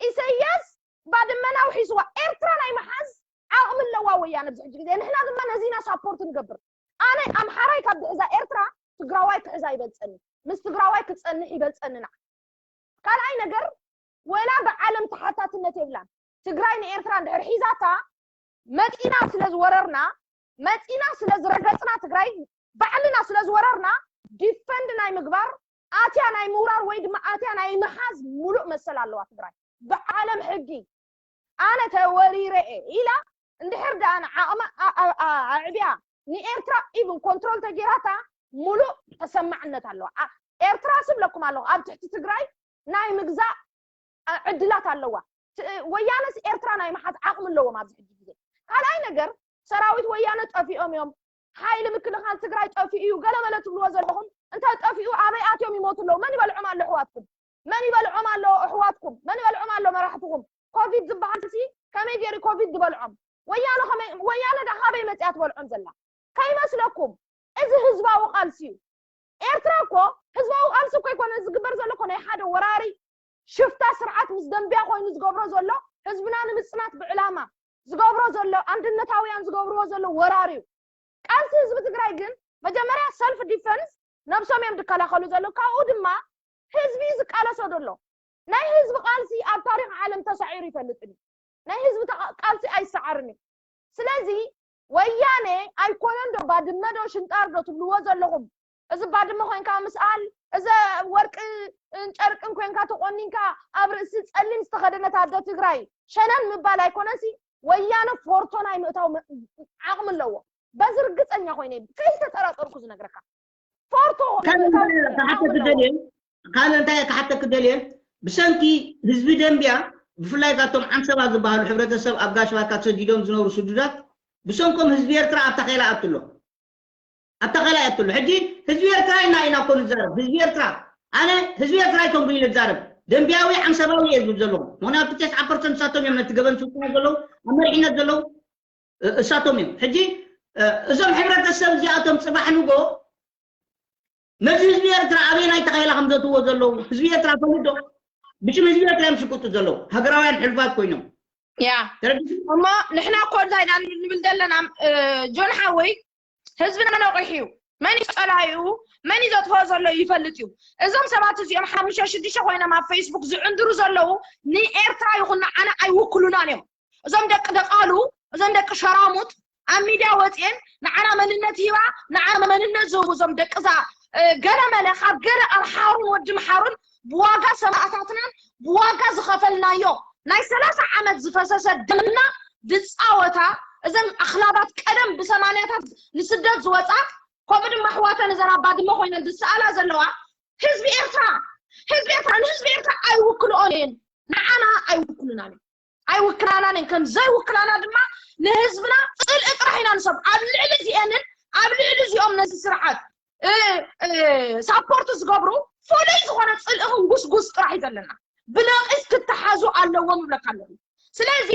ኢሳያስ ባድመና ውሒስዋ ኤርትራ ናይ ምሓዝ ዓቕሚ ኣለዋ ወያነ ኣብዚ ሕጂ ግዜ። ንሕና ድማ ነዚና ሳፖርት ንገብር። ኣነ ኣምሓራይ ካብ ዝሕዛ ኤርትራ ትግራዋይ ክሕዛ ይበልፀኒ፣ ምስ ትግራዋይ ክፀንሕ ይበልፀኒ። ንዓ ካልኣይ ነገር ወላ ብዓለም ተሓታትነት የብላን። ትግራይ ንኤርትራ እንድሕር ሒዛታ መፂና ስለ ዝወረርና መፂና ስለ ዝረገፅና ትግራይ ባዕልና ስለ ዝወረርና ዲፈንድ ናይ ምግባር ኣትያ ናይ ምውራር ወይ ድማ ኣትያ ናይ ምሓዝ ሙሉእ መሰል ኣለዋ ትግራይ ብዓለም ሕጊ። ኣነ ተወሪረ እየ ኢላ እንድሕር ደኣ ንዓቕማ ኣ- ኣ- ኣ- ኣዕብያ ንኤርትራ ኢቭን ኮንትሮል ተጌራታ ሙሉእ ተሰማዕነት ኣለዋ። ኣ- ኤርትራ ስብለኩም ኣለኹ ኣብ ትሕቲ ትግራይ ናይ ምግዛእ ኣ- ዕድላት ኣለዋ። ት- ወያነስ ኤርትራ ናይ ምሓዝ ዓቕሚ ኣለዎም ኣብዚ ሕጂ ግዜ። ካልኣይ ነገር ሰራዊት ወያነ ጠፊኦም እዮም። ሓይሊ ምክልኻል ትግራይ ጠፊኡ እዩ ገለመለ ትብልዎ ዘለኹም እንታይ ጠፊኡ ኣበይ ኣትዮም ይሞቱ ኣለዉ መን ይበልዖም ኣሎ ኣሕዋትኩም መን ይበልዖም ኣሎ ኣሕዋትኩም መን ይበልዖም ኣሎ መራሕትኹም ኮቪድ ዝበሃል ሲ ከመይ ገይሩ ኮቪድ ዝበልዖም ወያነ ከመይ ወያነ ዳ ካበይ መፅያ ትበልዖም ዘላ ከይመስለኩም እዚ ህዝባዊ ቃልሲ እዩ ኤርትራ እኮ ህዝባዊ ቃልሲ እኮ ይኮነ ዝግበር ዘሎ እኮ ናይ ሓደ ወራሪ ሽፍታ ስርዓት ምስ ደንብያ ኮይኑ ዝገብሮ ዘሎ ህዝብና ንምፅናት ብዕላማ ዝገብሮ ዘሎ ኣንድነታውያን ዝገብርዎ ዘሎ ወራር እዩ። ቃልሲ ህዝቢ ትግራይ ግን መጀመርያ ሰልፍ ዲፈንስ ነብሶም እዮም ዝከላኸሉ ዘሎ ካብኡ ድማ ህዝቢ እዩ ዝቃለሶ ዘሎ ናይ ህዝቢ ቃልሲ ኣብ ታሪክ ዓለም ተሳዒሩ ይፈልጥን እዩ ናይ ህዝቢ ተቃ- ቃልሲ ኣይሰዓርን እዩ ስለዚ ወያነ ኣይኮነን ዶ ባድመ ዶ ሽንጣር ዶ ትብልዎ ዘለኹም እዚ ባድመ ኮይንካ ምስኣል እዘ ወርቂ ጨርቅን ኮይንካ ተቆኒንካ ኣብ ርእሲ ፀሊም ዝተኸደነት ኣደ ትግራይ ሸነን ምባል ኣይኮነሲ ወያነ ፎርቶ ናይ ምእታው ዓቕሚ ኣለዎ በዚ ርግፀኛ ኮይነ ከይተጠራጠርኩ ዝነግረካ ፎርቶ ካሓተክ ደልየ ብሰንኪ ህዝቢ ደንብያ ብፍላይ ካብቶም ዓንሰባ ዝበሃሉ ሕብረተሰብ ኣብ ጋሽ ባርካ ተሰዲዶም ዝነብሩ ስዱዳት ብሰንኮም ህዝቢ ኤርትራ ኣብታ ኸይላ ኣትሎ ኣብታ ኸይላ ኣትሎ ሕጂ ህዝቢ ኤርትራ ኢና ኢና ኮ ንዛረብ ህዝቢ ኤርትራ ኣነ ህዝቢ ኤርትራ ኣይኮንኩ ኢለ ዝዛረብ ደንብያዊ ዓንሰባዊ እየ ዝብል ዘለኹ ምክንያቱ ተስዓ ፐርሰንት እሳቶም እዮም ነቲ ገበን ዝፍፅሙ ዘለዉ ኣብ መሪሕነት ዘለዉ እሳቶም እዮም ሕጂ እዞም ሕብረተሰብ እዚኣቶም ፅባሕ ንጎ ነዚ ህዝቢ ኤርትራ ኣበየናይ ተኻኢላ ከም ዘእትዎ ዘለዉ ህዝቢ ኤርትራ ፈሉጥ ዶ ብሽም ህዝቢ ኤርትራ እዮም ዝሽቅጡ ዘለዉ ሃገራውያን ሕልፋት ኮይኖም ያ እሞ ንሕና እኮ እንታይ ኢና ንብል ዘለና ጆን ሓወይ ህዝብና ነቂሑ እዩ መን እዩ ፀላኢኡ መን እዩ ዘጥፍኦ ዘሎ ይፈልጥ እዩ እዞም ሰባት እዚኦም ሓሙሽተ ሽዱሽተ ኮይኖም ኣብ ፌስቡክ ዝዕንድሩ ዘለዉ ንኤርትራ ይኹን ንዓና ኣይውክሉናን እዮም እዞም ደቂ ደቓሉ እዞም ደቂ ሸራሙጥ ኣብ ሚድያ ወፅኤን ንዓና መንነት ሂባ ንዓና መንነት ዝህቡ እዞም ደቅዛ ገለመለ ካብ ገለ ኣምሓሩን ወዲ ምሓሩን ብዋጋ ሰማእታትናን ብዋጋ ዝኸፈልናዮ ናይ ሰላሳ ዓመት ዝፈሰሰ ደምና ዝፃወታ እዘን ኣኽላባት ቀደም ብሰማንያታት ንስደት ዝወፃ ከምኡ ድማ ኣሕዋተን እዘን ኣባድመ ኮይነን ዝሰኣላ ዘለዋ ህዝቢ ኤርትራ ህዝቢ ኤርትራ ንህዝቢ ኤርትራ ኣይውክልኦን እየን ንዓና ኣይውክሉናን እዮም ኣይውክላናን እዮም ከም ዘይውክላና ድማ ንህዝብና ፅልኢ ጥራሕ ኢና ንሰብ ኣብ ልዕሊ እዚአንን ኣብ ልዕሊ እዚኦም ነዚ ስርዓት ሳፖርት ዝገብሩ ፍሉይ ዝኾነ ፅልኢ ክንጉስጉስ ጥራሕ እዩ ዘለና። ብነቂስ ክተሓዙ ኣለዎም ይብለካ ኣለኹ። ስለዚ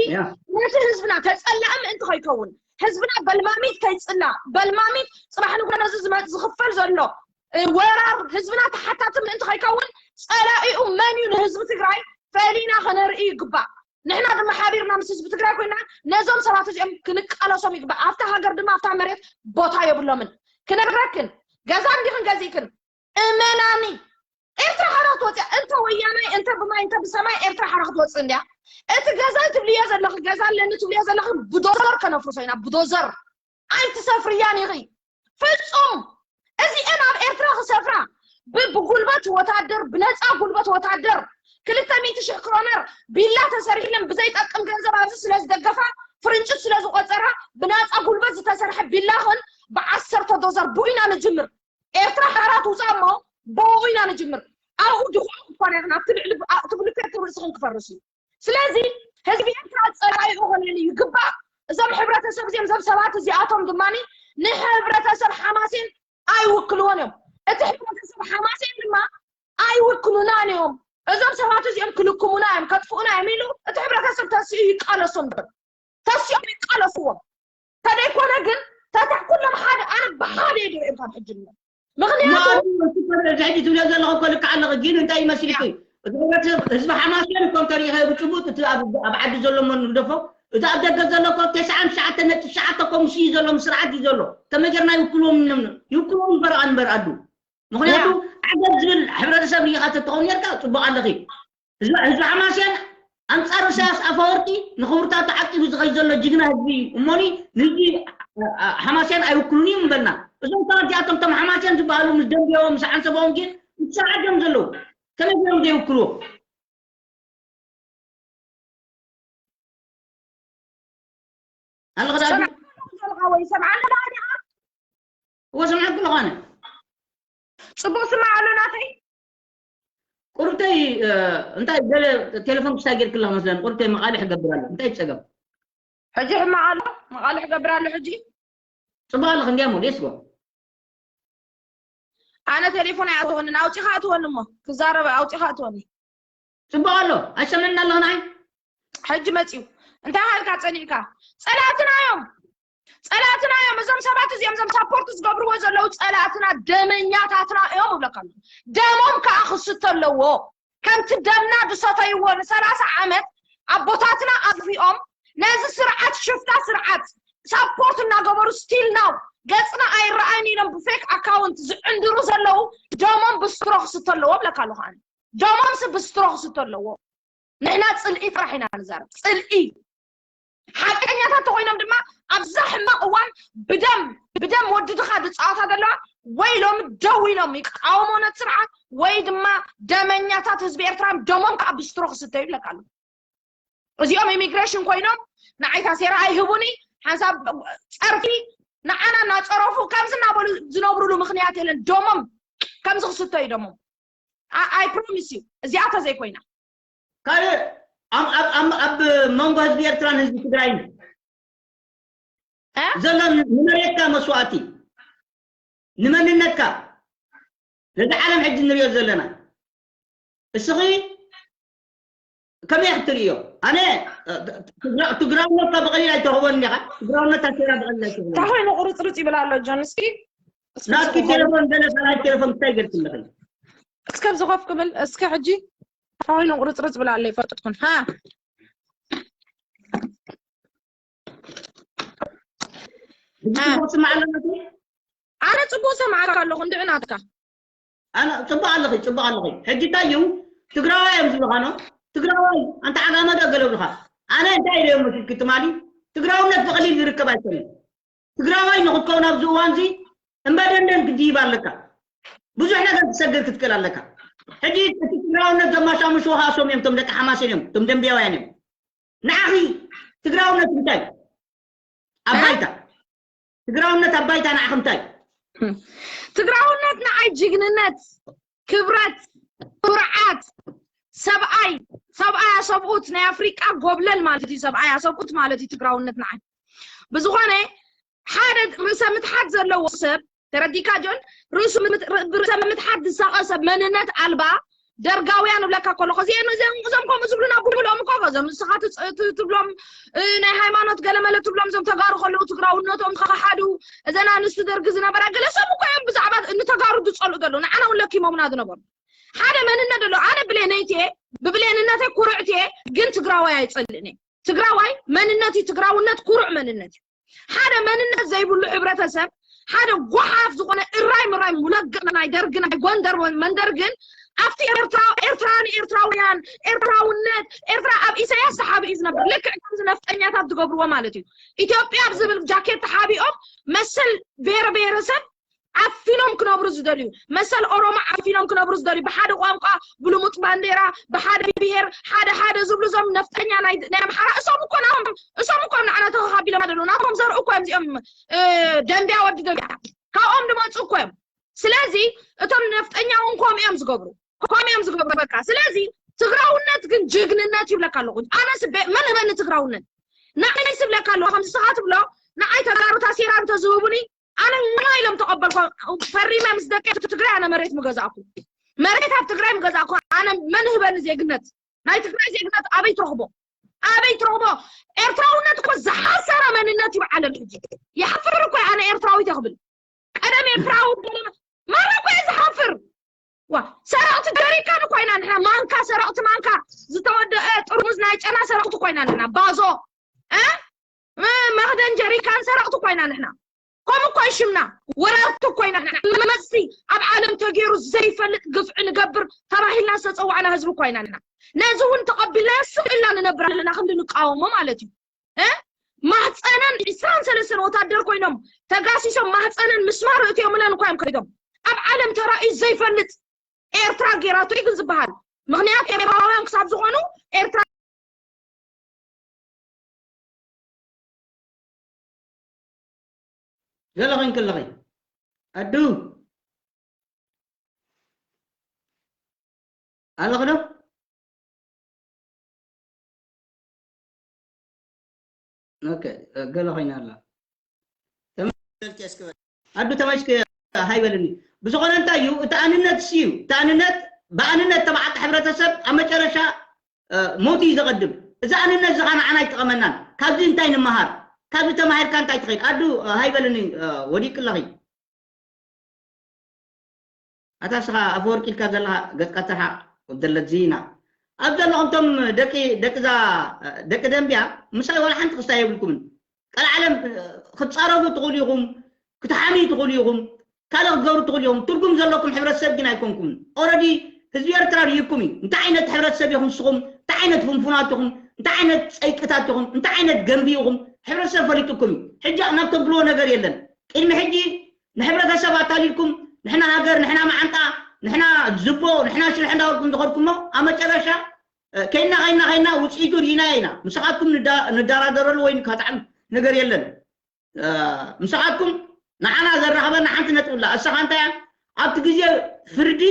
ነቲ ህዝብና ተፀላኢ ምእንቲ ከይከውን፣ ህዝብና በልማሚት ከይፅላእ፣ በልማሚት ፅባሕ ንግሆ ነዚ ዝመ- ዝኽፈል ዘሎ ወራር ህዝብና ተሓታቲ ምእንቲ ከይከውን፣ ፀላኢኡ መን እዩ ንህዝቢ ትግራይ ፈሊና ከነርኢ ይግባእ። ንሕና ድማ ሓቢርና ምስ ህዝቢ ትግራይ ኮይና ነዞም ሰባት እዚኦም ክንቃለሶም ይግባእ። ኣብታ ሃገር ድማ ኣብታ መሬት ቦታ የብሎምን። ክነግረክን፣ ገዛ እንዲኽን ገዚእክን እመናኒ፣ ኤርትራ ሓራ ክትወፅእ እንተ ወያናይ እንተ ብማይ እንተ ብሰማይ ኤርትራ ሓራ ክትወፅእ እንድያ። እቲ ገዛ ትብልዮ ዘለኺ፣ ገዛ ኣለኒ ትብልዮ ዘለኺ ብዶዘር ከነፍርሶ ኢና። ብዶዘር ኣይትሰፍርያን ኢኺ ፍፁም። እዚአን ኣብ ኤርትራ ክሰፍራ ብ- ብጉልበት ወታደር፣ ብነፃ ጉልበት ወታደር፣ ክልተ ሚእቲ ሽሕ ክሮነር ቢላ ተሰሪሕለን ብዘይጠቅም ገንዘብ ኣብዚ ስለ ዝደገፋ፣ ፍርንጭት ስለ ዝቆፀራ፣ ብናፃ ጉልበት ዝተሰርሐ ቢላኽን ብዓሰርተ ዶዘር ብኡ ኢና ንጅምር። ኤርትራ ሓራ ትውፃእ እሞ ብኡ ኢና ንጅምር። ኣብኡ ድኹም ክትኮነ ኢኽን ኣብቲ ልዕሊ ኣብቲ ብሉኬት ርእስኽን ክፈርስ እዩ። ስለዚ ህዝቢ ኤርትራ ፀላኢ ክኾነሉ ይግባእ። እዞም ሕብረተሰብ እዚኦም እዞም ሰባት እዚኣቶም ድማ ንሕብረተሰብ ሓማሴን ኣይውክልዎን እዮም። እቲ ሕብረተሰብ ሓማሴን ድማ ኣይውክሉናን እዮም። እዞም ሰባት እዚኦም ክልክሙና እዮም፣ ከጥፍኡና እዮም ኢሉ እቲ ሕብረተሰብ ተሲኡ ይቃለሶም ነበር። ተሲኦም ይቃለስዎም። ተደይኮነ ግን ተታ ኩሎም ሓደ ኣነ ብሓደ እየ ድርእዮም ካብ ሕጂ ንሎ ምኽንያቱ ሕጂ ትብልዮ ዘለኹ እኮ ልክዕ ኣለኺ ግን እንታይ ይመስልኪ እቲ ህዝቢ ሓማሴን እኮ እንተሪኢኸ ብጭቡጥ እቲ ኣብ ዓዲ ዘሎ እሞ ንግደፎ እቲ ኣብ ደገ ዘሎ እኮ ተስዓን ትሽዓተ ነጥቢ ትሽዓተ እኮ ምስ እዩ ዘሎ ምስ ስርዓት እዩ ዘሎ ከመይ ጌርና ይውክልዎም ይውክልዎም እምበር ኣንበር ኣዱ ምኽንያቱ ዓገብ ዝብል ሕብረተሰብ ርኢኻ ተትኸውን ኔርካ ፅቡቕ ኣለኺ ህዝቢ ሓማሴን ኣንፃር ኢሳያስ ኣፈወርቂ ንኽብርታቱ ዓቂቡ ዝኸይድ ዘሎ ጅግና ህዝቢ እዩ እሞኒ ንህዝቢ ሓማሴን ኣይውክሉን እዩ ምበልና እዞም ሰባት እዚኣቶም እቶም ሓማሴን ዝበሃሉ ምስ ደንብያዎም ምስ ዓንሰባዎም ግን ምስ ስርዓት እዮም ዘለዉ ከመይ ገይሮም ዘይውክልዎ ኣለኻ ዳዱ ዘለኻ ወይ ሰምዓኒ ኣለኻ ዲኻ እወ ሰምዐኪ ኣለኹ ኣነ ፅቡቅ ስማዕ ኣሎ ናተይ ቁርብተይ እንታይ ገለ ቴሌፎን ክስታይ ጌርክላ መስለን ቁርብተይ መቃልሕ ገብር ኣሎ እንታይ ጸገም ሕጂ ሕማቅ ኣሎ መቃልሕ ገብር ኣሎ ሕጂ ጽቡቅ ኣለኽ እንዲያሞ ሌስጎ ኣነ ቴሌፎን ኣይኣትወንን ኣውፂኻ ኣትወኒ እሞ ክዛረብ ኣውፂኻ ኣትወኒ ጽቡቅ ኣሎ ኣይሰምዕና ኣለኽ ንዓይ ሕጂ መፅዩ እንታይ ሃልካ ፀኒዕካ ፀላእትና እዮም ፀላእትና እዮም እዞም ሰባት እዚኦም እዞም ሳፖርት ዝገብርዎ ዘለዉ ፀላእትና ደመኛታትና እዮም እብለካ ኣለኹ ደሞም ከዓ ክስተ ኣለዎ ከምቲ ደምና ዝሰተይዎ ንሰላሳ ዓመት ኣቦታትና ኣጥፊኦም ነዚ ስርዓት ሽፍታ ስርዓት ሳፖርት እናገበሩ still now ገፅና ኣይረኣይን ኢሎም ብፌክ ኣካውንት ዝዕንድሩ ዘለዉ ደሞም ብስትሮ ክስተ ኣለዎ እብለካ ኣለኹ ኣነ ደሞምሲ ብስትሮ ክስተ ኣለዎ ንሕና ፅልኢ ጥራሕ ኢና ንዛረብ ፅልኢ ሓቀኛታት ተኮይኖም ድማ ኣብዛ ሕማቅ እዋን ብደም ብደም ወዲ ድኻ ዝፃወታ ዘለዋ ወይ ሎሚ ደው ኢሎም ይቃወሞ ነት ስርዓት ወይ ድማ ደመኛታት ህዝቢ ኤርትራ ደሞም ከዓ ብስትሮ ክስተ ይብለካ ኣሎ እዚኦም ኢሚግሬሽን ኮይኖም ንዓይ ታሴራ ኣይህቡኒ ሓንሳብ ፀርፊ ንዓና እናፀረፉ ከምዚ እናበሉ ዝነብሩሉ ምክንያት የለን ደሞም ከምዚ ክስቶ እዩ ደሞም I promise you እዚኣ ተዘይኮይና ካልእ ኣብ መንጎ ህዝቢ ኤርትራን ህዝቢ ትግራይን ዘሎ ንመሬትካ መስዋእቲ ንመንነትካ ነዚ ዓለም ሕጂ ንሪኦ ዘለና እስኺ ከመይ ክትርእዮ ኣነ ትግራውነትካ ብቐሊል ኣይተረኽቦን እንዲኻ ትግራውነትካ ሴራ ብቐሊል ኣይተረኽቦን እንታይ ኮይኑ ቁርፅርፅ ይብል ኣሎ ጆን እስኪ ናትኪ ቴሌፎን ገለ ካልኣይ ቴሌፎን እንታይ ጌርክለኺ እስከ ኣብዚ ኮፍ ክብል እስከ ሕጂ እንታይ ኮይኑ ቁርፅርፅ ይብል ኣሎ ይፈልጥኩን ሃ ሕጂ ትስማዕ ኣለና ኣነ ፅቡቅ ሰማዕካ ኣለኹ እንድዒ ናትካ ኣነ ፅቡቅ ኣለኺ ፅቡቅ ኣለኺ ሕጂ እንታይ እዩ ትግራዋይ እዮም ዝብልኻኖ ትግራዋይ ኣንተ ዓጋመ ዶ ገለ ብልኻ ኣነ እንታይ ኢለዮም መሲልኪ ትማሊ ትግራውነት ብቐሊል ዝርከብ ኣይኮነን ትግራዋይ ንኽትከውን ኣብዚ እዋን እዚ እምበደንደን ክትድይብ ኣለካ ብዙሕ ነገር ክትሰግር ክትክእል ኣለካ ሕጂ እቲ ትግራውነት ዘማሻምሹኻ እሶም እዮም እቶም ደቂ ሓማሴን እዮም እቶም ደንብያውያን እዮም ንዓኺ ትግራውነት እንታይ ኣብ ባይታ ትግራውነት ኣብ ባይታ ንዓኺ እንታይ ትግራውነት ንዓይ ጅግንነት ክብረት ኩርዓት ሰብኣይ ሰብኣያ ሰብኡት ናይ ኣፍሪቃ ጎብለል ማለት እዩ ሰብኣያ ሰብኡት ማለት እዩ ትግራውነት ንዓይ ብዝኾነ ሓደ ርእሰ ምትሓት ዘለዎ ሰብ ተረዲካ ጆን? ርእሱ ምት- ር- ብርእሰ ምትሓት ዝሳቐ ሰብ፣ መንነት ኣልባ ደርጋውያን እብለካ ከለኹ፣ እዚኦም እዞም እዞም ከምኡ ዝብሉና ብምልኦም እኮ፣ እዞም ንስኻ ትጽ- ት- ትብሎም እ፣ ናይ ሃይማኖት ገለመለ ትብሎም፣ እዞም ተጋሩ ከለዉ ትግራውነቶም ከሓዱ፣ እዘን ኣንስቲ ደርጊ ዝነበራ ገለ ሰብ እኮ እዮም ብዛዕባ ንተጋሩ ዝጸልኡ ዘለዉ፣ ንዓና እውን ለኪሞምና ዝነበሩ። ሓደ መንነት ኣሎ። ኣነ ብሌነይቲ እየ፣ ብብሌንነተይ ኩርዕቲ እየ፣ ግን ትግራዋይ ኣይጸልእን እየ። ትግራዋይ መንነት እዩ፣ ትግራውነት ኩሩዕ መንነት እዩ። ሓደ መንነት ዘይብሉ ሕብረተሰብ፣ ሓደ ጓሓፍ ዝኾነ እራይ ምራይ ሙለገ ናይ ደርግ ናይ ጎንደር መንደር ግን ኣብቲ ኤርትራ ኤርትራ ንኤርትራውያን ኤርትራውነት ኤርትራ ኣብ ኢሳያስ ተሓቢኡ ዝነብር ልክዕ ከምዚ ነፍጠኛታት ዝገብርዎ ማለት እዩ። ኢትዮጵያ ኣብ ዝብል ጃኬት ተሓቢኦም መሰል ብሄረ ብሄረሰብ ዓፊኖም ክነብሩ ዝደልዩ፣ መሰል ኦሮሞ ዓፊኖም ክነብሩ ዝደልዩ፣ ብሓደ ቋንቋ ብልሙጥ ባንዴራ ብሓደ ብሄር ሓደ ሓደ ዝብሉ እዞም ነፍጠኛ ናይ ናይ ኣምሓራ እሶም እኮ ናቶም እሶም እኮ ንዓና ተኸኻቢሎም ኣለዉ። ናቶም ዘርኡ እኮ እዮም እዚኦም እ፣ ደንቢያ ወዲ ደንቢያ ካብኦም ዝመፁ እኮ እዮም። ስለዚ እቶም ነፍጠኛ እውን ከምኡ እዮም ዝገብሩ ከምኡ እዮም ዝገብሩ በቃ። ስለዚ ትግራውነት ግን ጅግንነት ይብለካ ኣለኹ። ኣነስ በ- መን ህበኒ ትግራውነት ንዓይ ስብለካ ኣለኹ። ከምዚ ስኻ ትብሎ ንዓይ ተጋሩ ታሲራ እንተዝህቡኒ ኣነ ማ ኢሎም ተቐበልኳ ፈሪመ ምስ ደቂ ትግራይ ኣነ መሬት ምገዛእኩ መሬት ኣብ ትግራይ ምገዛእኩ ኣነ መን ህበኒ ዜግነት ናይ ትግራይ ዜግነት ኣበይ ትረኽቦ ኣበይ ትረኽቦ ኤርትራውነት እኮ ዝሓሰረ መንነት እዩ ዓለም ሕጂ ይሓፍር እኮ ኣነ ኤርትራዊት ክብል ቀደም ኤርትራዊ ገለ መራ እኮ እየ ዝሓፍር ዋ ሰረቕቲ ጀሪካን እኮ ኢና ንሕና ማንካ ሰረቕቲ ማንካ ዝተወደአ ጥርሙዝ ናይ ጨና ሰረቕቲ እኮ ኢና ንሕና ባዞ እ መኽደን ጀሪካን ሰረቕቲ ኮይና ንሕና ከምኡ እኮ ሽምና ወራርቲ ኮይና ንሕና መፅቲ ኣብ ዓለም ተገይሩ ዘይፈልጥ ግፍዒ ንገብር ተባሂልና ዝተፀዋዕና ህዝቢ ኮይና ንሕና ነዚ እውን ተቐቢልና ስቕ ኢልና ንነብር ኣለና ክንዲ ንቃወሞ ማለት እዩ እ ማህፀነን ዕስራን ሰለስተን ወታደር ኮይኖም ተጋሲሶም ማህፀነን ምስማር እትዮምለን እኳ እዮም ከይዶም ኣብ ዓለም ተራእዩ ዘይፈልጥ ኤርትራ ጌራቶ እዩ ግን ዝበሃል ምክንያት ኤርትራውያን ክሳብ ዝኾኑ ኤርትራ ገለ ኮይን ከለኺ ኣዱ ኣለኺ ዶ ኦኬ ገለ ኮይና ኣላ ኣዱ ተመሽክ ሃይበልኒ ብዝኾነ እንታይ እዩ እቲ ኣንነት ሲ እዩ እቲ ኣንነት ብኣንነት ተባዓቂ ሕብረተሰብ ኣብ መጨረሻ ሞት እዩ ዘቐድም እዚ ኣንነት ዝኻ ንዓና ኣይጠቐመናን ካብዚ እንታይ ንምሃር ካብዚ ተማሂርካ እንታይ ትኸይድ ኣዱ ሃይበልኒ ወዲቅለኺ ኣታ ስኻ ኣፈወርቂ ኢልካ ዘለኻ ገጽካ ትርሓቕ ወደለት ዚና ኣብ ዘለኹም ቶም ደቂ ደቂ ዛ ደቂ ደንብያ ምሳይ ዋላ ሓንቲ ክስታይ የብልኩምን ቀልዓለም ክትጻረፉ ትኽእሉ ኢኹም ክትሓምዩ ትኽእሉ ኢኹም ካልእ ክትገብሩ ትኽእሉ ኢኹም ትርጉም ዘለኩም ሕብረተሰብ ግን ኣይኮንኩምን already ህዝቢ ኤርትራ ርኢኩም እዩ እንታይ ዓይነት ሕብረተሰብ ኢኹም ንስኹም እንታይ ዓይነት ፍንፉናት ኢኹም እንታይ ዓይነት ጸይቅታት ኢኹም እንታይ ዓይነት ገንቢ ኢኹም ሕብረተሰብ ፈሊጡኩም እዩ ሕጂ ናብ ተብልዎ ነገር የለን ቅድሚ ሕጂ ንሕብረተሰብ ኣታሊልኩም ንሕና ሃገር ንሕና መዓንጣ ንሕና ዝቦ ንሕና ሽርሒ እንዳበልኩም ዝኸድኩሞ ኣብ መጨረሻ ከይና ከይና ከይና ውፅኢቱ ርኢናዮ ኢና ምሳኻትኩም ንዳራደረሉ ወይ ንካትዓም ነገር የለን ምሳኻትኩም ንዓና ዘራኸበና ሓንቲ ነጥብላ እሳኻ እንታይ ኣብቲ ግዜ ፍርዲ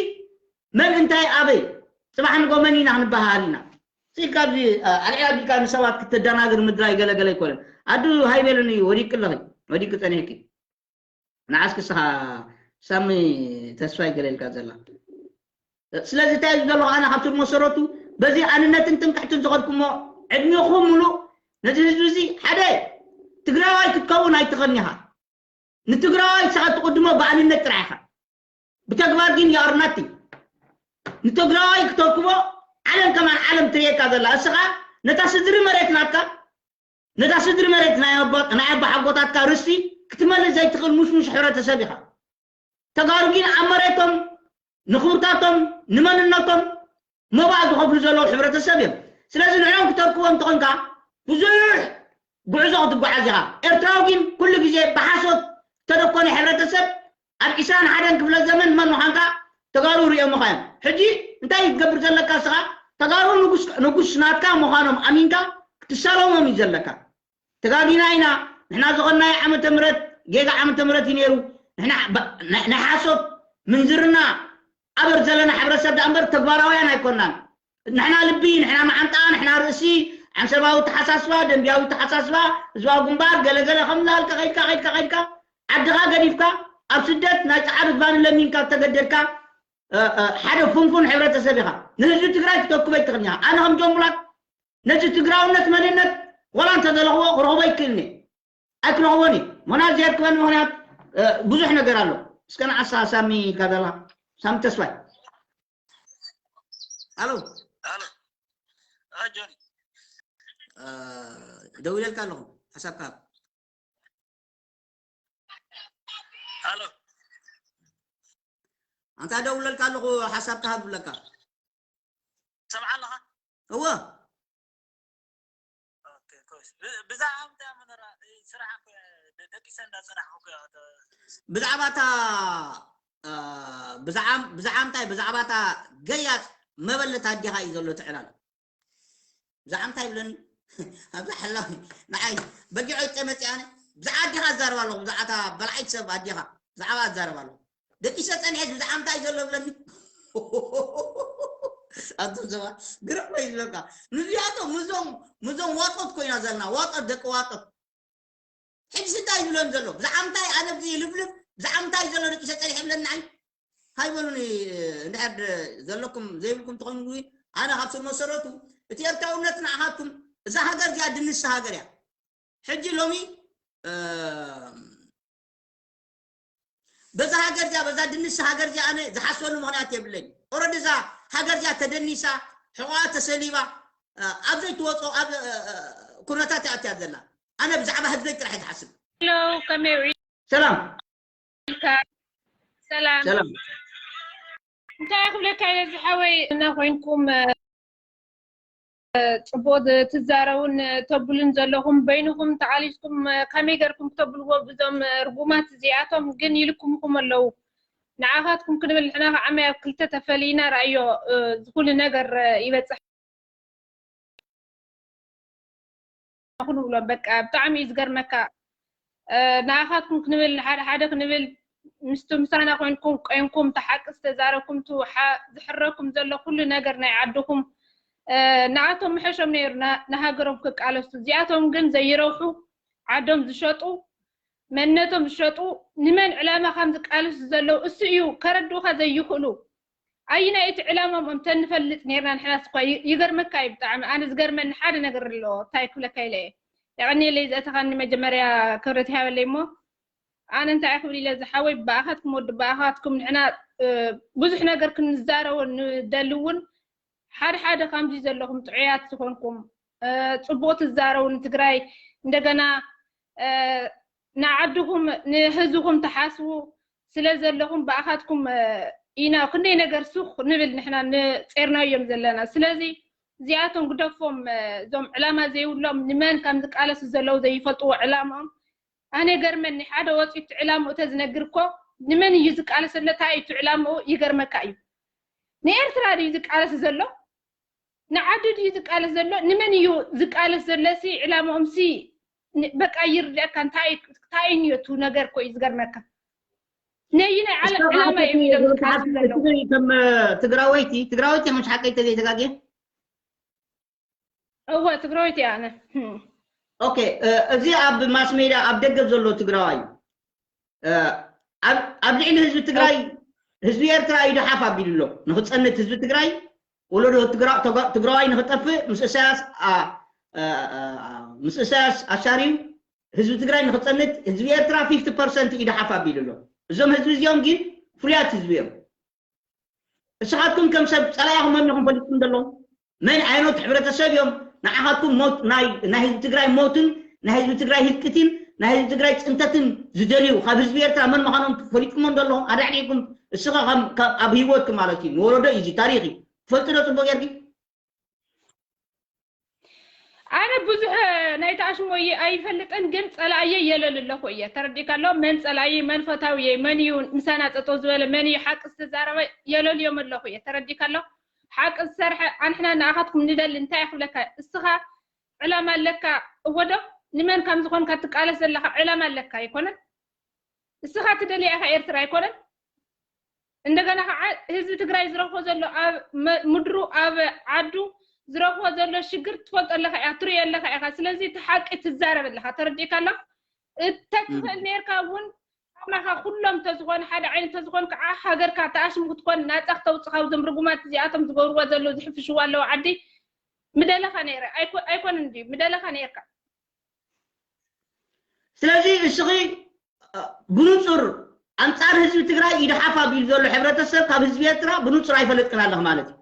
መን እንታይ ኣበይ ፅባሕ ንጎ መን ኢና ክንበሃል ኢና ሲል ካብዚ ኣልዒላ ቢልካ ንሰባት ክተደናግር ምድራይ ገለገለ ኣይኮነን ኣዱ ሃይቤሉኒ ወዲቅለኺ ወዲቅ ፀኒሕኪ ንዓስ ክስኻ ሳሚ ተስፋ ይገለልካ ዘላ ስለዚ እንታይ እዩ ዘለኹ ኣነ ካብቲ መሰረቱ በዚ ኣንነትን ትምክሕትን ዝኸድኩሞ ዕድሜኹም ሙሉእ ነዚ ህዝቢ እዚ ሓደ ትግራዋይ ክትከውን ኣይትኸን ኢኻ ንትግራዋይ ንስኻ ትቕድሞ ብኣንነት ጥራሕ ኢኻ ብተግባር ግን you are nothing ንትግራዋይ ክተርክቦ ዓለም ከማን ዓለም ትርእየካ ዘላ እስኻ ነታ ስድሪ መሬት ናትካ ነታ ስድሪ መሬት ናይ ኣቦሓጎታትካ ርስቲ ክትመልስ ዘይትኽእል ሙሽሙሽ ሕብረተሰብ ኢኻ። ተጋሩ ግን ኣብ መሬቶም ንኽብርታቶም ንመንነቶም መባእ ዝኸፍሉ ዘለዉ ሕብረተሰብ እዮም። ስለዚ ንዕኦም ክተርክቦ እንተኾንካ ብዙሕ ጉዕዞ ክትጓዓዝ ኢኻ። ኤርትራዊ ግን ኩሉ ግዜ ብሓሶት ዝተደኮነ ሕብረተሰብ ኣብ ዒስራን ሓደን ክፍለ ዘመን መን ምዃንካ ተጋሩ ርእዮምኻ እዮም። ሕጂ እንታይ ክትገብር ዘለካ እስኻ ተጋሩ ንጉስ ናትካ ምዃኖም ኣሚንካ ክትሳለሞም እዩ ዘለካ። ተጋጊና ኢና ንሕና ዝኾንናዮ ዓመተ ምህረት ጌጋ ዓመተ ምህረት እዩ ነይሩ። ንሕና ናይ ሓሶት ምንዝርና ኣበር ዘለና ሕብረተሰብ ደኣ እምበር ተግባራውያን ኣይኮናን። ንሕና ልቢ፣ ንሕና መዓንጣ፣ ንሕና ርእሲ፣ ዓንሰባዊ ተሓሳስባ፣ ደንብያዊ ተሓሳስባ፣ ህዝባዊ ግንባር፣ ገለገለ ከም ላልካ ከይድካ ከይድካ ከይድካ ዓድኻ ገዲፍካ ኣብ ስደት ናይ ጻዕሪ ባኒ ለሚንካ እተገደድካ ሓደ ፍንፉን ሕብረተሰብ ኢኻ። ንህዝቢ ትግራይ ክተክበ ኣይትኽእልን ኢኻ። ኣነ ከም ጆምቡላት ነዚ ትግራውነት መንነት ዋላ እንተዘለኽዎ ክረኽቦ ኣይክእልን እየ። ኣይክረኽቦን እዩ። ምኽንያት ዘየርክበኒ ምኽንያት ብዙሕ ነገር ኣሎ። እስከ ንዓሳ ሳሚ ካደላ ሳሚ ተስፋይ ኣሎ። ጆኒ ደው ኢለልካ ኣለኹ። ሓሳብካ ኣሎ። ኣንታ ደው ኢለልካ ኣለኹ። ሓሳብካ ሃብ ብለካ። ሰምዓ ኣለኻ? እወ። ብዛዕባ እንታይ እያ መነራ? ስራሕ እኮ እያ፣ ደ- ደቂሰ እንዳሰራሕኩ እኮ እያ። ብዛዕባ እታ እ፣ ብዛዕባ ብዛዕባ እንታይ? ብዛዕባ እታ ገያጽ መበለት ኣዴኻ እዩ ዘሎ እቲ ዕላል። ብዛዕባ እንታይ ይብለኒ? ኣብዛ ሓላዊ ንዓይ በጊዖ ይጠመጽ ኣነ ብዛዕባ ኣዴኻ እዛረብ ኣለኹ። ብዛዕባ እታ በላዓይቲ ሰብ ኣዴኻ ብዛዕባ እዛረብ ኣለኹ። ደቂሰ ጸኒሐት ብዛዕባ እንታይ ዘሎ ብለኒ ኣቱም ሰባት ግርም ነው ይዝለካ። ንዚኣቶም ምዞም ምዞም ዋጦት ኮይና ዘለና ዋጦት ደቂ ዋጦት ሕጂ እንታይ ይብለን ዘሎ ብዛዕባ እንታይ ኣነ ብዚ ልብልብ ብዛዕባ እንታይ ዘሎ ደቂሰ ጸኒሐ ብለኒ ኣይ ሃይበሉኒ። እንድሕር ዘለኩም ዘይብልኩም ትኾኑ ኣነ ካብ ስር መሰረቱ እቲ ኤርትራውነት ንዓኻትኩም እዛ ሃገር እዚኣ ድንስ ሃገር እያ። ሕጂ ሎሚ በዛ ሃገር እዚኣ በዛ ድንስ ሃገር እዚኣ ኣነ ዝሓስበሉ ምኽንያት የብለኝ። ኦረዲ እዛ ሃገር እዚኣ ተደኒሳ ሕቆኣ ተሰሊባ ኣብ ዘይትወፅኦ ኣብ ኩነታት እያ ኣትያ ዘላ። ኣነ ብዛዕባ ህዝበይ ጥራሕ እየ ዝሓስብ። ከመይ ሰላም ሰላም ሰላም። እንታይ ክብለካ ኢለ ዝሓወይ እና ኮይንኩም ጽቡቕ ትዛረቡን ተብሉን ዘለኹም በይንኹም ተቓሊስኩም ከመይ ገርኩም ክተብልዎ ብዞም ርጉማት እዚኣቶም ግን ይልክምኹም ኣለዉ። ንዓኻትኩም ክንብል ንሕና ከዓ መይ ኣብ ክልተ ተፈሊና ረኣዮ ዝኹሉ ነገር ይበፅሕ ክንብሎም በቃ ብጣዕሚ እዩ ዝገርመካ። ንኣኻትኩም ክንብል ንሓደ ሓደ ክንብል ምስቲ ምሳና ኮንኩም ቆንኩም ተሓቂ ዝተዛረብኩም ዝሕረኩም ዘሎ ኩሉ ነገር ናይ ዓድኹም ንኣቶም ምሐሾም ነይሩ ንሃገሮም ክቃለሱ እዚኣቶም ግን ዘይረብሑ ዓዶም ዝሸጡ መንነቶም ዝሸጡ ንመን ዕላማ ከም ዝቃለሱ ዘለዉ እሱ እዩ ከረድኡኻ ዘይኽእሉ ኣየናይ እቲ ዕላማኦም ተንፈልጥ ነርና ንሕናስ እኳ ይገርመካ እዩ ብጣዕሚ ኣነ ዝገርመኒ ሓደ ነገር ኣሎ እንታይ ክብለካ ኢለ እየ የቐንየለይ ዘእተኻኒ መጀመርያ ክብረት ይሃበለይ እሞ ኣነ እንታይ ክብል ኢለ ዝሓወይ ብኣኻትኩም ወዲ ብኣኻትኩም ንሕና ብዙሕ ነገር ክንዛረቦ ንደሊ እውን ሓደ ሓደ ከምዚ ዘለኹም ጥዑያት ዝኾንኩም ፅቡቅ ትዛረቡ ንትግራይ እንደገና ንዓድኹም ንህዝብኹም ትሓስቡ ስለ ዘለኹም ብኣኻትኩም ኢና ክንደይ ነገር ሱኽ ንብል ንሕና ንፀርናዮም ዘለና ስለዚ እዚኣቶም ግደፎም እዞም ዕላማ ዘይብሎም ንመን ከም ዝቃለሱ ዘለዉ ዘይፈልጥዎ ዕላምኦም ኣነ ገርመኒ ሓደ ወፂኡ እቲ ዕላምኡ ተዝነግር እኮ ንመን እዩ ዝቃለስ ኣሎ እንታይ እዩ እቲ ዕላምኡ ይገርመካ እዩ ንኤርትራ ድዩ ዝቃለስ ዘሎ ንዓዱ ድዩ ዝቃለስ ዘሎ ንመን እዩ ዝቃለስ ዘሎ ሲ ዕላምኦም ሲ በቃ ይርደካ እንታይ እንታይ እዩ እቲ ነገር እኮ እዩ ዝገርመካ ነይናይ ዓለም ዕላማ እዮም ኢሎም ዝቃለስ ዘለዉ ትግራወይቲ ትግራወይቲ መሽ ሓቀይ ተዘይተጋግየ እወ ትግራወይቲ ኣነ ኦኬ እዚ ኣብ ማስ ሜድያ ኣብ ደገ ዘሎ ትግራዋይ ኣብ ልዕሊ ህዝቢ ትግራይ ህዝቢ ኤርትራ ኢዱ ሓፍ ኣቢሉ ኣሎ ንክፀንት ህዝቢ ትግራይ ወለዶ ትግራዋይ ንክጠፍእ ምስ እሳያስ ምስ እሳያስ ኣሻርዩ ህዝቢ ትግራይ ንክፀንት ህዝቢ ኤርትራ ፊፍቲ ፐርሰንት ኢዱ ሓፍ ኣቢሉ ኣሎ እዞም ህዝቢ እዚኦም ግን ፍሉያት ህዝቢ እዮም እስኻትኩም ከም ሰብ ፀላኢኹም መን ኢኹም ፈሊጥኩም ዘለኹም መን ዓይነት ሕብረተሰብ እዮም ንዓኻትኩም ሞት ናይ ናይ ህዝቢ ትግራይ ሞትን ናይ ህዝቢ ትግራይ ህልቅትን ናይ ህዝቢ ትግራይ ፅንተትን ዝደልዩ ካብ ህዝቢ ኤርትራ መን ምዃኖም ፈሊጥኩሞም ዘለኹም ኣዳዕዲዕኩም እስኻ ኣብ ህይወትኩም ማለት እዩ ንወለዶ እዩ ታሪኽ እዩ ትፈልጡ ዶ ፅቡቅ ጌርኪ ኣነ ብዙሕ ናይ ተኣሽሞ ኣይፈልጥን ግን ፀላእየ የለል ኣለኹ እየ ተረዲካ ኣሎ መን ፀላእየ መን ፈታውየ መን እዩ ምሳና ጠጠው ዝበለ መን እዩ ሓቂ ዝተዛረበ የለልዮም ኣለኹ እየ ተረዲካ ኣሎ ሓቂ ዝሰርሐ ኣንሕና ንኣኻትኩም ንደሊ እንታይ ክብለካ እስኻ ዕላማ ኣለካ እወዶ ንመን ከም ዝኾንካ ትቃለስ ዘለካ ዕላማ ኣለካ ኣይኮነን እስኻ ትደልያ ኢኻ ኤርትራ ኣይኮነን እንደገና ከዓ ህዝቢ ትግራይ ዝረኽቦ ዘሎ ኣብ ምድሩ ኣብ ዓዱ ዝረኽቦ ዘሎ ሽግር ትፈልጦ ኣለካ ኢኻ ትሪኦ ኣለካ ኢኻ ስለዚ እቲ ሓቂ ትዛረብ ኣለካ ተረዲእካ ኣሎ እተትኽእል ነርካ እውን ከማኻ ኩሎም ተዝኾኑ ሓደ ዓይነት ተዝኾኑ ከዓ ሃገርካ ተኣሽሙ ክትኮን ናፃ ክተውፅእ ካብዞም ርጉማት እዚኣቶም ዝገብርዎ ዘለዉ ዝሕፍሽዎ ኣለዉ ዓዲ ምደለኻ ነይረ ኣይኮ- ኣይኮነን ድዩ ምደለኻ ነይርካ ስለዚ እስኺ ብንፁር ኣንፃር ህዝቢ ትግራይ ኢድሓፍ ኣቢሉ ዘሎ ሕብረተሰብ ካብ ህዝቢ ኤርትራ ብንፁር ኣይፈለጥክን ኣለኽ ማለት እዩ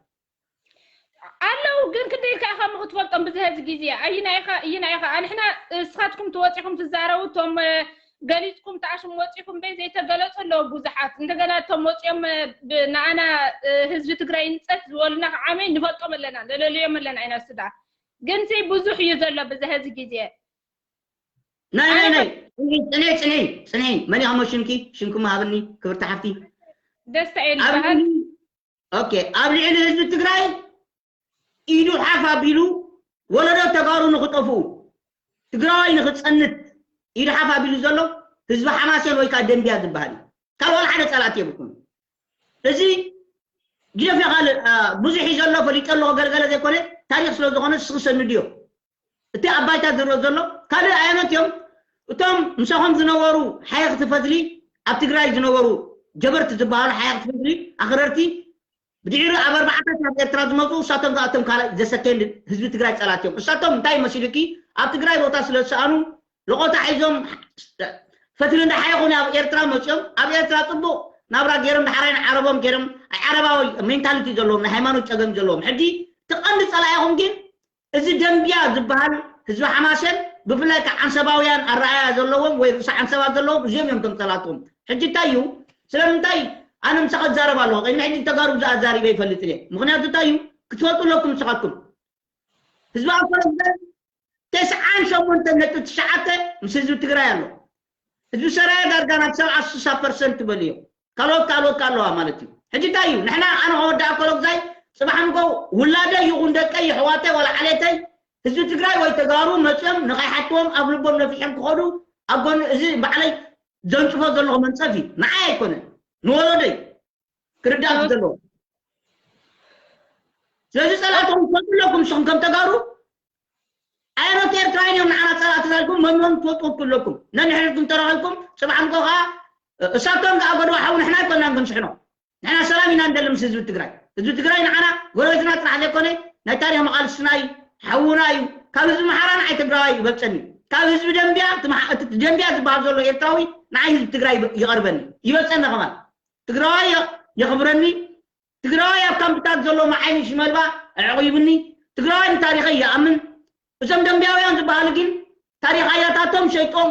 ኣለዉ ግን ክንደይ ኢልካ ኢኻ እሞ ክትፈልጦም ብዚ ሀዚ ግዜ ኣይና ኢኻ እይና ኢኻ ኣንሕና እስኻትኩም ትወፂኹም ትዛረቡ እቶም ገሊፅኩም ተኣሽሙ ወፂኹም በይ ዘይተገለፁ ኣለዉ ብዙሓት እንደገና እቶም ወፂኦም ንኣና ህዝቢ ትግራይ ንፀት ዝበሉና ከዓመይ ንፈልጦም ኣለና ንለልዮም ኣለና ኢና ስዳ ግን ሲ ብዙሕ እዩ ዘሎ ብዚ ሀዚ ግዜ ናይ ናይ ናይ ፅንዒ ፅንዒ ፅንዒ መን ኢኻ ሽምኪ ሽምኪ መሃብኒ ክብርቲ ሓፍቲ ደስታ እየ ዝበሃል ኦኬ ኣብ ልዕሊ ህዝቢ ትግራይ ኢዱ ሓፍ ኣቢሉ ወለዶ ተጋሩ ንክጠፍኡ ትግራዋይ ንክፀንት ኢዱ ሓፍ ኣቢሉ ዘሎ ህዝቢ ሓማሴን ወይ ከዓ ደንብያ ዝበሃል እዩ ካብ ዋላ ሓደ ፀላእቲ የብልኩም እዚ ግደፍ ካልእ ብዙሕ እዩ ዘሎ ፈሊጠ ኣለዎ ገለገለ ዘይኮነ ታሪክ ስለዝኮነ ስክሰንድዮ እቲ ኣብ ባይታ ዝረአ ዘሎ ካልእ ኣየኖት እዮም እቶም ምሳኹም ዝነበሩ ሓየኽቲ ፈትሊ ኣብ ትግራይ ዝነበሩ ጀበርቲ ዝበሃሉ ሓየኽቲ ፈትሊ ኣኽረርቲ ብድሕሪ ኣብ ኣርባዕታት ናብ ኤርትራ ዝመፁ እሳቶም ከኣቶም ካልእ ዘሰከንድ ህዝቢ ትግራይ ፀላት እዮም እሳቶም እንታይ መሲሉኪ ኣብ ትግራይ ቦታ ስለ ዝሰኣኑ ለቆታ ሒዞም ፈትሊ እንዳሓየኹ ናብ ኤርትራ መፅኦም ኣብ ኤርትራ ፅቡቅ ናብራ ገይሮም ዳሕራይ ንዓረቦም ገይሮም ዓረባዊ ሜንታሊቲ ዘለዎም ናይ ሃይማኖት ፀገም ዘለዎም ሕጂ ትቐንዲ ፀላኢኹም ግን እዚ ደንብያ ዝበሃል ህዝቢ ሓማሴን ብፍላይ ከዓ ዓንሰባውያን ኣረኣያ ዘለዎም ወይ ርእሲ ዓንሰባ ዘለዎም እዚኦም እዮም ተምፀላትዎም ሕጂ እንታይ እዩ ስለምንታይ ኣነ ምሳኻ ዝዛረብ ኣለኹ ቅድሚ ሕጂ ተጋሩ ብዙ ኣዛሪበ ይፈልጥ እየ ምክንያቱ እንታይ እዩ ክትፈልጡ ኣለኩም ንስኻትኩም ህዝቢ ኣኮረዘ ተስዓን ሸሞንተ ነጥቢ ትሽዓተ ምስ ህዝቢ ትግራይ ኣሎ ህዝቢ ሰራየ ዳርጋ ናብ ሰብዓ ስሳ ፐርሰንት ትበልዮ ካልኦት ካልኦት ኣለዋ ማለት እዩ ሕጂ እንታይ እዩ ንሕና ኣነ ከወዳኣ ከሎ ግዛይ ፅባሕ ንጎ ውላደይ ይኹን ደቀይ ይሕዋተይ ዋላ ዓሌተይ ህዝቢ ትግራይ ወይ ተጋሩ መፅኦም ንኸይሓትዎም ኣብ ልቦም ነፊሖም ክኸዱ ኣብ ጎኒ እዚ ባዕለይ ዘንፅፎ ዘለኹ መንፀፍ እዩ ንዓይ ኣይኮነን ንወለዶይ ክርዳእ ዘለዎ ስለዚ ፀላእትኹም ትፈልጡ ኣለኩም ንስኹም ከም ተጋሩ ኣየኖት ኤርትራውያን እዮም ንዓና ፀላእትና ኢልኩም መኖም ትፈልጡ ኣለኩም ነንሕድኩም ተረኺብኩም ፅባሕ ንጎ ከዓ እሳቶም ዝኣገድዋ ሓው ንሕና ኣይኮናን ክንስሕኖ ንሕና ሰላም ኢና ንደሊ ምስ ህዝቢ ትግራይ ህዝቢ ትግራይ ንዓና ጎረቤትና ጥራሕ ዘይኮነ ናይ ታሪክ መቃልስትና እዩ ሓውና እዩ ካብ ህዝቢ መሓራ ንዓይ ትግራዋይ ይበልፀኒ ካብ ህዝቢ ደንብያ እቲ ደንብያ ዝበሃል ዘሎ ኤርትራዊ ንዓይ ህዝቢ ትግራይ ይቐርበኒ ይበልፀኒ ከማን ትግራዋይ የኽብረኒ ትግራዋይ ኣብ ካምፕታት ዘሎ መዓይኒ ሽመልባ ኣዕቑይብኒ ትግራዋይ ንታሪኸይ ይኣምን እዞም ደንብያውያን ዝበሃሉ ግን ታሪኽ ኣያታቶም ሸይጦም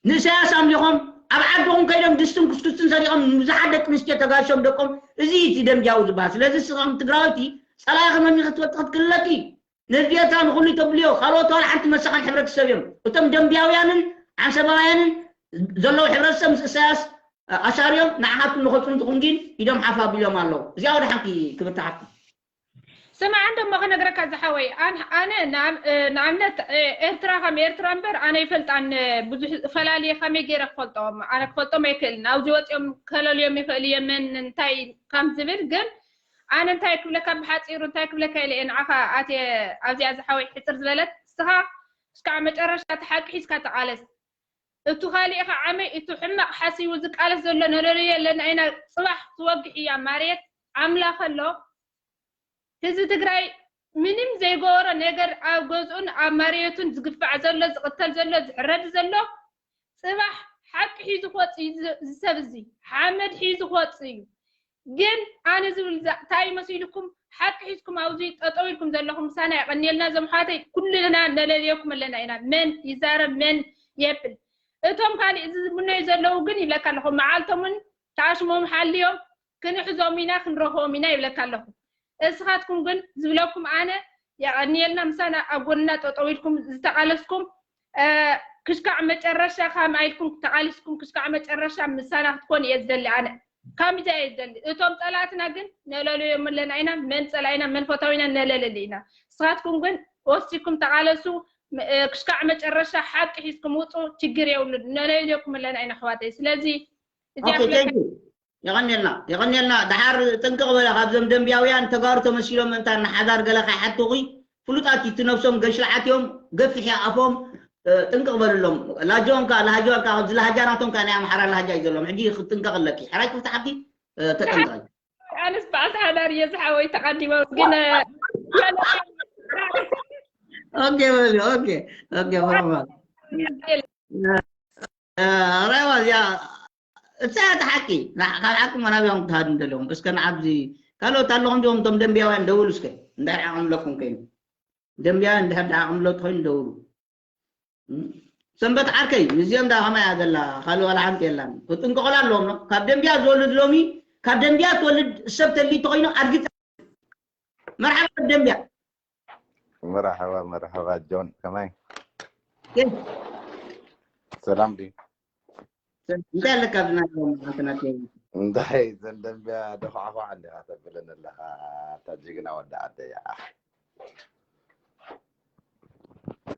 ንእሳያስ ኣምሊኾም ኣብ ዓድኹም ከይዶም ድስትን ኩስኩስትን ሰሪቖም ንብዙሓት ደቂ ኣንስትዮ ተጋሾም ደቆም እዚ እቲ ደንብያዊ ዝበሃል ስለዚ ስኻም ትግራወይቲ ፀላኢኺ መን ክትፈልጢ ክትክልለኪ ንህዝቢ ኤርትራ ንኩሉ ተብልዮ ካልኦት ዋላ ሓንቲ መሳኻን ሕብረተሰብ እዮም እቶም ደንብያውያንን ዓንሰባውያንን ዘለዉ ሕብረተሰብ ምስ እሳያስ ኣሳርዮም ንዓኻትኩም ንኸፅንትኹም ግን ኢዶም ሓፍ ኣቢሎም ኣለዉ እዚኣ ወደ ሓንቲ ክብርቲ ሓፍቲ ስማዕ እንዶ እሞ ክነግረካ ዝሓወይ ኣነ ንኣብነት ኤርትራ ከም ኤርትራ እምበር ኣነ ይፈልጣን ብዙሕ ፈላልየ ከመይ ገይረ ክፈልጦም ኣነ ክፈልጦም ኣይክእልን ኣብዚ ወፂኦም ከለልዮም ይኽእል እየ መን እንታይ ከም ዝብል ግን ኣነ እንታይ ክብለካ ብሓፂሩ እንታይ ክብለካ ኢለ እየ ንዓኻ ኣትየ ኣብዚኣ ዝሓወይ ሕፅር ዝበለት እስኻ እስካዕ መጨረሻ እቲ ሓቂ ሒዝካ ተቓለስ እቱ ካሊእ ከዓ ዓመይ እቱ ሕማቕ ሓሲቡ ዝቃለስ ዘሎ ነለልዮ ኣለና ኢና ፅባሕ ትወግሕ እያ ማርየት ዓምላ ከሎ ህዝቢ ትግራይ ምንም ዘይገበሮ ነገር ኣብ ገዝኡን ኣብ መሬቱን ዝግፋዕ ዘሎ ዝቕተል ዘሎ ዝሕረድ ዘሎ ፅባሕ ሓቂ ሒዙ ክወፅ እዩ ዝሰብ እዚ ሓመድ ሒዙ ክወፅ እዩ ግን ኣነ ዝብል እንታይ መሲልኩም ሓቂ ሒዝኩም ኣብዚ ጠጠው ኢልኩም ዘለኹም ምሳና የቐንየልና እዞም ሓተይ ኩልና ነለልየኩም ኣለና ኢና መን ይዛረብ መን የብል እቶም ካሊእ እዚ ዝምነዩ ዘለዉ ግን ይብለካ ኣለኹ መዓልቶምን ተኣሽሞም ሓልዮም ክንሕዞም ኢና ክንረኽቦም ኢና ይብለካ ኣለኹ እስኻትኩም ግን ዝብለኩም ኣነ የቐንየልና ምሳና ኣብ ጎንና ጠጠው ኢልኩም ዝተቓለስኩም ክሽካዕ መጨረሻ ካም ኢልኩም ተቓሊስኩም ክሽካዕ መጨረሻ ምሳና ክትኮን እየ ዝደሊ ኣነ ካብ ምጃ እየ ዝደሊ እቶም ፀላእትና ግን ነለለዮም ኣለና ኢና መን ፀላኢና መን ፈታዊና ነለለሊ ኢና ንስኻትኩም ግን ወሲኩም ተቓለሱ ክሽካዕ መጨረሻ ሓቂ ሒዝኩም ውፁ ችግር የብሉን ነለለዮኩም ኣለና ኢና ኣሕዋተይ ስለዚ እዚኣ የቐንየልና የቐንየልና ደሓር ጥንቅቕ በለ ካብዞም ደንብያውያን ተጋሩ ተመሲሎም ምእንታ ንሓዳር ገለ ካይሓትቑ ፍሉጣት እቲ ነብሶም ገሽልዓት እዮም ገፊሕ ኣፎም ጥንቅቕ በልሎም። ላጃኦም ከኣ፣ ላሃጃ ከኣ፣ ኣብዚ ላሃጃ ናቶም ከኣ ናይ ኣምሓራ ላሃጃ እዩ ዘለዎም። ሕጂ ክትጥንቀቕ ኣለኪ። ሕራይ ክፍትሓኪ፣ ተጠንቀቒ። ኣነስ በዓልቲ ሓዳር እየ ዝሓወይ ተቐዲሞም ግን ኦኬ በሉ፣ ኦኬ፣ ኦኬ፣ ማማ። ራይዋ እዚኣ እሳ እቲ ሓቂ፣ ካብ ሓቂ መናብያም ክትሃዱ እንደለዎም። እስከ ንዓብዚ ካልኦት ኣለኹም ዲኹም እቶም ደንብያውያን ደውሉ እስከ። እንድሕር ዓቕምለኩም ኮይኑ። ደንብያውያን እንድሕር ዓቕምለት ኮይኑ ደውሉ። ሰንበት ዓርከይ፣ ምስዚኦም ዳ ከማይ እያ ዘላ፣ ካልእ ዋላ ሓንቲ የላን። ክጥንቀቑላ ኣለዎም ነው። ካብ ደንብያ ዝወልድ ሎሚ፣ ካብ ደንብያ ትወልድ ሰብ ተልዩ ተኾይኑ ኣድጊ መርሓባ ደንብያ። መርሓባ መርሓባ ጆን ከማይ ግን ሰላም ድዩ? እንታይ ኣለካ ብናቶም ኣንተናት እንታይ ዘን ደንብያ ደፋዕፋዕ እንዲኻ ተብለን ኣለኻ? እታ ጅግና ወዲ ዓደይ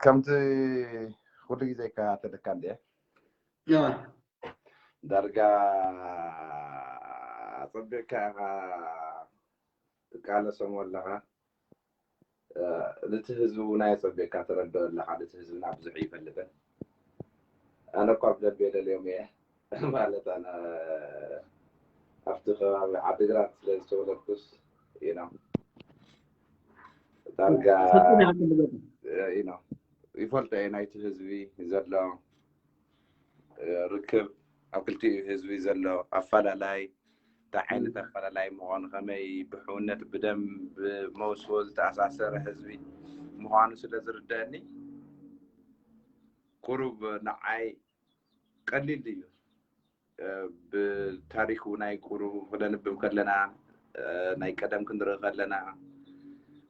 ከምቲ ኩሉ ግዜ እከታተለካ እንድየ። ዳርጋ ኣጸቢቕካ ኢኻ ትቃለሶም ኣለኻ። ነቲ ህዝቢ እውን ኣየጸቢቕካ ትረድኦ ኣለኻ። ነቲ ህዝብና ብዙሕ ይፈልጥን ኣነ እኳ ብደንብ የደልዮም እየ ማለት ኣነ ኣብቲ ከባቢ ዓድግራት ስለ ዝተወለድኩስ you know ዳርጋ you know ይፈልጦ እየ ናይቲ ህዝቢ ዘሎ ርክብ ኣብ ክልቲኡ ህዝቢ ዘሎ ኣፈላላይ እንታይ ዓይነት ኣፈላላይ ምዃኑ ከመይ ብሕውነት ብደም ብመውስቦ ዝተኣሳሰረ ህዝቢ ምዃኑ ስለ ዝርደአኒ ቁሩብ ንዓይ ቀሊል እዩ። ብታሪክ እውን ኣይቁሩ ክነንብብ ከለና ናይ ቀደም ክንርኢ ከለና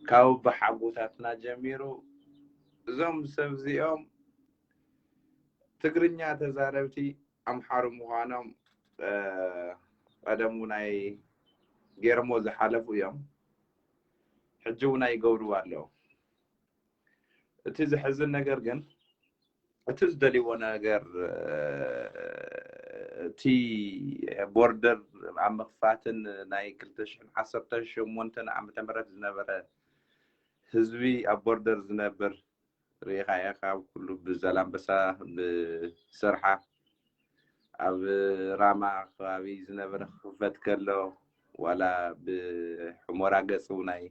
ካብ ኣቦሓጎታትና ጀሚሩ እዞም ሰብ እዚኦም ትግርኛ ተዛረብቲ ኣምሓሩ ምዃኖም ቀደም እውን ኣይ ገይሮሞ ዝሓለፉ እዮም። ሕጂ እውን ኣይገብርዎ ኣለዉ። እቲ ዘሕዝን ነገር ግን እቲ ዝደልይዎ ነገር እቲ ቦርደር ኣብ ምኽፋትን ናይ ክልተ ሽሕን ዓሰርተ ሸሞንተን ዓመተ ምህረት ዝነበረ ህዝቢ ኣብ ቦርደር ዝነብር ርኢኻ ኢኻ። ኩሉ ብዛላምበሳ ብሰርሓ ኣብ ራማ ከባቢ ዝነበረ ክኽፈት ከሎ ዋላ ብሑመራ ገፅ ውናይ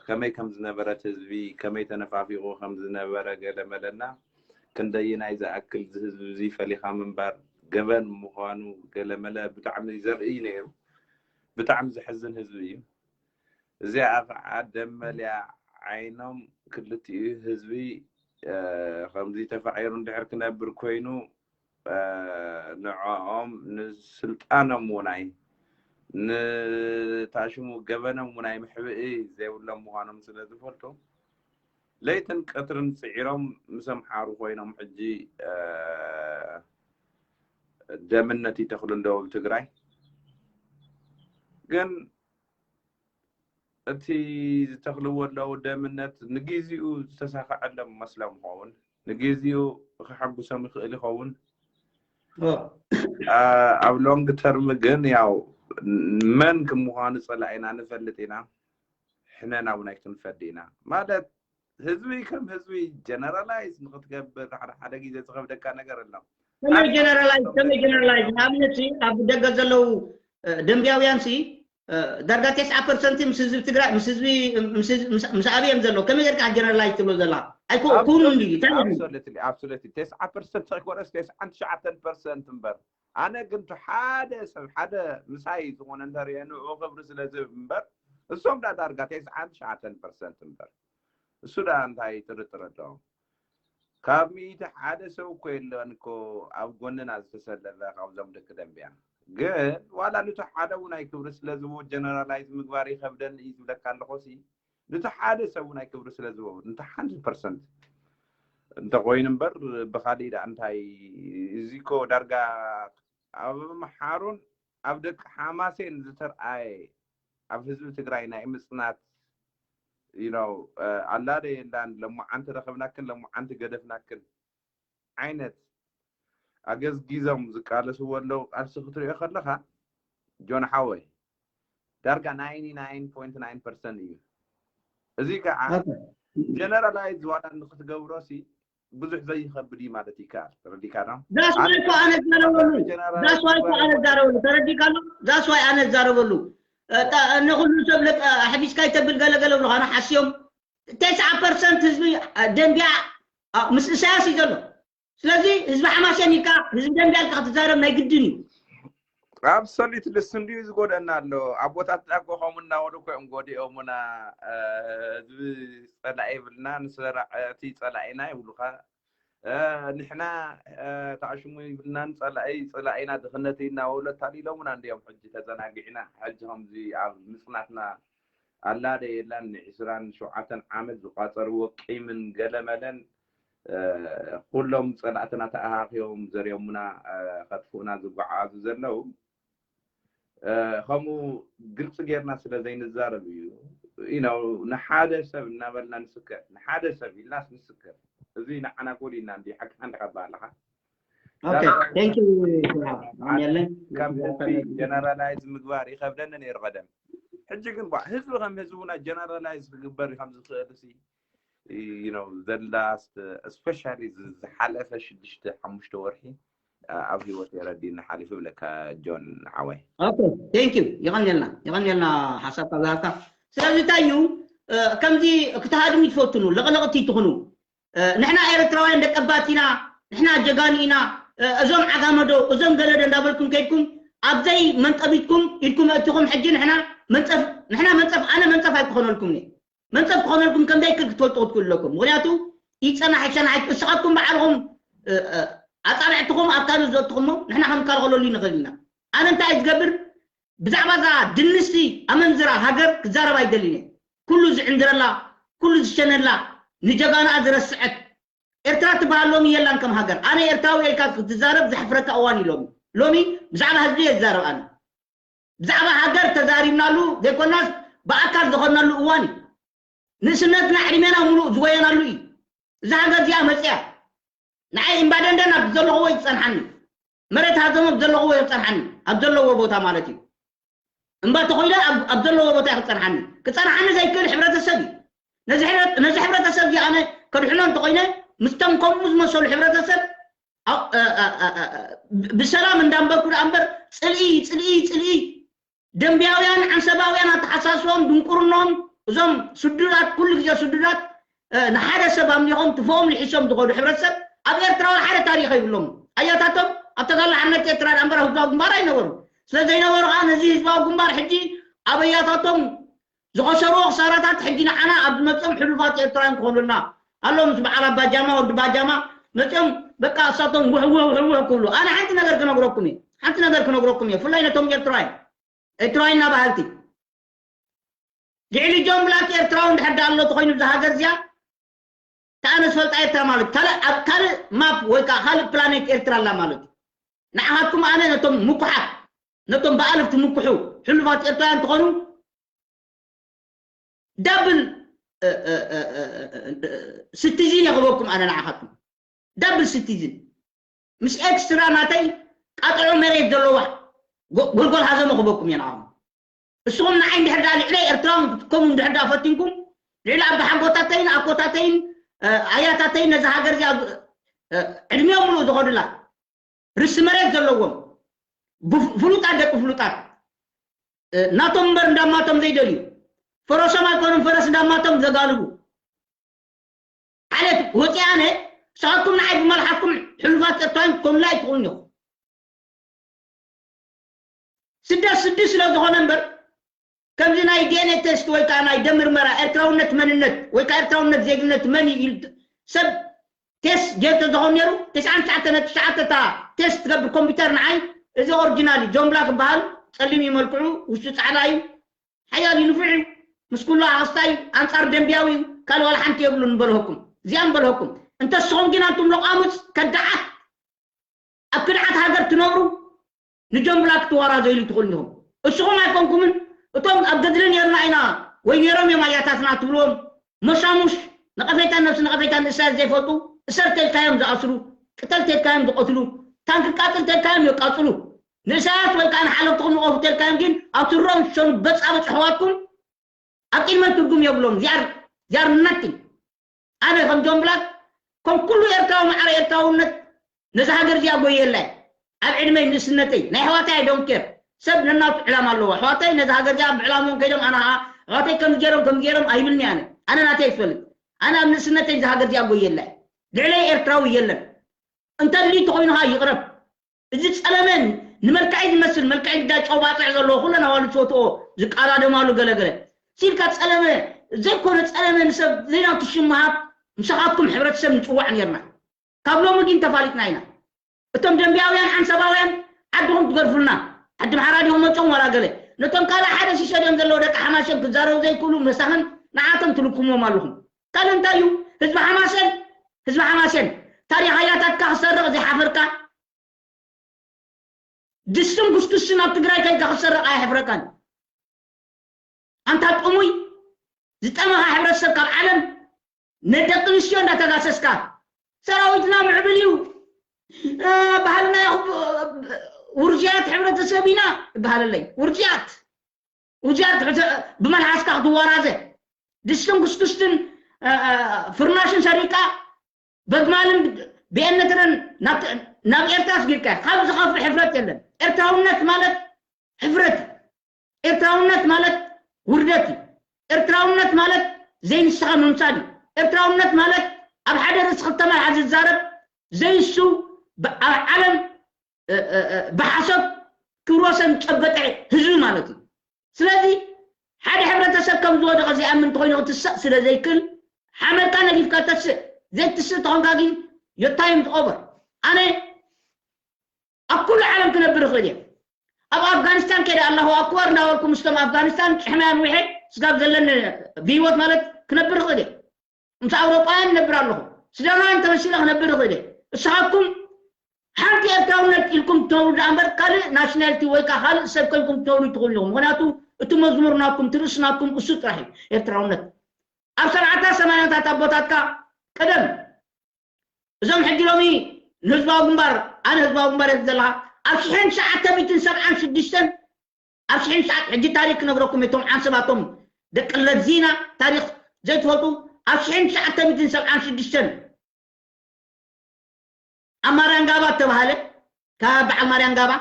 ከመይ ከም ዝነበረት ህዝቢ ከመይ ተነፋፊቑ ከም ዝነበረ ገለ መለና ክንደይናይ ዝኣክል እዚ ህዝቢ እዚ ፈሊኻ ምንባር ገበን ምዃኑ ገለ መለ ብጣዕሚ ዘርኢ ነይሩ። ብጣዕሚ ዘሕዝን ህዝቢ እዩ። እዚኣ ከዓ ደም መሊኣ ዓይኖም ክልቲኡ ህዝቢ ከምዚ ተፋቒሩ እንድሕር ክነብር ኮይኑ ንዕኦም ንስልጣኖም ውናይ ንታሽሙ ገበኖም ውናይ ምሕብኢ ዘይብሎም ምዃኖም ስለ ዝፈልጡ ለይትን ቀትርን ፅዒሮም ምስ ኣምሓሩ ኮይኖም ሕጂ ደምነት ይተኽሉ ኣለዉ ኣብ ትግራይ። ግን እቲ ዝተኽልዎ ኣለዉ ደምነት ንግዜኡ ዝተሳኸዐሎም መስሎም ይኸውን፣ ንግዜኡ ከሐጉሶም ይኽእል ይኸውን። ኣብ long term ግን ያው መን ከም ምዃኑ ፀላኢና ንፈልጥ ኢና። ሕነና እውን ኣይክንፈዲ ኢና ማለት ህዝቢ ከም ህዝቢ generalize ንክትገብር ሓደ ሓደ ግዜ ዝኸብደካ ነገር ኣሎ። ከመይ generalize ከመይ generalize ንኣብነት ኣብ ደገ ዘለዉ ደንብያውያን ሲ ዳርጋ ተስዓ ፐርሰንት ምስ ህዝቢ ትግራይ ምስ ህዝቢ ምስ ኣብይ እዮም ዘለዉ። ከመይ ጌርካ generalize ትብሎ ዘላ ኣይኮ ኩኑ እንድዩ እንታይ absolutely absolutely ተስዓ ፐርሰንት ኣይኮነስ ተስዓን ትሽዓተን ፐርሰንት እምበር ኣነ ግን ሓደ ሰብ ሓደ ምሳይ ዝኾነ እንተሪአ ንኡ ክብሪ ስለ ዝህብ እምበር እሶም ዳ ዳርጋ ተስዓን ትሽዓተን ፐርሰንት እምበር እሱ ዳ እንታይ ጥርጥር ኣለዎም? ካብ ሚእቲ ሓደ ሰብ እኮ የለን እኮ ኣብ ጎንና ዝተሰለፈ ካብዞም ደቂ ደንብያ። ግን ዋላ ኑቲ ሓደ እውን ኣይ ክብሪ ስለ ዝህቦ generalize ምግባር ይኸብደኒ እዩ ዝብለካ ኣለኹ ሲ ኑቲ ሓደ ሰብ እውን ኣይ ክብሪ ስለ ዝህቦ ኑቲ ሓንቲ ፐርሰንት እንተኾይኑ እምበር ብኻሊእ ደኣ እንታይ እዚ እኮ ዳርጋ ኣብ ኣምሓሩን ኣብ ደቂ ሓማሴን ዝተርኣየ ኣብ ህዝቢ ትግራይ ናይ ምፅናት you know ኣላ ዶ የላን ለማዓንቲ ረኸብናክን ለማዓንቲ ገደፍናክን ዓይነት ኣገዝጊዞም ዝቃለስዎ ኣለዉ ቃልሲ ክትሪኦ ከለኻ ጆን ሓወይ ዳርጋ ናይንቲ ናይን ፖይንት ናይን ፐርሰንት እዩ። እዚ ከዓ generalize ዋላ ንክትገብሮ ሲ ብዙሕ ዘይኸብድ እዩ ማለት ይከኣል። ተረዲካ ዶ? ዛስዋይ እኮ ኣነ ዛረበሉ ዛስዋይ እኮ ኣነ ዛረበሉ ተረዲካ ዶ? ዛስዋይ ኣነ ዛረበሉ ንኩሉ ሰብ ኣሕቢስካ ይተብል ገለገለ ብልኻና ሓስዮም ተስዓ ፐርሰንት ህዝቢ ደንቢያ ምስ እሳያስ እዩ ዘሎ። ስለዚ ህዝቢ ሓማሴን ኢልካ ህዝቢ ደንቢያ ኢልካ ክትዛረብ ናይ ግድን እዩ። ኣብሶሉት ልስንድዩ ዝጎደና ኣሎ። ኣቦታትና እኮ ከምኡ እናበሉ እኮ እዮም ጎዲኦሙና። ህዝቢ ፀላኢ ይብልና ንሰራዕቲ ፀላኢና ይብሉካ። ንሕና ታዕሽሙ ይብልናን ፀላኢ ፀላኢና ድኽነት እናበሉ ኣታሊሎሙና እንዲዮም። ሕጂ ተዘናጊዕና ሕጂ ከምዚ ኣብ ምፅናትና ኣላ ደ የላን ንዒስራን ሸውዓተን ዓመት ዝቋፀርዎ ቂምን ገለመለን ኩሎም ፀላእትና ተኣኻኺቦም ዘርዮሙና ከጥፍኡና ዝጓዓዙ ዘለዉ። ከምኡ ግልፂ ጌርና ስለ ዘይንዛረብ እዩ። ንሓደ ሰብ እናበልና ንስከፍ፣ ንሓደ ሰብ ኢልናስ ንስከፍ። እዚ ንዓና ጎዲልና እንዲ ሓቅኻ እንዲኻ በሃልኻ ከም ህዝቢ ጀነራላይዝ ምግባር ይኸብደኒ ነይሩ ቀደም። ሕጂ ግን ባ ህዝቢ ከም ህዝቢ ና ጀነራላይዝ ክግበር ከም ዝኽእል ሲ ዘላስት ስፔሻሊ ዝሓለፈ ሽዱሽተ ሓሙሽተ ወርሒ ኣብ ህይወት የረዲኒ ሓሊፉ ብለካ ጆን ሓወይ። ቴንክ ዩ የቐንየልና የቐንየልና ሓሳብካ ዝሃብካ። ስለዚ እንታይ እዩ ከምዚ ክትሃድሙ ትፈትኑ ለቕለቕቲ ትኹኑ ንሕና ኤርትራውያን ደቀባት ኢና፣ ንሕና ጀጋኑ ኢና፣ እዞም ዓጋመዶ እዞም ገለዶ እንዳበልኩም ከይድኩም ኣብዘይ መንጠቢትኩም ኢድኩም ኣእትኹም ሕጂ ንሕና መንፀፍ ንሕና መንፀፍ ኣነ መንፀፍ ኣይክኾነልኩም እየ መንፀፍ ክኾነልኩም ከም ዘይክእል ክትፈልጡ ክትክእሉ ኣለኩም። ምክንያቱ ይፀናሕ ይሸናሕ ንስኻትኩም በዓልኹም ኣፃብዕትኹም ኣብ ካልእ ዘእትኹሞ ንሕና ክንከላኸለሉ ንኽእል ኢና። ኣነ እንታይ ዝገብር ብዛዕባ እዛ ድንስቲ ኣመንዝራ ሃገር ክዛረብ ኣይደልን እየ። ኩሉ ዝዕንድረላ ኩሉ ዝሸነላ ንጀጋንኣ ዝረስዐት ኤርትራ ትበሃል ሎሚ የላን ከም ሃገር። ኣነ ኤርትራዊ ኢልካ ክትዛረብ ዘሕፍረካ እዋን እዩ ሎሚ። ሎሚ ብዛዕባ ህዝቢ እየ ዝዛረብ ኣነ። ብዛዕባ ሃገር ተዛሪብናሉ ዘይኮናስ ብኣካል ዝኾናሉ እዋን እዩ። ንእስነትና ዕድሜና ሙሉእ ዝጎየናሉ እዩ። እዛ ሃገር እዚኣ መፅያ ንዓይ እምባደንደን ኣብ ዘለኹዎ እዩ ዝፀንሓኒ። መሬት ሃዘሞ ኣብ ዘለኹዎ እዩ ዝፀንሓኒ ኣብ ዘለዎ ቦታ ማለት እዩ። እምባ ተኾይነ ኣብ ዘለዎ ቦታ እዩ ክፀንሓኒ። ክፀንሓኒ ዘይክእል ሕብረተሰብ እዩ። ነዚ ሕብረተሰብ እዚ ኣነ ከድሕኖ እንተኾይነ ምስቶም ከምኡ ዝመሰሉ ሕብረተሰብ ብሰላም እንዳንበርኩ ደኣ እምበር ፅልኢ ፅልኢ ፅልኢ ደንቢያውያን ዓንሰባውያን ኣተሓሳስቦም ድንቁርኖም እዞም ስዱዳት ኩሉ ግዜ ስዱዳት ንሓደ ሰብ ኣምሊኾም ትፎኦም ልሒሶም ዝኸዱ ሕብረተሰብ ኣብ ኤርትራ ወላ ሓደ ታሪኽ የብሎም። ኣያታቶም ኣብ ተጋድሎ ሓርነት ኤርትራ ደኣ እምበር ኣብ ህዝባዊ ግንባር ኣይነበሩ። ስለ ዘይነበሩ ከዓ ነዚ ህዝባዊ ግንባር ሕጂ ኣብ ኣያታቶም ዝኸሰርዎ ክሳራታት ሕጂ ንዓና ኣብ ዝመፅኦም ሕሉፋት ኤርትራውያን ክኾኑልና ኣሎ ምስ በዓል ኣባጃማ ወዲ ባጃማ መፅኦም በቃ እሳቶም ውሕውሕ ውሕውሕ ክብሉ ኣነ ሓንቲ ነገር ክነግረኩም እየ ሓንቲ ነገር ክነግረኩም እየ ፍላይ ነቶም ኤርትራውያን ኤርትራውያን ናባሃልቲ ልዕሊ ጆን ብላክ ኤርትራዊ እንድሕር ዳ ኣሎ ተኮይኑ ብዛ ሃገር እዚኣ ተኣነ ዝፈልጣ ኤርትራ ማለት ካልእ ኣብ ካልእ ማፕ ወይ ከዓ ካልእ ፕላኔት ኤርትራ ኣላ ማለት እዩ ንዓኻትኩም ኣነ ነቶም ምኩሓት ነቶም ብኣልፍ ትምኩሑ ሕሉፋት ኤርትራውያን ትኾኑ ዳብል ሲቲዝን የኽበኩም ኣነ ንዓኻትኩም ዳብል ሲቲዝን ምስ ኤክስትራ ናተይ ቃጥዖ መሬት ዘለዋ ጎልጎል ሃዘሞ ክበኩም እየ ንዓኹም እስኹም ንዓይ እንድሕር ዳ ልዕለይ ኤርትራውን ክትከሙ እንድሕር ዳ ፈቲንኩም ልዕሊ ኣብ ሓጎታተይን ኣኮታተይን ኣያታተይን ነዚ ሃገር እዚኣ ዕድሚኦም ሙሉእ ዝኸዱላ ርስቲ መሬት ዘለዎም ፍሉጣት ደቂ ፍሉጣት ናቶም እምበር እንዳማቶም ዘይደልዩ ፈረሶም ኣይኮኑም ፈረስ እንዳማቶም ዘጋልቡ ዓለት ወፂኣነ ንስኻትኩም ንዓይ ብመልሓትኩም ሕሉፋት ኤርትራውያን ክትኮኑላ ኣይትኽእሉን ኢኹም ስደት ስዲ ስለ ዝኾነ እምበር ከምዚ ናይ ዲኤንኤ ቴስት ወይ ከዓ ናይ ደም ምርመራ ኤርትራውነት መንነት ወይ ከዓ ኤርትራውነት ዜግነት መን እዩ ኢሉ ሰብ ቴስት ጌር ተዝኾን ነይሩ ትስዓን ትሽዓተ ነጥቢ ትሽዓተ እታ ቴስት ትገብር ኮምፒውተር ንዓይ እዚ ኦሪጂናል እዩ ጆን ብላክ ይበሃል ፀሊም እዩ መልክዑ ውሽጡ ፃዕዳ እዩ ሓያል እዩ ንፉዕ እዩ ምስ ኩሉ ኣክስታይ ኣንፃር ደንቢያዊ እዩ ካልእ ዋላ ሓንቲ የብሉን ንበልሆኩም እዚኣ ንበልሆኩም እንተስኹም ግን ኣንቱም ሎቃሙፅ ከዳዓት ኣብ ክድዓት ሃገር ትነብሩ ንጆን ብላክ ትዋራዘይሉ ትኽእሉ ኢኹም። እስኹም ኣይኮንኩምን እቶም ኣብ ገድሊ ነይርና ኢና ወይ ነይሮም እዮም ኣያታትና ትብልዎም መሻሙሽ ነቐፌታን ነብሲ ነቐፌታን ንእሳያስ ዘይፈልጡ እሰር ተልካዮም ዝኣስሩ ቅተል ተልካዮም ዝቐትሉ ታንኪ ቃፅል ተልካዮም የቃፅሉ ንእሳያስ ወይ ከዓ ንሓለፍትኹም ንቐፉ ተልካዮም ግን ኣብ ትሮም ዝሸኑ በፃበፅ ኣሕዋትኩም ኣብ ቅድመ ትርጉም የብሎም they are nothing ኣነ ከም ጆን ብላክ ከም ኩሉ ኤርትራዊ ማዕረ ኤርትራውነት ነዚ ሃገር እዚኣ ጎየላይ። ኣብ ዕድመይ ንእስነተይ ናይ ኣሕዋተይ I don't care። ሰብ ነናቱ ዕላማ ኣለዎ። ኣሕዋተይ ነዚ ሃገር እዚኣ ብዕላምኦም ከይዶም ኣነ ኸዓ ኣሕዋተይ ከምዚ ገይሮም ከምዚ ገይሮም ኣይብልኒ ኣነ። ኣነ ናተይ ይፈልጥ። ኣነ ኣብ ንእስነተይ እዚ ሃገር እዚኣ ጎየላይ። ልዕለይ ኤርትራዊ የለን። እንተድልዩ ተኾይኑ ኸዓ ይቕረብ። እዚ ጸለመ ንመልክዐይ ዝመስል መልክዐይ ግዳ ጨው ባጽዕ ዘለዎ ኩለን ኣዋልድ ዝፈትኦ ዝቃዳደማሉ ገለገለ ሲልካ ጸለመ ዘይኮነ ጸለመ ንሰብ ዘይናቱ ሽም ምሃብ ምሳኻትኩም ሕብረተሰብ ንጽዋዕ ኔርና። ካብ ሎሚ ግን ተፋሊጥና ኢና። እቶም ደንቢያውያን ዓንሰባውያን ዓድኹም ትገድፉልና። ዓዲ ምሓራ ዲኹም መጾም ዋላ ገለ ነቶም ካልእ ሓደ ሲሶ ድዮም ዘለዉ ደቂ ሓማሸን ክዛረቡ ዘይክእሉ መሳኽን ንዓቶም ትልክምዎም ኣለኹም። ካልእ እንታይ እዩ? ህዝቢ ሓማሴን ህዝቢ ሓማሴን ታሪኽ ኣያታትካ ክሰርቕ ዘይሓፈርካ ድስትን ኩስኩስን ኣብ ትግራይ ከይድካ ክሰርቕ ኣየሕፍረካን። ኣንታ ጥሙይ ዝጠመኻ ሕብረተሰብ ካብ ዓለም ንደቂ ኣንስትዮ እንዳተጋሰስካ ሰራዊትና ምዕብል እዩ እ፣ ባህልና ይኹ- ውርዝያት ሕብረተሰብ ኢና ይበሃለለይ። ውርዝያት ውርዝያት ሕተ- ብመልሓስካ ክትወራዘ ድስትን ኩስኩስትን እ፣ እ፣ ፍርናሽን ሰሪቃ በግማልን ብኤነትረን ናብ ናብ ኤርትራ ኣስጊርካ ካብ ዝኸፍእ ሕፍረት የለን። ኤርትራውነት ማለት ሕፍረት እዩ። ኤርትራውነት ማለት ውርደት እዩ። ኤርትራውነት ማለት ዘይንስኻ ምምሳል እዩ። ኤርትራውነት ማለት ኣብ ሓደ ርእሲ ክልተ መልሓስ ዝዛረብ ዘይሱ ብ- ኣብ ዓለም እ፣ እ፣ እ፣ ብሓሶት ክብረ ወሰን ዝጨበጠ ህዝቢ ማለት እዩ። ስለዚ ሓደ ሕብረተሰብ ከም ዝወደቐ ዘይኣምን እንተኾይኑ ክትስእ ስለ ዘይክእል ሓመድካ ነጊፍካ ተስእ ዘይትስእ ተኾንካ ግን your time is over። ኣነ ኣብ ኩሉ ዓለም ክነብር እኽእል እየ። ኣብ ኣፍጋኒስታን ከይደ ኣላሁ ኣክበር እንዳበልኩ ምስቶም ኣፍጋኒስታን ጭሕማያን ውሐ ስጋብ ዘለኒ ብህይወት ማለት ክነብር እኽእል እየ። ምስ ኣውሮጳውያን ነብር ኣለኹ ስደናውያን ተመሲለ ክነብር እኽእል እየ። እሳኻትኩም ሓንቲ ኤርትራውነት ኢልኩም ትነብሩ ደኣ እምበር ካልእ ናሽናልቲ ወይ ከዓ ካልእ ሰብ ኮይንኩም ትነብሩ ይትኽእሉ ኢኹም። ምክንያቱ እቲ መዝሙር ናትኩም እቲ ርእሲ ናትኩም እሱ ጥራሕ እዩ ኤርትራውነት። ኣብ ሰብዓታት ሰማንያታት ኣቦታትካ ቀደም እዞም ሕጂ ሎሚ ንህዝባዊ ግንባር ኣነ ህዝባዊ ግንባር እየ ዘለካ ኣብ ሽሕን ትሽዓተ ሚእትን ሰብዓን ሽዱሽተን ኣብ ሽሕን ትሽዓተ ሕጂ ታሪክ ክነግረኩም እቶም ዓንሰባቶም ደቂ ለዚና ታሪክ ዘይትፈልጡ ኣብ ሽሕን ትሽዓተ ሚእትን ሰብዓን ሽዱሽተን ኣብ ማርያንጋባ እተባሃለ ካብ በዓል ማርያንጋባ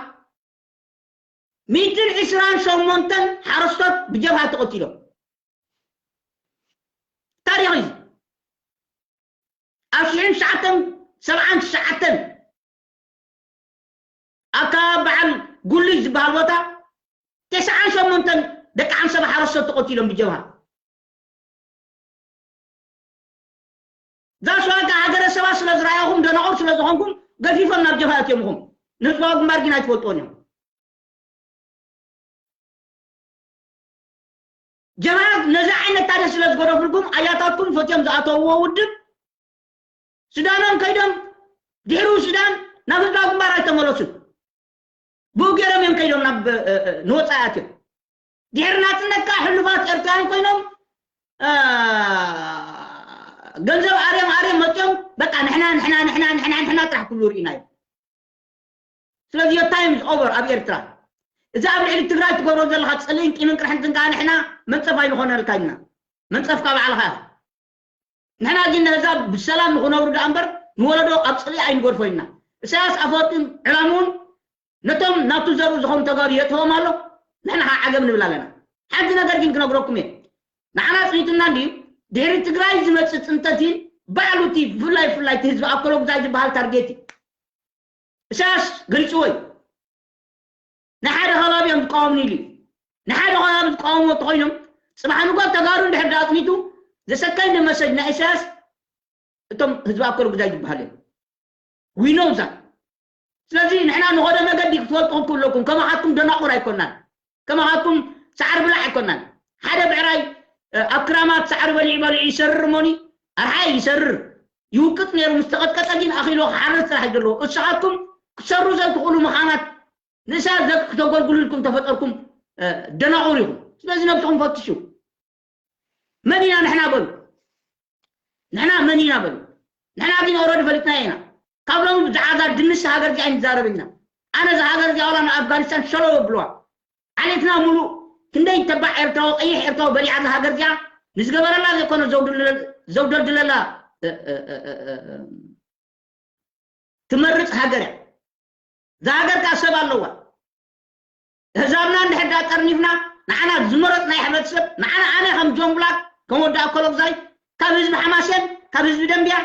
ሚእትን ዕስራን ሸሞንተን ሓረስቶት ብጀብሃ ተቐቲሎም ታሪኽ እዩ። ኣብ ሽሕን ትሽዓተን ሰብዓን ትሽዓተን ኣብ ከባቢ በዓል ጉሉይ ዝበሃል ቦታ ተስዓን ሸሞንተን ደቂ ዓንሰባ ሓረስቶት ተቐቲሎም ብጀብሃ። ዛስ ዋጋ ሃገረ ሰባ ስለ ዝረኣኹም ደናቑር ስለ ዝኾንኩም ገፊፎም ናብ ጀብሃ ኣትዮምኹም። ንህዝባዊ ግንባር ግን ኣይትፈልጥዎን እዮም። ጀብሃ ነዚ ዓይነት ታሪኽ ስለ ዝገደፉልኩም ኣያታትኩም ፈትዮም ዝኣተውዎ ውድብ ሱዳኖም ከይዶም ድሕሩ ሱዳን ናብ ህዝባዊ ግንባር ኣይተመለሱን። ብኡ ገይሮም እዮም ከይዶም ናብ ንወፃኢ ኣትዮም። ድሕሪ ናፅነት ከዓ ሕሉፋት ኤርትራውያን ኮይኖም ገንዘብ ኣርዮም ኣርዮም መፅኦም በቃ ንሕና ንሕና ንሕና ንሕና ንሕና ጥራሕ ኩሉ ርኢና እዩ። ስለዚ your time is over ኣብ ኤርትራ። እዚ ኣብ ልዕሊ ትግራይ ትገብሮ ዘለካ ፅልኢን ቂምን ቅርሕንትን ከዓ ንሕና መንፀፍ ኣይንኾነልካ ኢና። መንፀፍካ ባዕልካ ኢኻ። ንሕና ግን ነዛ ብሰላም ንክነብሩ ደኣ እምበር ንወለዶ ኣብ ፅልኢ ኣይንገድፎ ኢና። ኢሳያስ ኣፈወርቂን ዕላምኡን ነቶም ናቱ ዘርኡ ዝኾኑ ተጋሩ የጥፍኦም ኣሎ። ንሕና ከዓ ዓገብ ንብል ኣለና። ሓንቲ ነገር ግን ክነግረኩም እየ። ንዓና ፅኒቱና እንድዩ ድሕሪ ትግራይ ዝመፅእ ፅንተት ባዕሉ እቲ ብፍላይ ብፍላይ እቲ ህዝቢ ኣኮሎጉዛይ ዝበሃል ታርጌት እዩ። ኢሳያስ ገሊፅዎ እዩ። ንሓደ ከባቢ እዮም ዝቃወምኒ ኢሉ እዩ። ንሓደ ከባቢ ዝቃወምዎ እንተኮይኖም ፅባሕ ንጎ ተጋሩ እንድሕር ዳኣ ኣፅኒቱ ዘሰካይ መሰጅ ናይ ኢሳያስ እቶም ህዝቢ ኣኮሎጉዛይ ዝበሃል እዮም። We know that። ስለዚ ንሕና ንኸዶ መገዲ ክትፈልጡ ክክእለኩም ከማኻትኩም ደናቑር ኣይኮናን። ከማኻትኩም ሳዕሪ ብላዕ ኣይኮናን። ሓደ ብዕራይ ኣብ ክራማት ሳዕሪ በሊዑ በሊዑ ይሰርር እሞኒ ኣርሓ ይሰርር ይውቅጥ ነይሩ ምስ ተቐጥቀጠ ግን ኣኺሉ ክሓርስ ጥራሕ እዩ ዘለዎ። እሳኻትኩም ክትሰሩ ዘይትኽእሉ ምዃናት ንእሳት ዘክ ክተገልግሉ ኢልኩም ተፈጠርኩም ደናቑር ኢኹም። ስለዚ ነብስኹም ፈትሹ። መን ኢና ንሕና በሉ። ንሕና መን ኢና በሉ። ንሕና ግን ኦረዲ ፈሊጥናዮ ኢና። ካብ ሎሚ ብዛዕባ ድንሽ ሃገር እዚኣ ኣይንዛረብን ኢና። ኣነ እዛ ሃገር እዚኣ ዋላ ንኣፍጋኒስታን ሸለው ኣብልዋ። ዓሌትና ሙሉእ ክንደይ ተባዕ ኤርትራዊ ቀይሕ ኤርትራዊ በሊዓ እዛ ሃገር እዚኣ ንዝገበረላ ዘይኮነ ዘውድልለ- ዘውደልድለላ ትመርፅ ሃገር እያ። እዛ ሃገር ከዓ ሰብ ኣለዋ። ህዛብና እንድሕር ዳ ጠርኒፍና፣ ንዓና ዝመረፅና ሕብረተሰብ፣ ንዓና፣ ኣነ ከም ጆን ብላክ፣ ከም ወዲ ኣኮሎግዛይ፣ ካብ ህዝቢ ሓማሴን፣ ካብ ህዝቢ ደንብያ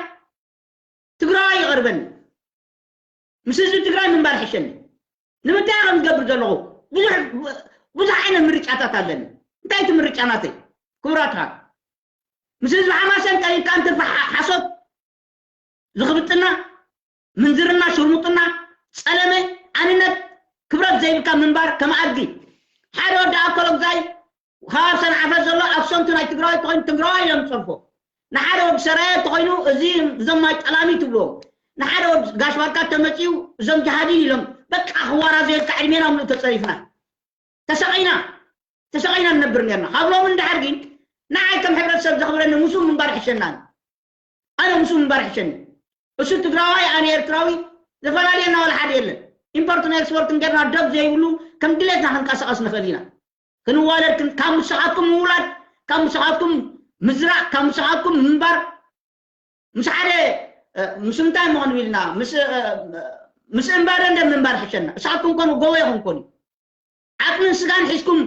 ትግራዋይ ይቐርበኒ። ምስ ህዝቢ ትግራይ ምንባር ሕሸኒ። ንምንታይ ከም ዝገብር ዘለኹ ብዙሕ ብዙሕ ዓይነት ምርጫታት ኣለኒ። እንታይ እቲ ምርጫ ናተይ? ክቡራትካ፣ ምስ ህዝቢ ሓማሴን ቀሪብካ እንትርፋ ሓሶት፣ ዝኽብጥና፣ ምንዝርና፣ ሽርሙጥና፣ ጸለመ፣ ኣንነት፣ ክብረት ዘይብልካ ምንባር ከም ኣድጊ። ሓደ ወዲ ኣኮሎግዛይ ካብ ሰንዓፈ ዘሎ ኣክሰንቱ ናይ ትግራዋይ ተኾይኑ ትግራዋይ ኢሎም ዝጸርፎ። ንሓደ ወዲ ሰራየ ተኾይኑ እዚ እዞም ማይ ጠላሚ ትብልዎም። ንሓደ ወዲ ጋሽ ባርካ ተመጺኡ እዞም ጃሃዲን ኢሎም በቃ ክዋራዘየልካ ዕድሜና ምሉእ ተጸሪፍና። ተሰቒና ተሰቒና ንነብር ነርና። ካብ ሎሚ እንድሕር ግን ንዓይ ከም ሕብረተሰብ ዘኽብረኒ ምስኡ ምንባር ይሕሸናን። ኣነ ምስኡ ምንባር ይሕሸኒ። እሱ ትግራዋይ ኣነ ኤርትራዊ ዘፈላልየና ዋላ ሓደ የለን። ኢምፖርትን ኤክስፖርትን ጌርና ደብ ዘይብሉ ከም ድሌትና ክንቀሳቐስ ንኽእል ኢና። ክንዋለድ ክን- ካብ ምሳኻትኩም ምውላድ፣ ካብ ምሳኻትኩም ምዝራእ፣ ካብ ምሳኻትኩም ምንባር ምስ ሓደ ምስ እንታይ ምኾን ኢልና ምስ እምባደ እንደ ምንባር ሕሸና። እሳትኩም ኮኑ ጎበ ይኹን ኮኑ ዓቅምን ስጋን ሒዝኩም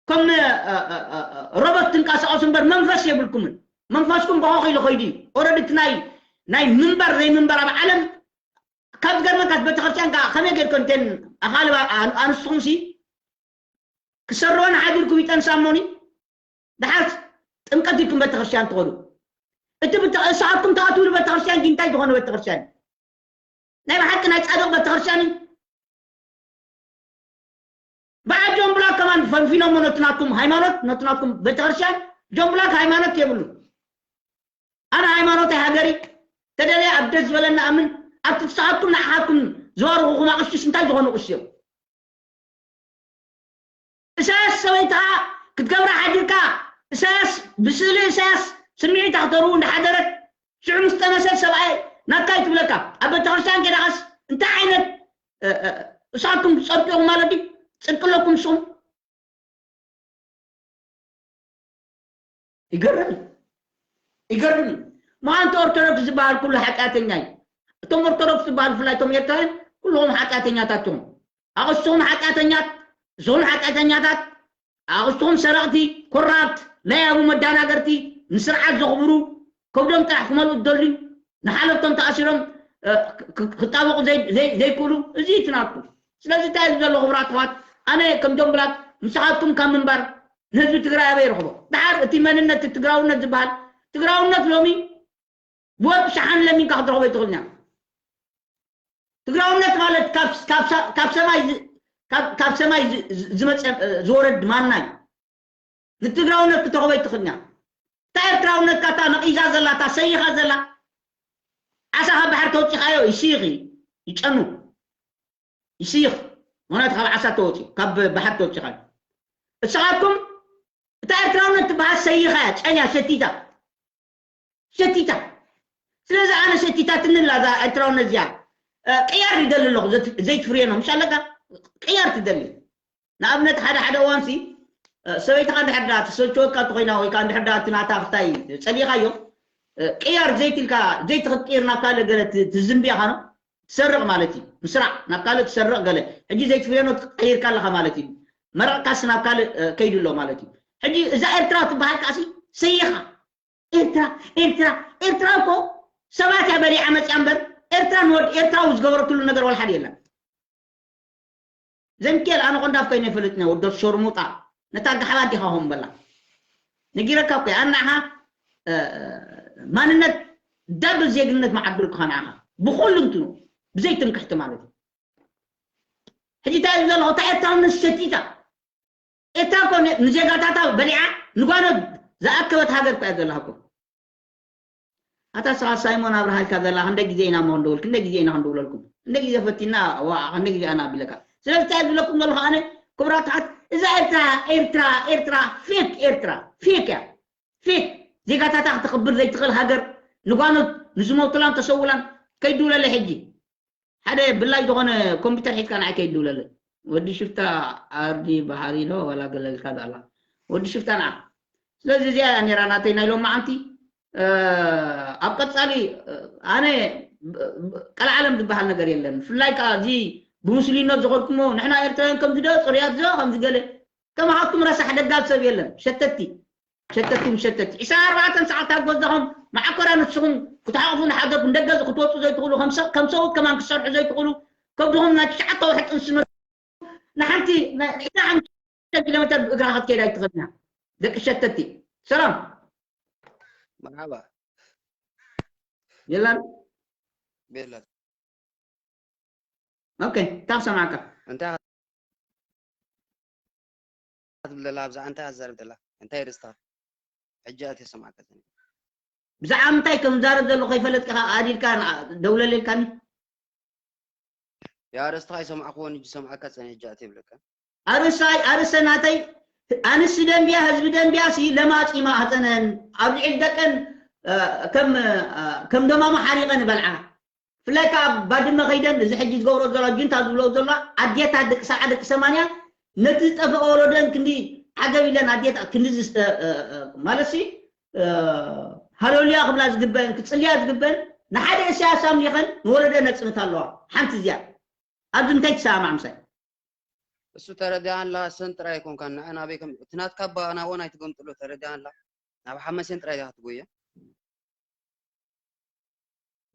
ከም ሮቦት ትንቀሳቀሱ እምበር መንፈስ የብልኩምን። መንፈስኩም በኸኺ ኢሉ ኸይዱ እዩ። ኦረዲ እቲ ናይ ናይ ምንባር ዘይምንባር ኣብ ዓለም ካብ ዝገርመካ ቤተክርስትያን ከዓ ከመይ ጌርኮ እንተን ኣኻልባ ኣንስኹም ሲ ክሰርወን ሓዲርኩም ይጠንሳ እሞኒ ደሓር ጥምቀት ኢልኩም ቤተክርስትያን ትኸዱ። እቲ እሳትኩም ተኣትውሉ ቤተክርስትያን ግን እንታይ ዝኾነ ቤተክርስትያን ናይ ብሓቂ ናይ ጻድቕ ቤተክርስትያን እዩ። በዓል ጆን ብላክ ከማን ፈንፊኖሞ ነቲ ናትኩም ሃይማኖት ነቲ ናትኩም ቤተክርስትያን። ጆን ብላክ ሃይማኖት የብሉ። ኣነ ሃይማኖት ሃገሪ ተደለየ ኣብ ደስ ዝበለና ኣምን ኣብቲ ትሰዓትኩም ንዓኻትኩም ዝባርኹኹም ኣቕሽሽ እንታይ ዝኾኑ ቕሽ እዮም? እሳያስ ሰበይትኻ ክትገብራ ሓዲርካ እሳያስ ብስእሊ እሳያስ ስምዒታ ክተርቡ እንዳሓደረት ሽዑ ምስ ጠነሰት ሰብኣይ ናትካ ይትብለካ ኣብ ቤተክርስትያን ጌዳኻስ እንታይ ዓይነት እሳትኩም ትፀድቁ ኢኹም ማለት ድዩ? ፅድቂ ኣለኩም ንስኹም? ይገርም ይገርም። ምዃንቲ ኦርቶዶክስ ዝበሃል ኩሉ ሓጢኣተኛ እዩ። እቶም ኦርቶዶክስ ዝበሃል ብፍላይ እቶም ኤርትራውያን ኩልኹም ሓጢኣተኛታት ትኹም። ኣቕስኹም ሓጢኣተኛት እሱኹም ሓጢኣተኛታት ኣቕስኹም ሰረቕቲ ኮራፕት ናይ ኣቡ መዳናገርቲ ንስርዓት ዘኽብሩ ከብዶም ጥራሕ ክመልኡ ዝደልዩ ንሓለፍቶም ተኣሲሮም ክጣበቑ ዘይክእሉ እዚ ትናቱ። ስለዚ እንታይ እዩ ዘሎ ክቡራት ኣሕዋት ኣነ ከም ዶምብላት ምሳኻትኩም ካብ ምንባር ንህዝቢ ትግራይ ኣበይ ይረኽቦ? ደሓር እቲ መንነት ትግራውነት ዝበሃል ትግራውነት ሎሚ ብወርቂ ሸሓን ለሚንካ ክትረኽቦ ኣይትኽእልን እያ። ትግራውነት ማለት ካብ ሰማይ ዝመፀ ዝወረድ ማና እዩ። ንትግራውነት ክትረኽቦ ኣይትኽእልን እያ። እታ ኤርትራውነትካ እታ ነቒዛ ዘላ እታ ሰይኻ ዘላ ዓሳ ካብ ባሕሪ ተውፂኻዮ ይስይኽ ይጨኑ ይስይኽ። ምክንያቱ ካብ ዓሳ ተወፂኡ ካብ ባሕሪ ተወፂኻዮ። እስኻትኩም እታ ኤርትራውነት ትበሃል ሰይኻ እያ ጨንያ ሸቲታ ሸቲታ። ስለዚ ኣነ ሸቲታ ትንላ እዛ ኤርትራውነት እዚኣ ቅያር ይደሊ ኣለኹ። ዘይትፍርየ ነው ምሽ ኣለካ ቅያር ትደሊ። ንኣብነት ሓደ ሓደ እዋንሲ ሰበይትኻ እንድሕር ዳ ትሰልችወካ እንተኾይና ወይ ከዓ እንድሕር ዳ እቲ ናታ ክታይ ፀሊእኻዮ ቅያር ዘይትልካ ዘይትኽትቅይር ናብ ካልእ ገለ ትዝንብያ ኻኖ ትሰርቕ ማለት እዩ። ምስራዕ ናብ ካልእ ትሰርቕ ገለ ሕጂ ዘይትፍርየ ነው ትቀይርካ ኣለኻ ማለት እዩ። መረቕካስ ናብ ካልእ ከይዱ ኣሎ ማለት እዩ። ሕጂ እዛ ኤርትራ ትበሃል ከዓሲ ሰይኻ ኤርትራ ኤርትራ ኤርትራ እኮ ሰባት እያ በሊዓ መፅያ እምበር ኤርትራ ንወድ ኤርትራዊ ዝገበረትሉ ነገር ዋላ ሓደ የለን። ዘምኬል ኣነ ቆንዳፍ ኮይነ ይፈልጥ ነ ወዶ ሸርሙጣ ነታ ጋሓባ እንዲኻ ሆም በላ ነጊረካ እኮ ኣናኻ ማንነት ዳብል ዜግነት መዓብር ከኸንዓኻ ብኩሉ እንትኑ ብዘይ ትምክሕቲ ማለት እዩ። ሕጂ እንታይ እዩ ዘለኹ እታ ኤርትራውነት ሸቲታ ኤርትራ እኮ ንዜጋታታ በሊዓ ንጓኖት ዝኣከበት ሃገር እኮ እያ ዘለሃ እኮ። ኣታ ስኻ ሳይሞን ኣብርሃ ኢልካ ዘላ ክንደ ግዜ ኢና እሞ ክንደውል ክንደ ግዜ ኢና ክንደውለልኩም ክንደ ግዜ ፈቲና ዋ ክንደ ግዜ ኣና ኣቢለካ ስለዚ እንታይ ዝብለኩም ዘለኹ ኣነ ክቡራት ሓት እዛ ኤርትራ ኤርትራ ኤርትራ ፌክ ኤርትራ ፌክ እያ ፌክ ዜጋታታ ክተኽብር ዘይትኽእል ሃገር ንጓኖት ንዝሞቱላን ተሰውላን ከይድውለለ ሕጂ ሓደ ብላይ ዝኾነ ኮምፒተር ሒዝካ ንዓይ ከይድውለለ ወዲ ሽፍታ ኣርዲ በሃሪ ዶ ዋላ ገለልካ ዳላ ወዲ ሽፍታ ንዓ ስለዚ እዚኣ እያ ነራ ናተይ ናይ ሎም መዓንቲ ኣብ ቀጻሊ ኣነ ቀልዓለም ዝበሃል ነገር የለን። ብፍላይ ከዓ እዚ ብሙስሊምነት ዝኸድኩሞ ንሕና ኤርትራውያን ከምዚ ዶ ጽሩያት ዶ ከምዚ ገለ ከማኻትኩም ረሳሕ ደጋል ሰብ የለን። ሸተቲ ሸተቲ ምሸተቲ ዕስራን ኣርባዕተን ሰዓት ኣብ ገዛኹም መዓኮራ ንስኹም ክትሓቑፉ ንሓደርኩም ደገ ክትወፁ ዘይትኽእሉ ከም ሰብ ከም ሰብኡት ከማን ክትሰርሑ ዘይትኽእሉ ከብድኹም ናይ ትሽዓተ ወርሒ ጥንሲ ንሓንቲ ዕስራን ሓሙሽተን ኪሎ ሜትር ብእግራ ክትከይድ ኣይትኽእልን እያ። ደቂ ሸተቲ ሰላም መርሓባ የላን ቤላ ኦኬ እንታይ ክሰማዕካ እንታይ ትብል ዘላ ኣብዛ እንታይ ኣዛርብ ዘላ እንታይ ርስታ ሕጂ ኣት የሰማዕካ ዘኒ ብዛዕባ ምንታይ ከም ዛረብ ዘሎ ከይፈለጥካ ኣዲልካ ደውለል ኢልካኒ ያ ርስትኻ ይሰማዕክዎ ንጂ ሰማዕካ ጸኒ ሕጂ ኣት ይብለካ ኣርእስታይ ኣርእስተ ናተይ ኣንስቲ ደንቢያ ህዝቢ ደንቢያ ሲ ለማጺ ማህፀነን ኣብ ልዕሊ ደቀን ከም ደማሙ ሓሪቐን ይበልዓ ብፍላይ ከዓ ባድመ ከይደን እዚ ሕጂ ዝገብሮ ዘሎ ጁንታ ዝብሎ ዘሎ ኣዴታት ደቂ ሰብዓ ደቂ ሰማንያ ነቲ ዝጠፈኦ ወለደን ክንዲ ዓገብ ኢለን ኣዴታት ክንዲ ማለት ሲ ሃለሉያ ክብላ ዝግበአን ክፅልያ ዝግበአን ንሓደ እስያስ ኣምሊኸን ንወለደ ነፅንት ኣለዋ ሓንቲ እዚኣ ኣብዚ እንታይ ትሰማማዕ ምሳይ እሱ ተረዲኣን ኣለኻ ሰን ጥራይ ኣይኮንካን ንዐን ኣበይ ከም እቲ ናትካ ኣባ ናብኦን ኣይትገምጥሎ ተረዲኣን ኣለኻ ናብ ሓመሴን ጥራይ ዲኻ ትጎየ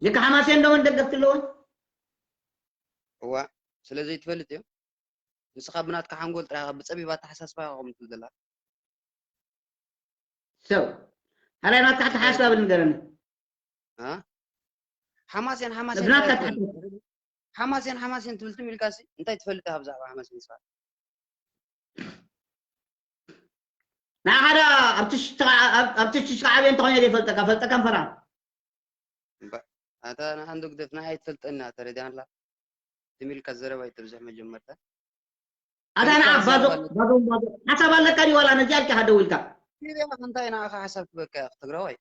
ልክ ሓማሴን ዶ እውን ደገፍቲ ኣለዎን እዋ ስለ ዘይትፈልጥ እዮም ንስኻ ብናትካ ሓንጎል ጥራይ ኢኻ ብፀቢብ ኣተሓሳስባ ኢኻ ከምትብል ዘላ ሰብ ሓላይ ናትካ ተሓሳብ ንገረኒ ሓማሴን ሓማሴን ብናትካ ሓማሴን ሓማሴን ትብል ትም ኢልካ ሲ እንታይ ትፈልጥ ኢኻ ብዛዕባ ሓማሴን ስፋ ንዓኻ ዳ ኣብቲ ሽትኻ ዓብየ እንተኾይነ ዘይፈልጠካ ፈልጠካ ምፈራ ኣታ ንሓንዶ ግደፍ ንዓይ ትፈልጠኒ ተረዲኣንላ ትም ኢልካ ዘረባ ይተብዝሕ መጀመርታ ኣታ ንዓ ባዞ ባዞ ባዞ ሓሳብ ኣለካ ድዩ ዋላ ነዚኣ ኢልካ ደው ኢልካ እንታይ ንዓኻ ሓሳብ ክበካ ትግራዋይ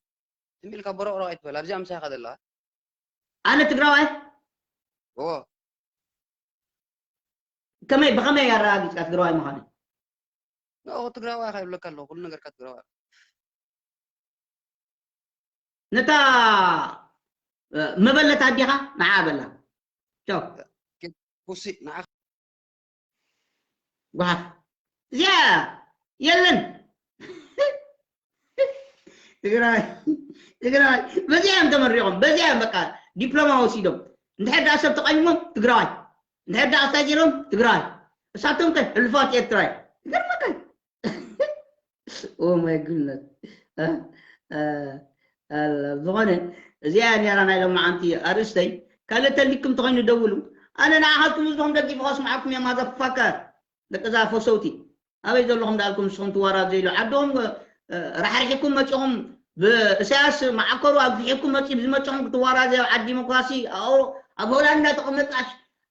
ትም ኢልካ በረቕረቕ ኣይትበል ኣብዚኣ ምሳኻ ዘለዋ ኣነ ትግራዋይ እዎ ከመይ ብኸመይ ኣረጋጊፅካ ትግራዋይ ምዃነይ ንኦ ትግራዋይ ካ ይብለካ ኣለኹ ኩሉ ነገርካ ትግራዋይ ነታ መበለት ኣዴኻ ንዓ በላ ቻው ፑሲ ንዓ ጓሓፍ እዚኣ የለን ትግራይ ትግራይ በዚኣ እዮም ተመሪቖም በዚኣ እዮም በቃ ዲፕሎማ ወሲዶም እንድሕር ደኣ ሰብ ተቓይሞም ትግራዋይ እንድሕር ደኣ እንታይ ገይሮም ትግራዋይ እሳቶም ከ ሕሉፋት ኤርትራ እዮም ይገርመካ Oh my goodness. ዝኾነ እዚኣ ነራ ናይ ሎማዓንቲ ኣርእስተይ ካልእ ተሊኩም ተኾይኑ ደውሉ ኣነ ንዓኻትኩም እዚኹም ደጊፉ ከስምዓኩም እየ ማዘፋከር ደቂ እዛ ፈሰውቲ ኣበይ ዘለኹም ዳልኩም ንስኹም ትዋራዘይሉ ዓድኹም ራሕሪሕኩም መፂኹም ብእሳያስ መዓከሩ ኣግፊሕኩም መፂ ዝመፅኹም ክትዋራዘ ኣብ ዓዲ ዲሞክራሲ ኣብ ሆላንድ እንዳተቐመጥካሽ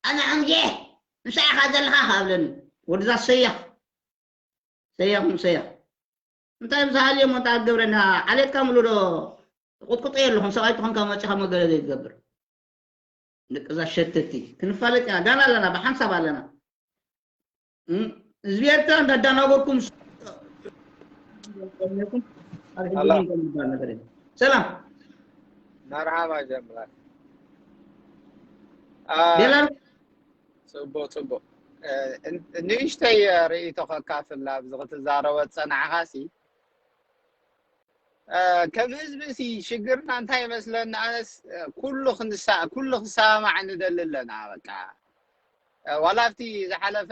ኣነ ሓምዜ ምሳኻ ዘለኻ ካብለኒ ወድዛ ሰያፍ ሰያኹም ሰያፍ እንታይ ብዝሃልዮ ሞንታ ግብረና ዓሌትካ ምሉ ዶ ቁጥቁጠ የለኹም ሰብኣይ ትኾንካ መፂኻ መገለ ዘይትገብር ደቂ እዛ ሸተቲ ክንፋለጥ ኢና ጋና ኣለና ብሓንሳብ ኣለና ህዝቢ ኤርትራ እንዳዳናገርኩም ሰላም መርሓባ ጀምላል ዴላር ፅቡቅ ፅቡቅ ንእሽተይ ርእይቶ ከካፍል ኣብዚ ክትዛረቦ ዝፀናዕኻሲ ከም ህዝቢ ሲ ሽግርና እንታይ ይመስለኒ ኣነስ ኩሉ ክንሳ ኩሉ ክሰማማዕ ንደሊ ኣለና በቃ ዋላ ኣብቲ ዝሓለፈ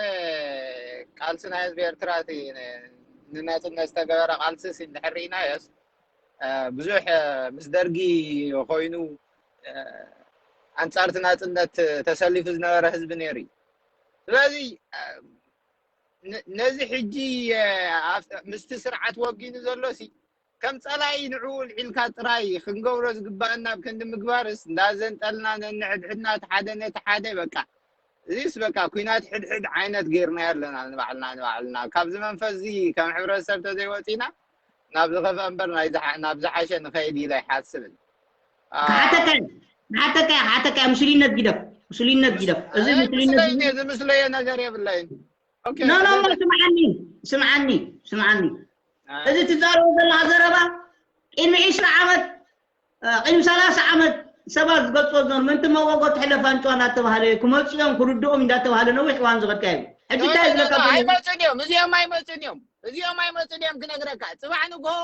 ቃልሲ ናይ ህዝቢ ኤርትራ እቲ ንናፅነት ዝተገበረ ቃልሲ ሲ እንድሕር ርኢናዮስ ብዙሕ ምስ ደርጊ ኮይኑ ኣንፃር እቲ ናፅነት ተሰሊፉ ዝነበረ ህዝቢ ነይሩ እዩ ስለዚ ነዚ ሕጂ ምስቲ ስርዓት ወጊኑ ዘሎ ሲ ከም ፀላኢ ንዕኡ ልዒልካ ጥራይ ክንገብሮ ዝግባአና ኣብ ክንዲ ምግባርስ እንዳዘንጠልና ነንሕድሕድና እቲ ሓደ ነቲ ሓደ በቃ እዚስ በቃ ኩናት ሕድሕድ ዓይነት ገይርና ኣለና ንባዕልና ንባዕልና ካብዚ መንፈስ እዚ ከም ሕብረተሰብ ተዘይወፂና ናብ ዝኸፍአ እምበር ናብ ዝሓሸ ንኸይድ ኢለ ኣይሓስብን ሓተካ ሓተካ ሓተካ ምስሉይነት ግደፍ ምስሉይነት ግደፍ እዚ ምስሉይነት ዝምስለየ ነገር የብለይን ኖ ኖ ስምዓኒ ስምዓኒ ስምዓኒ እዚ ትዛረቡ ዘለካ ዘረባ ቅድሚ ዕስራ ዓመት ቅድሚ ሰላሳ ዓመት ሰባት ዝገልፅዎ ዝነበሩ ምእንቲ መጎጎ ትሕለፍ ኣንጭዋ እናተባሃለ ክመፁ እዮም ክርድኦም እንዳተባሃለ ነዊሕ እዋን ዝኸድካ እዩ። ሕጂ እንታይ ዝብለካ ዘሎ? ኣይመፁን እዮም። እዚኦም ኣይመፁን እዮም። እዚኦም ኣይመፁን እዮም ክነግረካ። ፅባሕ ንግሆ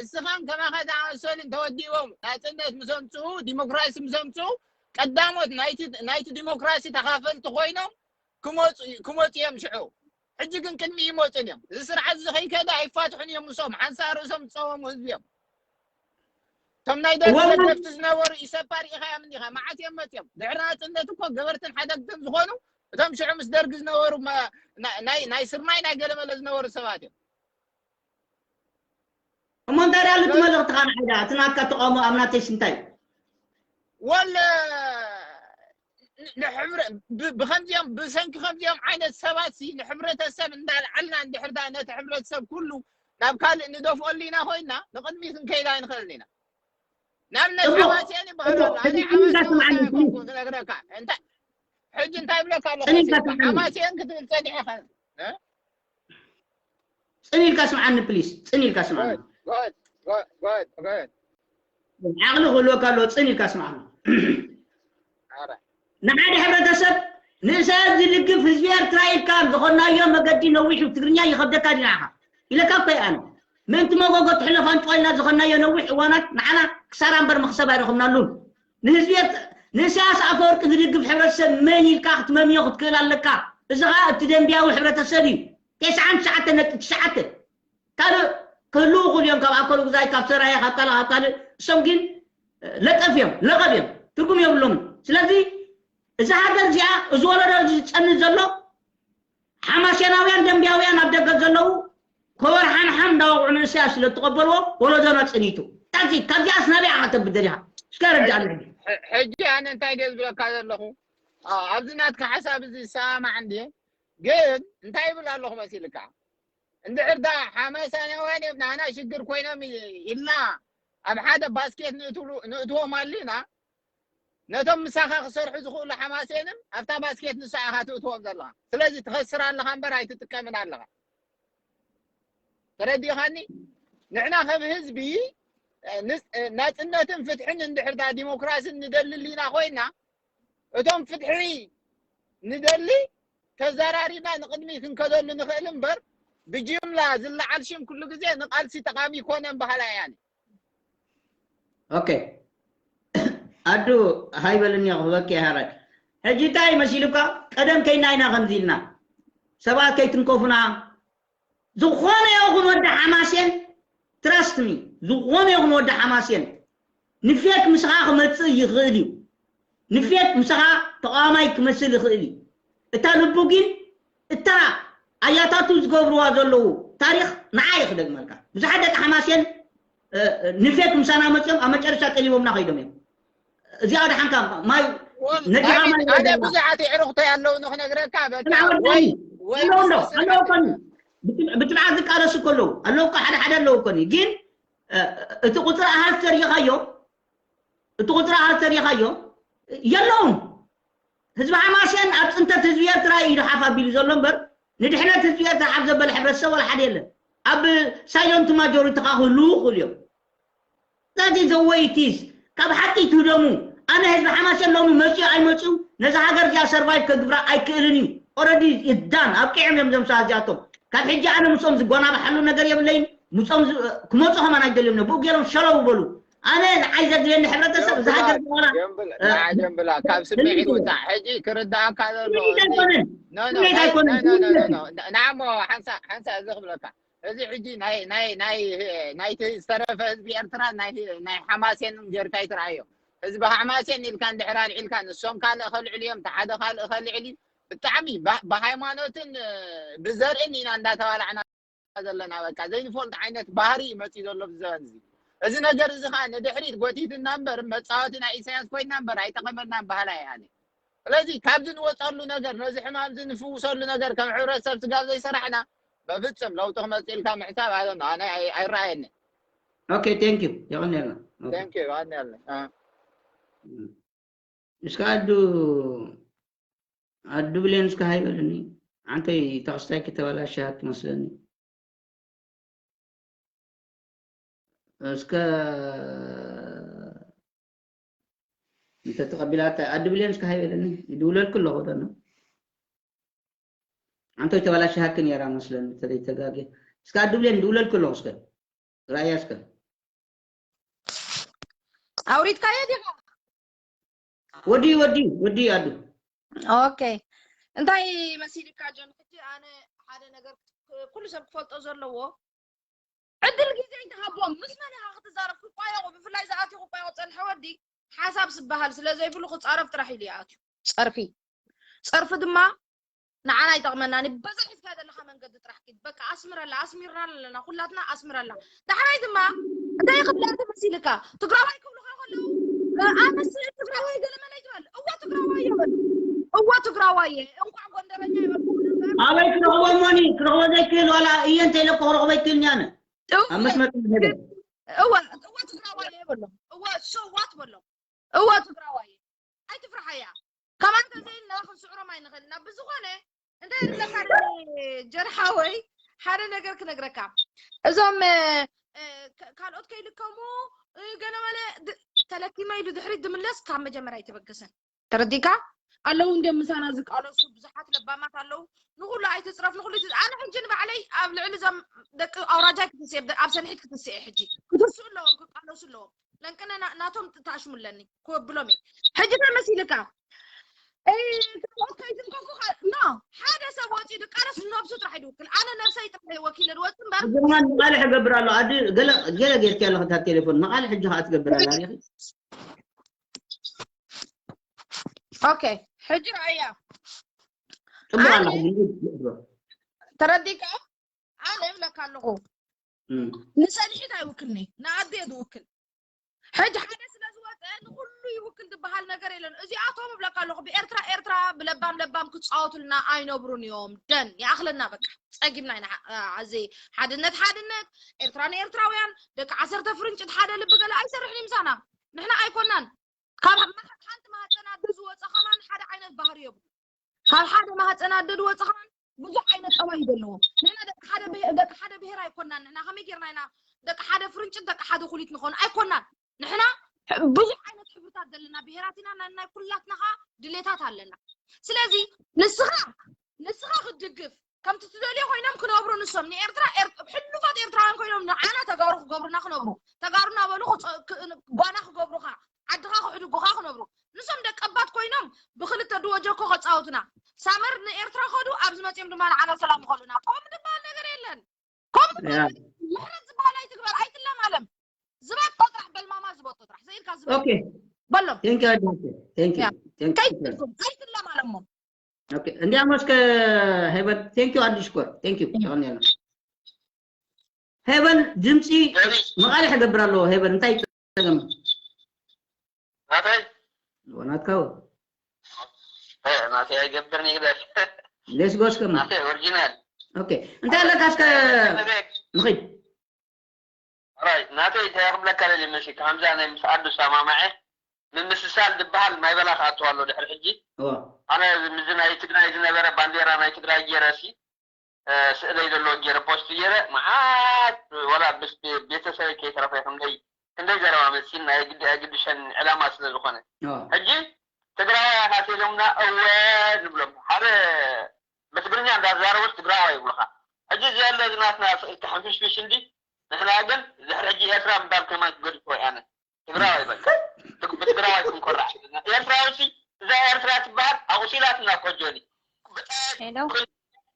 እስኻን ከማኻ ዝኣመሰሉን ተወዲቦም ናፅነት ምስ ኣምፅኡ፣ ዲሞክራሲ ምስ ኣምፅኡ ቀዳሞት ናይቲ ዲሞክራሲ ተኻፈልቲ ኮይኖም ክመፁ እዮም ሽዑ። ሕጂ ግን ቅድሚ ይመፁን እዮም። እዚ ስርዓት እዚ ከይከደ ኣይፋትሑን እዮም። ምስኦም ሓንሳእ ርእሶም ዝፀወሙ ህዝቢ እዮም። እቶም ናይ ደርጊ ደገፍቲ ዝነበሩ ኢሰፓ ርኢኻዮም እንዲኻ፣ መዓት እዮም መፅዮም። ድሕሪ ናፅነት እኮ ገበርትን ሓደግትን ዝኾኑ እቶም ሽዑ ምስ ደርጊ ዝነበሩ ናይ ስርናይ ናይ ገለመለ ዝነበሩ ሰባት እዮም። እሞ እንታይ ደኣ ልቲ መልእኽትኻ ንዓይ ደኣ እቲ ናትካ ተቃውሞ ኣብ ናተይስ እንታይ እዩ? ወለ ብከምዚኦም ብሰንኪ ከምዚኦም ዓይነት ሰባት ሲ ንሕብረተሰብ እንዳልዓልና እንድሕር ዳ ነቲ ሕብረተሰብ ኩሉ ናብ ካልእ ንደፍኦ ኣሊና ኮይና ንቅድሚት ክንከይድ ኣይንኽእልን ኢና። ንኣብነት ሓማሴን ይበሃል ኣሎ። ኣነ ሓማሴን እንታይ ኮንኩ ክነግረካ። እንታይ ሕጂ እንታይ ይብለካ ኣለኹ? ሓማሴን ክትብል ጸኒሐ ጽን ኢልካ ስምዓኒ ፕሊስ፣ ጽን ኢልካ ስምዓኒ። ዓቕሊ ክህልወካ ኣለዎ፣ ጽን ኢልካ ስምዓኒ። ንሓደ ሕብረተሰብ ንእሳያስ ዝድግፍ ህዝቢ ኤርትራ ኢልካ ዝኾናዮ መገዲ ነዊሑ ትግርኛ ይኸብደካ ድዩ ንዓኻ? ኢለካ እኮ እየ ኣነ። ምእንቲ መጎጎ ትሕለፍ ኣንጭዋ ኢልና ዝኾናዮ ነዊሕ እዋናት ንዓና ክሳራ እምበር መኽሰብ ኣይረኸብናሉን። ንህዝቢ ንእሳያስ ኣፈወርቂ ዝድግፍ ሕብረተሰብ መን ኢልካ ክትመምዮ ክትክእል ኣለካ። እዚ ኸኣ እቲ ደንብያዊ ሕብረተሰብ እዩ። ተስዓን ትሽዓተ ነጥቢ ትሽዓተ ካልእ ክህልዉ ይኽእሉ እዮም፣ ካብ ኣከሉ ግዛይ፣ ካብ ሰራየ፣ ካብ ካልእ ካብ ካልእ። እሶም ግን ለጠፍ እዮም፣ ለቐብ እዮም፣ ትርጉም የብሎምን። ስለዚ እዛ ሃገር እዚኣ፣ እዚ ወለዶ እዚ ዝጸንት ዘሎ ሓማሴናውያን ደንብያውያን ኣብ ደገ ዘለዉ ኮበር ሓምሓም እንዳወቕዑ ንእስያስ ስለ እትቐበልዎ ወለዶና ጸኒቱ። ታዚ ካብዚኣስ ናበይ ዓቐተብት ደሊኻ? እስከ ረድኣኒ ሕጂ። ሕጂ ኣነ እንታይ ድየ ዝብለካ ዘለኹ? ኣብዚ ናትካ ሓሳብ እዚ ዝሰማማዕ እንድየ፣ ግን እንታይ ይብል ኣለኹ መሲልካ? እንድሕር ዳ ሓማሴናውያን እዮም ናና ሽግር ኮይኖም ኢልና ኣብ ሓደ ባስኬት ንእትዎም ኣሊና፣ ነቶም ምሳኻ ክሰርሑ ዝኽእሉ ሓማሴንም ኣብታ ባስኬት ንሳ ኢኻ ትእትዎም ዘለኻ። ስለዚ ትኸስር ኣለኻ እምበር ኣይትጥቀምን ኣለኻ። ተረዲኻኒ? ንሕና ከም ህዝቢ ናጽነትን ፍትሕን እንድሕር ዳ ዲሞክራስን ንደሊ ኣሊና ኮይና፣ እቶም ፍትሒ ንደሊ ተዘራሪብና ንቕድሚ ክንከደሉ ንኽእል እምበር ብጅምላ ዝለዓል ሽም ኩሉ ግዜ ንቓልሲ ጠቓሚ ይኮነን በሃላይ እየ ኣነ። ኦኬ ኣዱ ሃይበልኒ ክህበኪ ሃራይ ሕጂ እንታይ መሲሉካ? ቀደም ከይና ኢና ከምዚ ኢልና ሰባት ከይትንከፉና ዝኾነ ይኹን ወዲ ሓማሴን trust me ዝኾነ ይኹን ወዲ ሓማሴን ንፌክ ምሳኻ ክመፅእ ይኽእል እዩ። ንፌክ ምሳኻ ተቃዋማይ ክመስል ይኽእል እዩ። እታ ልቡ ግን እታ ኣያታቱ ዝገብርዋ ዘለዉ ታሪኽ ንዓ እዩ ክደግመልካ። ብዙሓት ደቂ ሓማሴን ንፌክ ምሳና መፅኦም ኣብ መጨረሻ ጠሊቦምና ከይዶም እዮም። እዚኣ ደሓንካ ማይ ነዲኻ ማይ ኣነ ብዙሓት የዕሩኽተይ ኣለዉ ንክነግረካ በቃ ወይ ወይ ኣለዉ እንዶ ኣለዉ እኮ ብትብዓት ዝቃለሱ እኮ ኣለዉ ኣለዉ እኮ ሓደ ሓደ ኣለዉ እኮ ግን እቲ ቁፅሪ ኣሃዝ ተሪኻዮ እቲ ቁፅሪ ኣሃዝ ተሪኻዮ የለውን። ህዝቢ ሓማሴን ኣብ ፅንተት ህዝቢ ኤርትራ እዩ ሓፍ ኣቢሉ ዘሎ እምበር ንድሕነት ህዝቢ ኤርትራ ሓፍ ዘበለ ሕብረተሰብ ወላ ሓደ የለን። ኣብ ሳይለንት ማጆሪቲ ካ ክህልዉ ይኽእሉ እዮም። That is the way it is። ካብ ሓቂ ትህደሙ። ኣነ ህዝቢ ሓማሴን ሎሚ መፅኡ ኣይመፅኡ ነዛ ሃገር እዚኣ ሰርቫይቭ ከግብራ ኣይክእልን እዩ። Already it's done ኣብቂዖም እዮም እዞም ሰባት እዚኣቶም። ካብ ሕጂ ኣነ ምስኦም ዝጎናባሓሉ ነገር የብለይን። ምስኦም ክመፁ ከማን ኣይደልዮም ብኡ ገይሮም ሸለው በሉ። ኣነ ንዓይ ዘድልየኒ ሕብረተሰብ እዛ ሃገር ዝባላ ጀምብላ ካብ ስምዒት ወፃእ ሕጂ ክርዳእካ ዘሎ ኣይኮነን። ስምዒት ኣይኮነን። ናሞ ሓንሳ ሓንሳ እዚ ክብለካ እዚ ሕጂ ናይ ናይ ናይ ናይቲ ዝተረፈ ህዝቢ ኤርትራ ናይ ናይ ሓማሴን ጌርካ ይትርኣዮ። ህዝቢ ሓማሴን ኢልካ እንድሕር ኣልዒልካ ንሶም ካልእ ከልዕሉ እዮም፣ ሓደ ካልእ ከልዕል እዩ። ብጣዕሚ ብሃይማኖትን ብዘርእን ኢና እንዳተባላዕና ዘለና በቃ ዘይንፈልጥ ዓይነት ባህሪ እዩ መፅዩ ዘሎ ብዘበን እዚ። እዚ ነገር እዚ ከዓ ንድሕሪት ጎቲትና እምበር መፃወቲ ናይ ኢሳያስ ኮይና እምበር ኣይጠቐመናን በሃላይ እየ ኣነ። ስለዚ ካብዚ ንወፀሉ ነገር ነዚ ሕማም እዚ ንፍውሰሉ ነገር ከም ሕብረተሰብ ስጋብ ዘይሰራሕና በፍፅም ለውጢ ክመፅእ ኢልካ ምሕሳብ ኣነ ኣይረኣየኒ። Okay thank you የቐንየልና። Thank you የቐንየልና። እስከ ኣዱ ኣዱ ብሌን እስከ ሃይበልኒ። ኣንተይ ተኽስታይ ክተበላሽያ ትመስለኒ። እስከ እንተ ተቐቢላታ ኣዲ ብሌን እስከ ሃይ በለኒ። ይድውለልኩ ኣለኹ ደሎ። ኣንተ ተበላሽሃክን የራ መስለን ተደይ ተጋጌ። እስከ ኣዲ ብሌን ይድውለልኩ ኣለኹ እስከ። ራእያ እስከ። ኣውሪድካዮ ዲኻ? ወዲ ወዲ ወዲ ኣዱ። ኦኬ። እንታይ መሲልካ ጆን? ሕጂ ኣነ ሓደ ነገር ኩሉ ሰብ ክፈልጦ ዘለዎ ዕድል ግዜ ይተሃቦም። ምስ መን ኢኻ ክትዛረብ? ክቋየቑ፣ ብፍላይ ዝኣትዩ ክቋየቑ ጸንሐ ወዲ ሓሳብ ዝበሃል ስለ ዘይብሉ ክጻረፍ ጥራሕ ኢሉ ይኣትዩ። ጸርፊ ጸርፊ ድማ ንዓና ኣይጠቕመናን። በዛ ሒዝካ ዘለኻ መንገዲ ጥራሕ ኪድ። በቃ ኣስምረላ፣ ኣስሚርና ኣለና፣ ኩላትና ኣስምረላ። ዳሕራይ ድማ እንታይ ክብላ ተመሲልካ? ትግራዋይ ክብሉኻ ከለዉ ኣነስ ትግራዋይ ገለመለ ይትበል። እወ ትግራዋይ ይበል። እወ ትግራዋይ እንኳዕ ጎንደረኛ ይበል። ኣበይ ክረኽቦ ሞኒ ክረኽቦ ዘይክእል ዋላ እየ እንተ ኢለ ክረኽቦ ኣይክእልን ኣነ። ኣብ መስመር ሄደ እወ እወ ትግራዋይ ይበሎ። እወ ሰዋት በሎ። እወ ትግራዋይ ኣይትፍርሓያ። ከማን ተዘይልና ክንስዕሮም ኣይንኽእል ኢና። ብዝኾነ እንታይ ይብለካ ደሊ ጀርሓወይ ሓደ ነገር ክነግረካ። እዞም ካልኦት ከይልከሙ ገለመለ ተለኪመ ኢሉ ድሕሪት ዝምለስ ካብ መጀመርያ ኣይተበገሰን። ተረዲካ ኣለዉ እንደ ምሳና ዝቃለሱ ብዙሓት ለባማት ኣለዉ። ንኩሉ ኣይትፅረፍ ንኩሉ ኣነ ሕጂ ንባዕለይ ኣብ ልዕሊ እዞም ደቂ ኣውራጃይ ክትስእ ኣብ ሰንሒት ክትስእ ሕጂ ክትስኡ ኣለዎም ክቃለሱ ኣለዎም። ለንቅነ ናቶም ትኣሽሙለኒ ክወብሎም እየ። ሕጂ ተመሲልካ ካልኦት ከይትንከኩ ኖ ሓደ ሰብ ወፂኡ ድቃለስ ነብሱ ጥራሕ ይድውክል። ኣነ ነብሰይ ጥራሕ ወኪለ ድወፅ እምበር ጀማን መቃልሕ እገብር ኣሎ ኣዲ ገለ ገለ ጌርኪ ኣለኺ እታ ቴሌፎን መቃልሕ ሕጂ ከዓ ትገብር ኣላ ሪኺ ኦኬ ሕጂ ረኣያ ጽቡቅ ኣላ ሕጂ ተረዲካ ኣነ እብለካ ኣለኹ ንሰንሒት ኣይውክልኒ ንኣደ እየ ዝውክል ሕጂ ሓደ ስለ ዝወፀ ንኩሉ ይውክል ዝበሃል ነገር የለን እዚኣቶም እብለካ ኣለኹ ብኤርትራ ኤርትራ ብለባም ለባም ክፃወቱልና ኣይነብሩን እዮም ደን ይኣኽለና በቃ ፀጊብና ኢና እዚ ሓድነት ሓድነት ኤርትራ ንኤርትራውያን ደቂ ዓሰርተ ፍርንጭት ሓደ ልቢ ገለ ኣይሰርሕን እዩ ምሳና ንሕና ኣይኮናን ካብ ሓንቲ ማህፀን ኣደ ዝወፀ ከማን ሓደ ዓይነት ባህሪ የብሉ ካብ ሓደ ማህፀን ኣደ ዝወፀ ከማን ብዙሕ ዓይነት ጠባይ ዘለዎ ንሕና ደቂ ሓደ ብሄር ኣይኮናን ንሕና ከመይ ጌርና ኢና ደቂ ሓደ ፍርንጭት ደቂ ሓደ ኩሊት ንኾን ኣይኮናን ንሕና ብዙሕ ዓይነት ሕብርታት ዘለና ብሄራት ኢና ናይ ኩላትና ከዓ ድሌታት ኣለና ስለዚ ንስኻ ንስኻ ክትድግፍ ከምቲ ትደልዮ ኮይኖም ክነብሩ ንሶም ንኤርትራ ሕሉፋት ኤርትራውያን ኮይኖም ንዓና ተጋሩ ክገብሩና ክነብሩ ተጋሩ እናበሉ ጓና ክገብሩኻ ዓድኻ ክሕድጉኻ ክነብሩ ንሶም ደቀባት ኮይኖም ብክልተ ድወ ጀኮ ከፃወቱና ሳመር ንኤርትራ ከዱ ኣብዚ መፅኦም ድማ ንዓና ሰላም ይኸሉና ከምኡ ዝበሃል ነገር የለን ከምኡ ዝበሃል ምሕረት ዝበሃል ኣይትግበር ኣይትለማለም ዝበጦ ጥራሕ በልማማ ዝበጦ ጥራሕ ዘኢልካ ዝበጦ በሎም ከይትልኩም ከይትለማለሞ እንዲያም እስከ ሄበን ቴንኪዩ ኣዲስ ኮር ቴንኪዩ ተቀኒያና ሄበን ድምፂ መቃልሕ እገብር ኣለዎ ሄበን እንታይ ጸገም ናተይ ወናትካ ናተይ ኣይገብርን ይግደል ሌስ ጎስከም ናተይ ኦሪጂናል ኦኬ እንታይ ኣለካ እስከ ንኺድ ራይ ናተይ እንታይ ክብለካ ደሊ መሲ ከምዛ ናይ ምስ ኣዱ ሰማማዐ ምምስሳል ዝበሃል ማይ በላ ክኣቱ ኣሎ ድሕሪ ሕጂ ኣነ ምዚ ናይ ትግራይ ዝነበረ ባንዴራ ናይ ትግራይ ገይረ ሲ ስእለይ ዘለዎ ገይረ ፖስት ገይረ መዓት ወላ ቤተሰበይ ከይተረፈ ክንደይ ክንደይ ዘረባ መፂን ናይ ግዲ ኣይግድሸን ዕላማ ስለ ዝኾነ ሕጂ ትግራዋይ ኣኻቲሎምና እወ ንብሎም ሓደ ብትግርኛ እንዳዛረቡስ ትግራዋይ ይብሉኻ ሕጂ እዚ ያለ ዝናትና ስእልቲ ሕንፍሽፍሽ እንዲ ንሕና ግን ድሕሪ ሕጂ ኤርትራ ምባል ከማን ክገድፎ ኣነ ትግራዋይ በቃ ብትግራዋይ ክንኮራዕ ኤርትራዊ እዛ ኤርትራ ትበሃል ኣቑሲላትና ኮጆኒ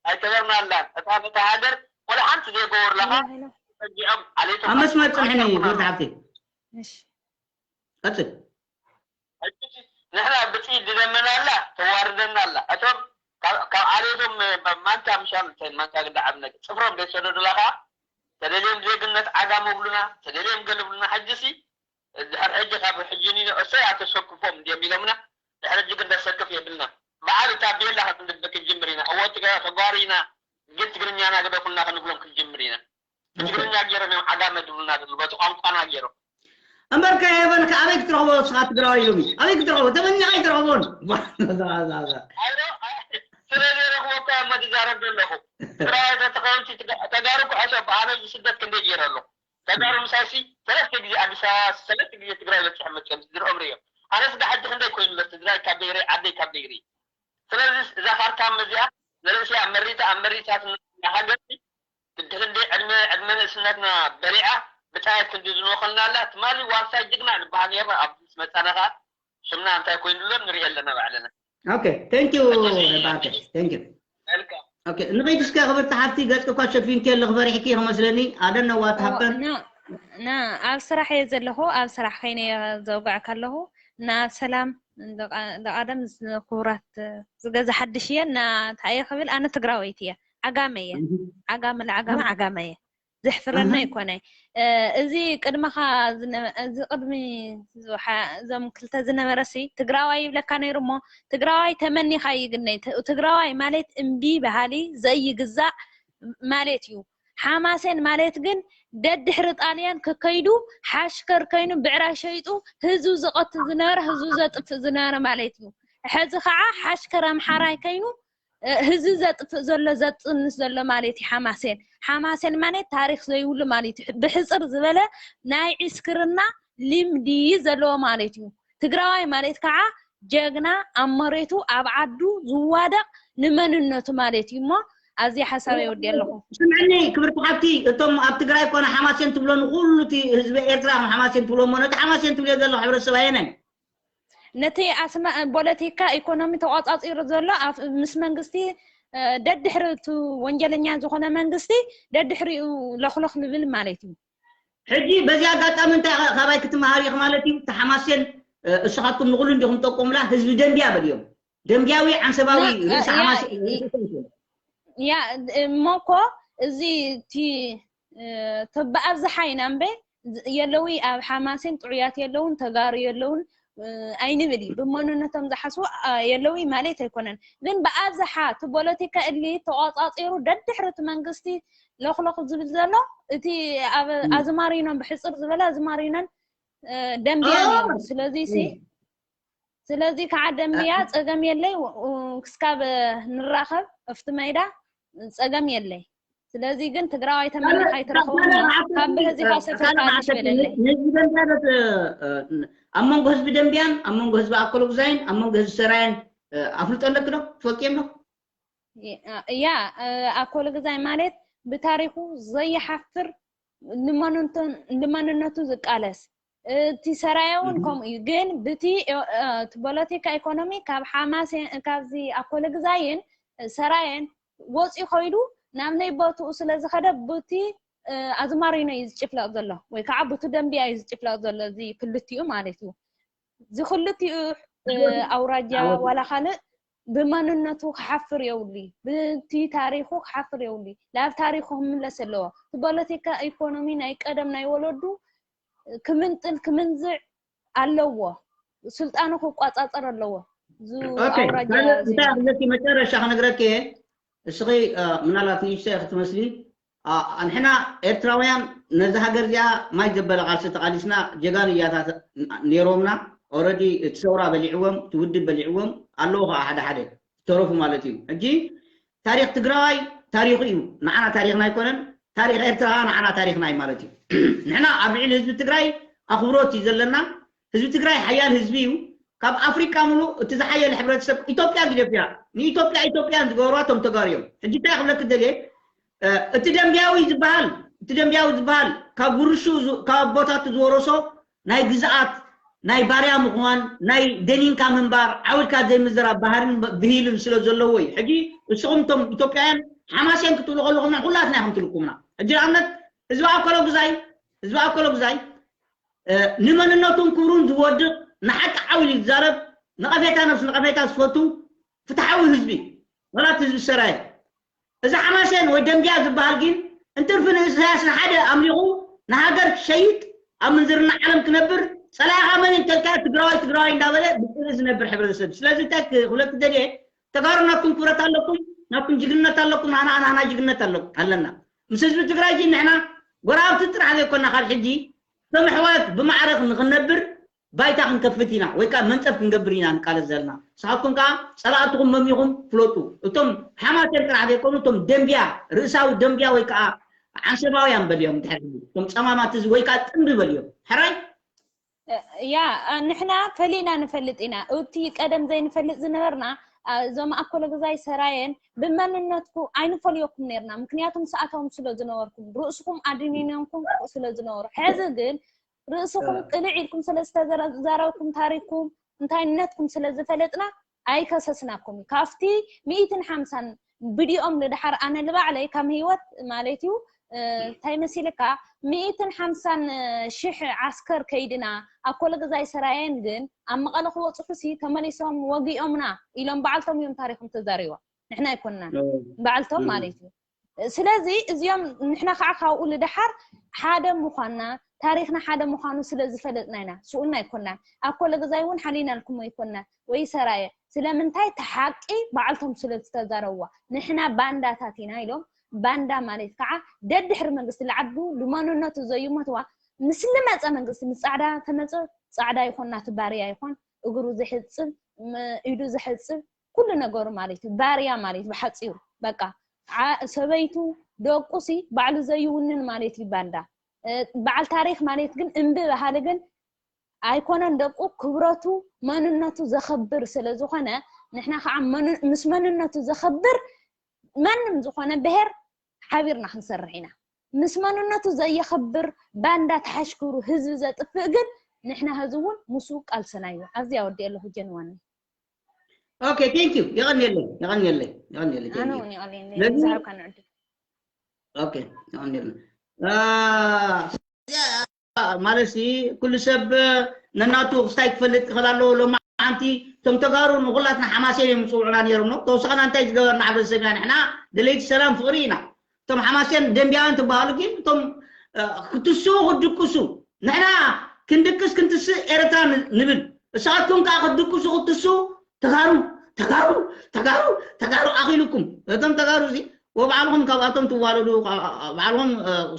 ኣይከበርናላን እታ ነታ ሃገር ወላ ሓንቲ ዘይገበርላኻ ጸጊዖም ዓሌቶም ኣብ መስመር ጽንሕኒ ክብርቲ ሓብቲ ቀጽል ንሕና ብጥይት ድደመና ኣላ ተዋርደና ኣላ እቶም ካብ ዓሌቶም ማንካ ምሻል ማንካ ግዳ ዓብ ነገር ጽፍሮም ዘይሰደዱላ ከዓ ተደልዮም ዜግነት ዓጋመ ብሉና ተደልዮም ገለ ብሉና ሕጂ ሲ ድሕር ሕጂ ካብ ሕጂ ኒኖ እሰይ ኣተሰክፎም እንድዮም ኢሎምና ድሕር ሕጂ ግን ደሰክፍ የብልና በዓል ታቤላ ክንድበ ክንጅምር ኢና እወ ተጓሩ ኢና ግን ትግርኛና ግደፉልና ክንብሎም ክንጅምር ኢና ብትግርኛ ገይሮም እዮም ዓጋመ ድብሉና ድብሉ በቲ ቋንቋና ገይሮም እምበር ከ ሄቨን ከ ኣበይ ክትረኽቦ ስኻ ትግራዋይ ሎሚ ኣበይ ክትረኽቦ ተመኛ ኣይትረኽቦን ስለ ዘይረኽቦ እኮ እሞ ዝዛረብ ዘለኹ ትግራዋይ ተተኸውንቲ ተጋሩ ኩዕሶ ብኣነ ስደት ክንደይ ገይረ ኣለኹ ተጋሩ ምሳይሲ ሰለስተ ግዜ ኣዲስ ኣበባ ሰለስተ ግዜ ትግራይ በፂሐ መፅኦም ዝርኦም ርእዮም ኣነስ ዳ ሕጂ ክንደይ ኮይኑ ኣሎ ትግራይ ካብ ደይረይ ዓደይ ካብ ደይረይ። ስለዚ እዛ ካርታ እዚኣ ንርእስያ መሪታ ኣብ መሪታት ሃገር ክንደይ ዕድመ ዕድመ ንእስነትና በሊዓ ብጣየት ክንዲ ዝንወኸልና ኣላ ትማሊ ዋርሳይ ጅግና ንበሃል ነርና ኣብ ምስ መጻና ከኣ ሽምና እንታይ ኮይኑ ኣሎ ንርኢ ኣለና ባዕልና። Okay, thank you ባርከ። Thank you. Welcome. Okay, ንኸይድ እስከ ክብርቲ ሓፍቲ ገጽ እኳ ሸፊንኪ ኣለኺ ፈሪሕኪ ክመስለኒ። I don't know what happened. ና ኣብ ስራሕ እየ ዘለኹ። ኣብ ስራሕ ከይነ ዘውግዕ ከለኹ እና ሰላም ደቃደም ክቡራት ዝገዛ ሓድሽ እየ እና እንታይ እየ ክብል ኣነ ትግራወይቲ እየ። ዓጋመ እየ። ዓጋመ ለዓጋመ ዓጋመ እየ። ዘሕፍረና ኣይኮነ። እዚ ቅድመኻ እዚ ቅድሚ እዞም ክልተ ዝነበረ ሲ ትግራዋይ ይብለካ ነይሩ እሞ ትግራዋይ ተመኒኻ ይግነይ። ትግራዋይ ማለት እምቢ በሃሊ ዘይግዛእ ማለት እዩ። ሓማሴን ማለት ግን ደድሕሪ ጣልያን ክከይዱ ሓሽከር ከይኑ ብዕራይ ሸይጡ ህዝቡ ዝቐትል ዝነበረ ህዝቡ ዘጥፍእ ዝነበረ ማለት እዩ። ሕዚ ከዓ ሓሽከር ኣምሓራይ ከይኑ ህዝቢ ዘጥፍእ ዘሎ ዘጥንስ ዘሎ ማለት እዩ። ሓማሴን ሓማሴን ማለት ታሪክ ዘይብሉ ማለት እዩ። ብሕፅር ዝበለ ናይ ዕስክርና ልምዲ ዘለዎ ማለት እዩ። ትግራዋይ ማለት ከዓ ጀግና ኣብ መሬቱ ኣብ ዓዱ ዝዋደቕ ንመንነቱ ማለት እዩ። እሞ ኣብዚ ሓሳብ የወዲ ኣለኹ። ስምዕኒ ክብርቲ ሓብቲ፣ እቶም ኣብ ትግራይ ኮነ ሓማሴን ትብሎ ንኩሉ እቲ ህዝቢ ኤርትራ ከም ሓማሴን ትብሎ እሞ ነቲ ሓማሴን ትብልዮ ዘለኹ ሕብረተሰብ ኣየናይ? ነቲ ኣስማ ፖለቲካ ኢኮኖሚ ተቋጻጺሩ ዘሎ ኣብ ምስ መንግስቲ ደድሕሪ እቲ ወንጀለኛ ዝኾነ መንግስቲ ደድሕሪኡ ለኽለኽ ልብል ማለት እዩ። ሕጂ በዚ ኣጋጣሚ እንታይ ካባይ ክትመሃር ኢኺ ማለት እዩ? ተሓማሴን እስኻትኩም ንኹሉ እንዲኹም ጠቆምላ ህዝቢ ደንቢያ በልዮም። ደንቢያዊ ዓንሰባዊ ርእሲ ሓማሴን ያ እሞ እኮ እዚ እቲ ብኣብዝሓ ኢና እምበ የለዊ ኣብ ሓማሴን ጥዑያት የለውን ተጋሩ የለውን ኣይንብል እዩ። ብመንነቶም ዝሓስቡ የለዊ ማለት ኣይኮነን። ግን ብኣብዝሓ እቲ ፖለቲካ እሊ ተቋጻጺሩ ደድሕሪ እቲ መንግስቲ ለኽለኽ ዝብል ዘሎ እቲ ኣብ ኣዝማሪኖን ብሕፅር ዝበለ ኣዝማሪኖን ደንቢያ ነይሩ። ስለዚ ሲ ስለዚ ከዓ ደንቢያ ፀገም የለይ ክስካብ ንራኸብ እፍቲ መይዳ ፀገም የለይ። ስለዚ ግን ትግራዋይ ተመሊኻ ይትረኸቡ ካብ ብህዚኻ ሰፈርካ ኣዲሽ በለለይ። ኣብ መንጎ ህዝቢ ደንቢያን ኣብ መንጎ ህዝቢ ኣኮሎጉዛይን ኣብ መንጎ ህዝቢ ሰራየን ኣፍልጦ ኣለኪ ዶ ትፈልጥዮም ዶ? ያ ኣኮሎጉዛይ ማለት ብታሪኹ ዘይሓፍር ንመንነቱ ዝቃለስ እቲ ሰራየ እውን ከምኡ እዩ። ግን ብቲ ፖለቲካ ኢኮኖሚ ካብ ሓማሴን ካብዚ ኣኮሎጉዛይን ሰራየን ወፂኡ ከይዱ ናብ ናይ ቦትኡ ስለ ዝኸደ ብቲ ኣዝማሪኖ እዩ ዝጭፍለቕ ዘሎ ወይ ከዓ ብቲ ደንቢያ እዩ ዝጭፍለቕ ዘሎ እዚ ክልቲኡ ማለት እዩ። እዚ ክልቲኡ ኣውራጃ ዋላ ካልእ ብመንነቱ ክሓፍር የብሉ። ብቲ ታሪኹ ክሓፍር የብሉ። ናብ ታሪኹ ክምለስ ኣለዎ። እቲ ፖለቲካ ኢኮኖሚ ናይ ቀደም ናይ ወለዱ ክምንጥል ክምንዝዕ ኣለዎ። ስልጣኑ ክቋፃፀር ኣለዎ። እንታይ ክብለኪ መጨረሻ ክነግረኪ እየ። እስኺ ምናልባት ንእሽተይ ክትመስሊ ንሕና ኤርትራውያን ነዚ ሃገር እዚኣ ማይ ዘበለ ቃልሲ ተቃሊስና ጀጋኑ እያታት ነይሮምና። ኦረዲ እቲ ሰውራ በሊዕዎም እቲ ውድብ በሊዕዎም ኣለዉ ከዓ ሓደ ሓደ ዝተረፉ ማለት እዩ። ሕጂ ታሪክ ትግራዋይ ታሪኩ እዩ፣ ንዓና ታሪክና ኣይኮነን። ታሪክ ኤርትራ ከዓ ንዓና ታሪክና እዩ ማለት እዩ። ንሕና ኣብ ልዕሊ ህዝቢ ትግራይ ኣክብሮት እዩ ዘለና። ህዝቢ ትግራይ ሓያል ህዝቢ እዩ። ካብ ኣፍሪቃ ሙሉእ እቲ ዝሓየለ ሕብረተሰብ ኢትዮጵያ ግደፍያ ንኢትዮጵያ ኢትዮጵያን ዝገበርዋ እቶም ተጋሩ እዮም። ሕጂ እንታይ ክብለኪ ደልየ እቲ ደንቢያዊ ዝበሃል እቲ ደንቢያዊ ዝበሃል ካብ ውርሹ ካብ ኣቦታቱ ዝወረሶ ናይ ግዝኣት ናይ ባርያ ምዃን ናይ ደኒንካ ምንባር ዓዊድካ ዘይምዝራብ ባህርን ብሂልን ስለ ዘለዎ እዩ። ሕጂ እስኹም እቶም ኢትዮጵያውያን ሓማሴን ክትብሉ ከለኹም ኩላትና ኢኹም ትልኩምና። ሕጂ ንኣብነት ህዝቢ ኣኮሎጉዛይ ህዝቢ ኣኮሎጉዛይ ንመንነቱን ክብሩን ዝወድቕ ንሓቂ ዓው ኢሉ ዝዛረብ ነቐፌታ ነብሱ ነቐፌታ ዝፈቱ ፍትሓዊ ህዝቢ ወላት ህዝቢ ሰራየ። እዚ ሓማሴን ወይ ደንቢያ ዝበሃል ግን እንትርፊ ንእስያስ ንሓደ ኣምሊኹ ንሃገር ክሸይጥ ኣብ ምንዝርና ዓለም ክነብር ጸላኢኻ መን እንተልካ ትግራዋይ ትግራዋይ እንዳበለ ብፅልኢ ዝነብር ሕብረተሰብ። ስለዚ እንታይ ክብለኪ ደልየ ተጋሩ ናትኩም ክብረት ኣለኩም፣ ናትኩም ጅግንነት ኣለኩም፣ ናና ናና ጅግንነት ኣለና። ምስ ህዝቢ ትግራይ ግን ንሕና ጎረባብቲ ጥራሕ ዘይኮና ካብ ሕጂ ከም ኣሕዋት ብማዕረ ንክንነብር ባይታ ክንከፍት ኢና ወይ ከዓ መንፀፍ ክንገብር ኢና ንቃለስ ዘለና። ንስኻትኩም ከዓ ፀላእትኹም መሚኹም ፍለጡ። እቶም ሓማሴን ጥራሕ ዘይኮኑ እቶም ደንቢያ ርእሳዊ ደንቢያ ወይ ከዓ ዓንሰባውያን በልዮም ድሕር እቶም ፀማማት ህዝቢ ወይ ከዓ ጥንቢ በልዮም ሕራይ ያ ንሕና ፈሊና ንፈልጥ ኢና። እቲ ቀደም ዘይንፈልጥ ዝነበርና እዞም ኣኮለግዛይ ሰራየን ብመንነትኩ ኣይንፈልየኩም ነርና፣ ምክንያቱም ሰኣቶም ስለ ዝነበርኩም፣ ርእስኹም ኣድኒኖምኩም ስለ ዝነበሩ። ሕዚ ግን ርእስኹም ቅልዕ ኢልኩም ስለ ዝተዘረዘረኩም፣ ታሪክኩም እንታይነትኩም ስለ ዝፈለጥና ኣይከሰስናኩም። ካብቲ ሚእትን ሓምሳን ብዲኦም ንድሓር ኣነ ልባዕለይ ከም ህይወት ማለት እዩ እንታይ መሲልካ ሚእትን ሓምሳን ሽሕ ዓስከር ከይድና ኣኮለግዛይ ሰራየን ግን ኣብ መቐለ ክበፅሑ ሲ ተመሊሶም ወጊኦምና ኢሎም በዓልቶም እዮም ታሪኮም ተዛሪቦም። ንሕና ኣይኮንናን በዓልቶም ማለት እዩ። ስለዚ እዚኦም ንሕና ከዓ ካብኡ ልደሓር ሓደ ምዃንና ታሪክና ሓደ ምዃኑ ስለ ዝፈለጥና ኢና። ስኡልና ኣይኮንናን። ኣኮለግዛይ እውን ሓሊናልኩም ኣይኮንናን ወይ ሰራየ ስለምንታይ ተሓቂ በዓልቶም ስለ ዝተዛረብዋ ንሕና ባንዳታት ኢና ኢሎም። ባንዳ ማለት ከዓ ደድሕሪ መንግስቲ ልዓዱ ልመንነቱ ዘዩመትዋ ምስ ልመፀ መንግስቲ ምስ ፃዕዳ ተመፀ ፃዕዳ ይኾን ናቱ ባርያ ይኾን እግሩ ዝሕፅብ ኢዱ ዝሕፅብ ኩሉ ነገሩ ማለት እዩ። ባርያ ማለት ብሓፂሩ በቃ ሰበይቱ ደቁሲ ባዕሉ ዘይውንን ማለት እዩ ባንዳ። በዓል ታሪክ ማለት ግን እምቢ በሃሊ ግን ኣይኮነን ደቁ ክብረቱ መንነቱ ዘኸብር ስለ ዝኾነ ንሕና ከዓ ምስ መንነቱ ዘኸብር ማንም ዝኾነ ብሄር ሓቢርና ክንሰርሕ ኢና። ምስ መንነቱ ዘየኸብር ባንዳ ተሓሽክሩ ህዝቢ ዘጥፍእ ግን ንሕና ህዚ እውን ምስኡ ቃልስና እዩ። ኣብዚ ኣወዲእ ኣለኹ ጀንዋኒ። ኦኬ ቴንክ ዩ የቐንየለይ የቐንየለይ የቐንየለይ ኣነ እውን የቐንየለይ። ብዛዕባ ንዕድል ኦኬ የቐንየለይ ማለት ኩሉ ሰብ ነናቱ ክስታይ ክፈልጥ ክኽእል ኣለዎ። ሎማዓንቲ እቶም ተጋሩ ንኩላትና ሓማሴን እዮም ዝፅውዑና ነይሮም ነው። ተወሳኽና እንታይ ዝገበርና ሕብረተሰብ ኢና ንሕና ደለይቲ ሰላም ፍቕሪ ኢና። እቶም ሓማሴን ደንቢያውያን ትበሃሉ ግን እቶም ክትስኡ ክትድቅሱ ንሕና ክንድቅስ ክንትስእ ኤረትራ ንብል እሳትኩም ከዓ ክትድቅሱ ክትትስኡ ተጋሩ ተጋሩ ተጋሩ ተጋሩ ኣኺሉኩም እቶም ተጋሩ እዚ ወባዕልኹም ካብኣቶም ትዋለዱ ባዕልኹም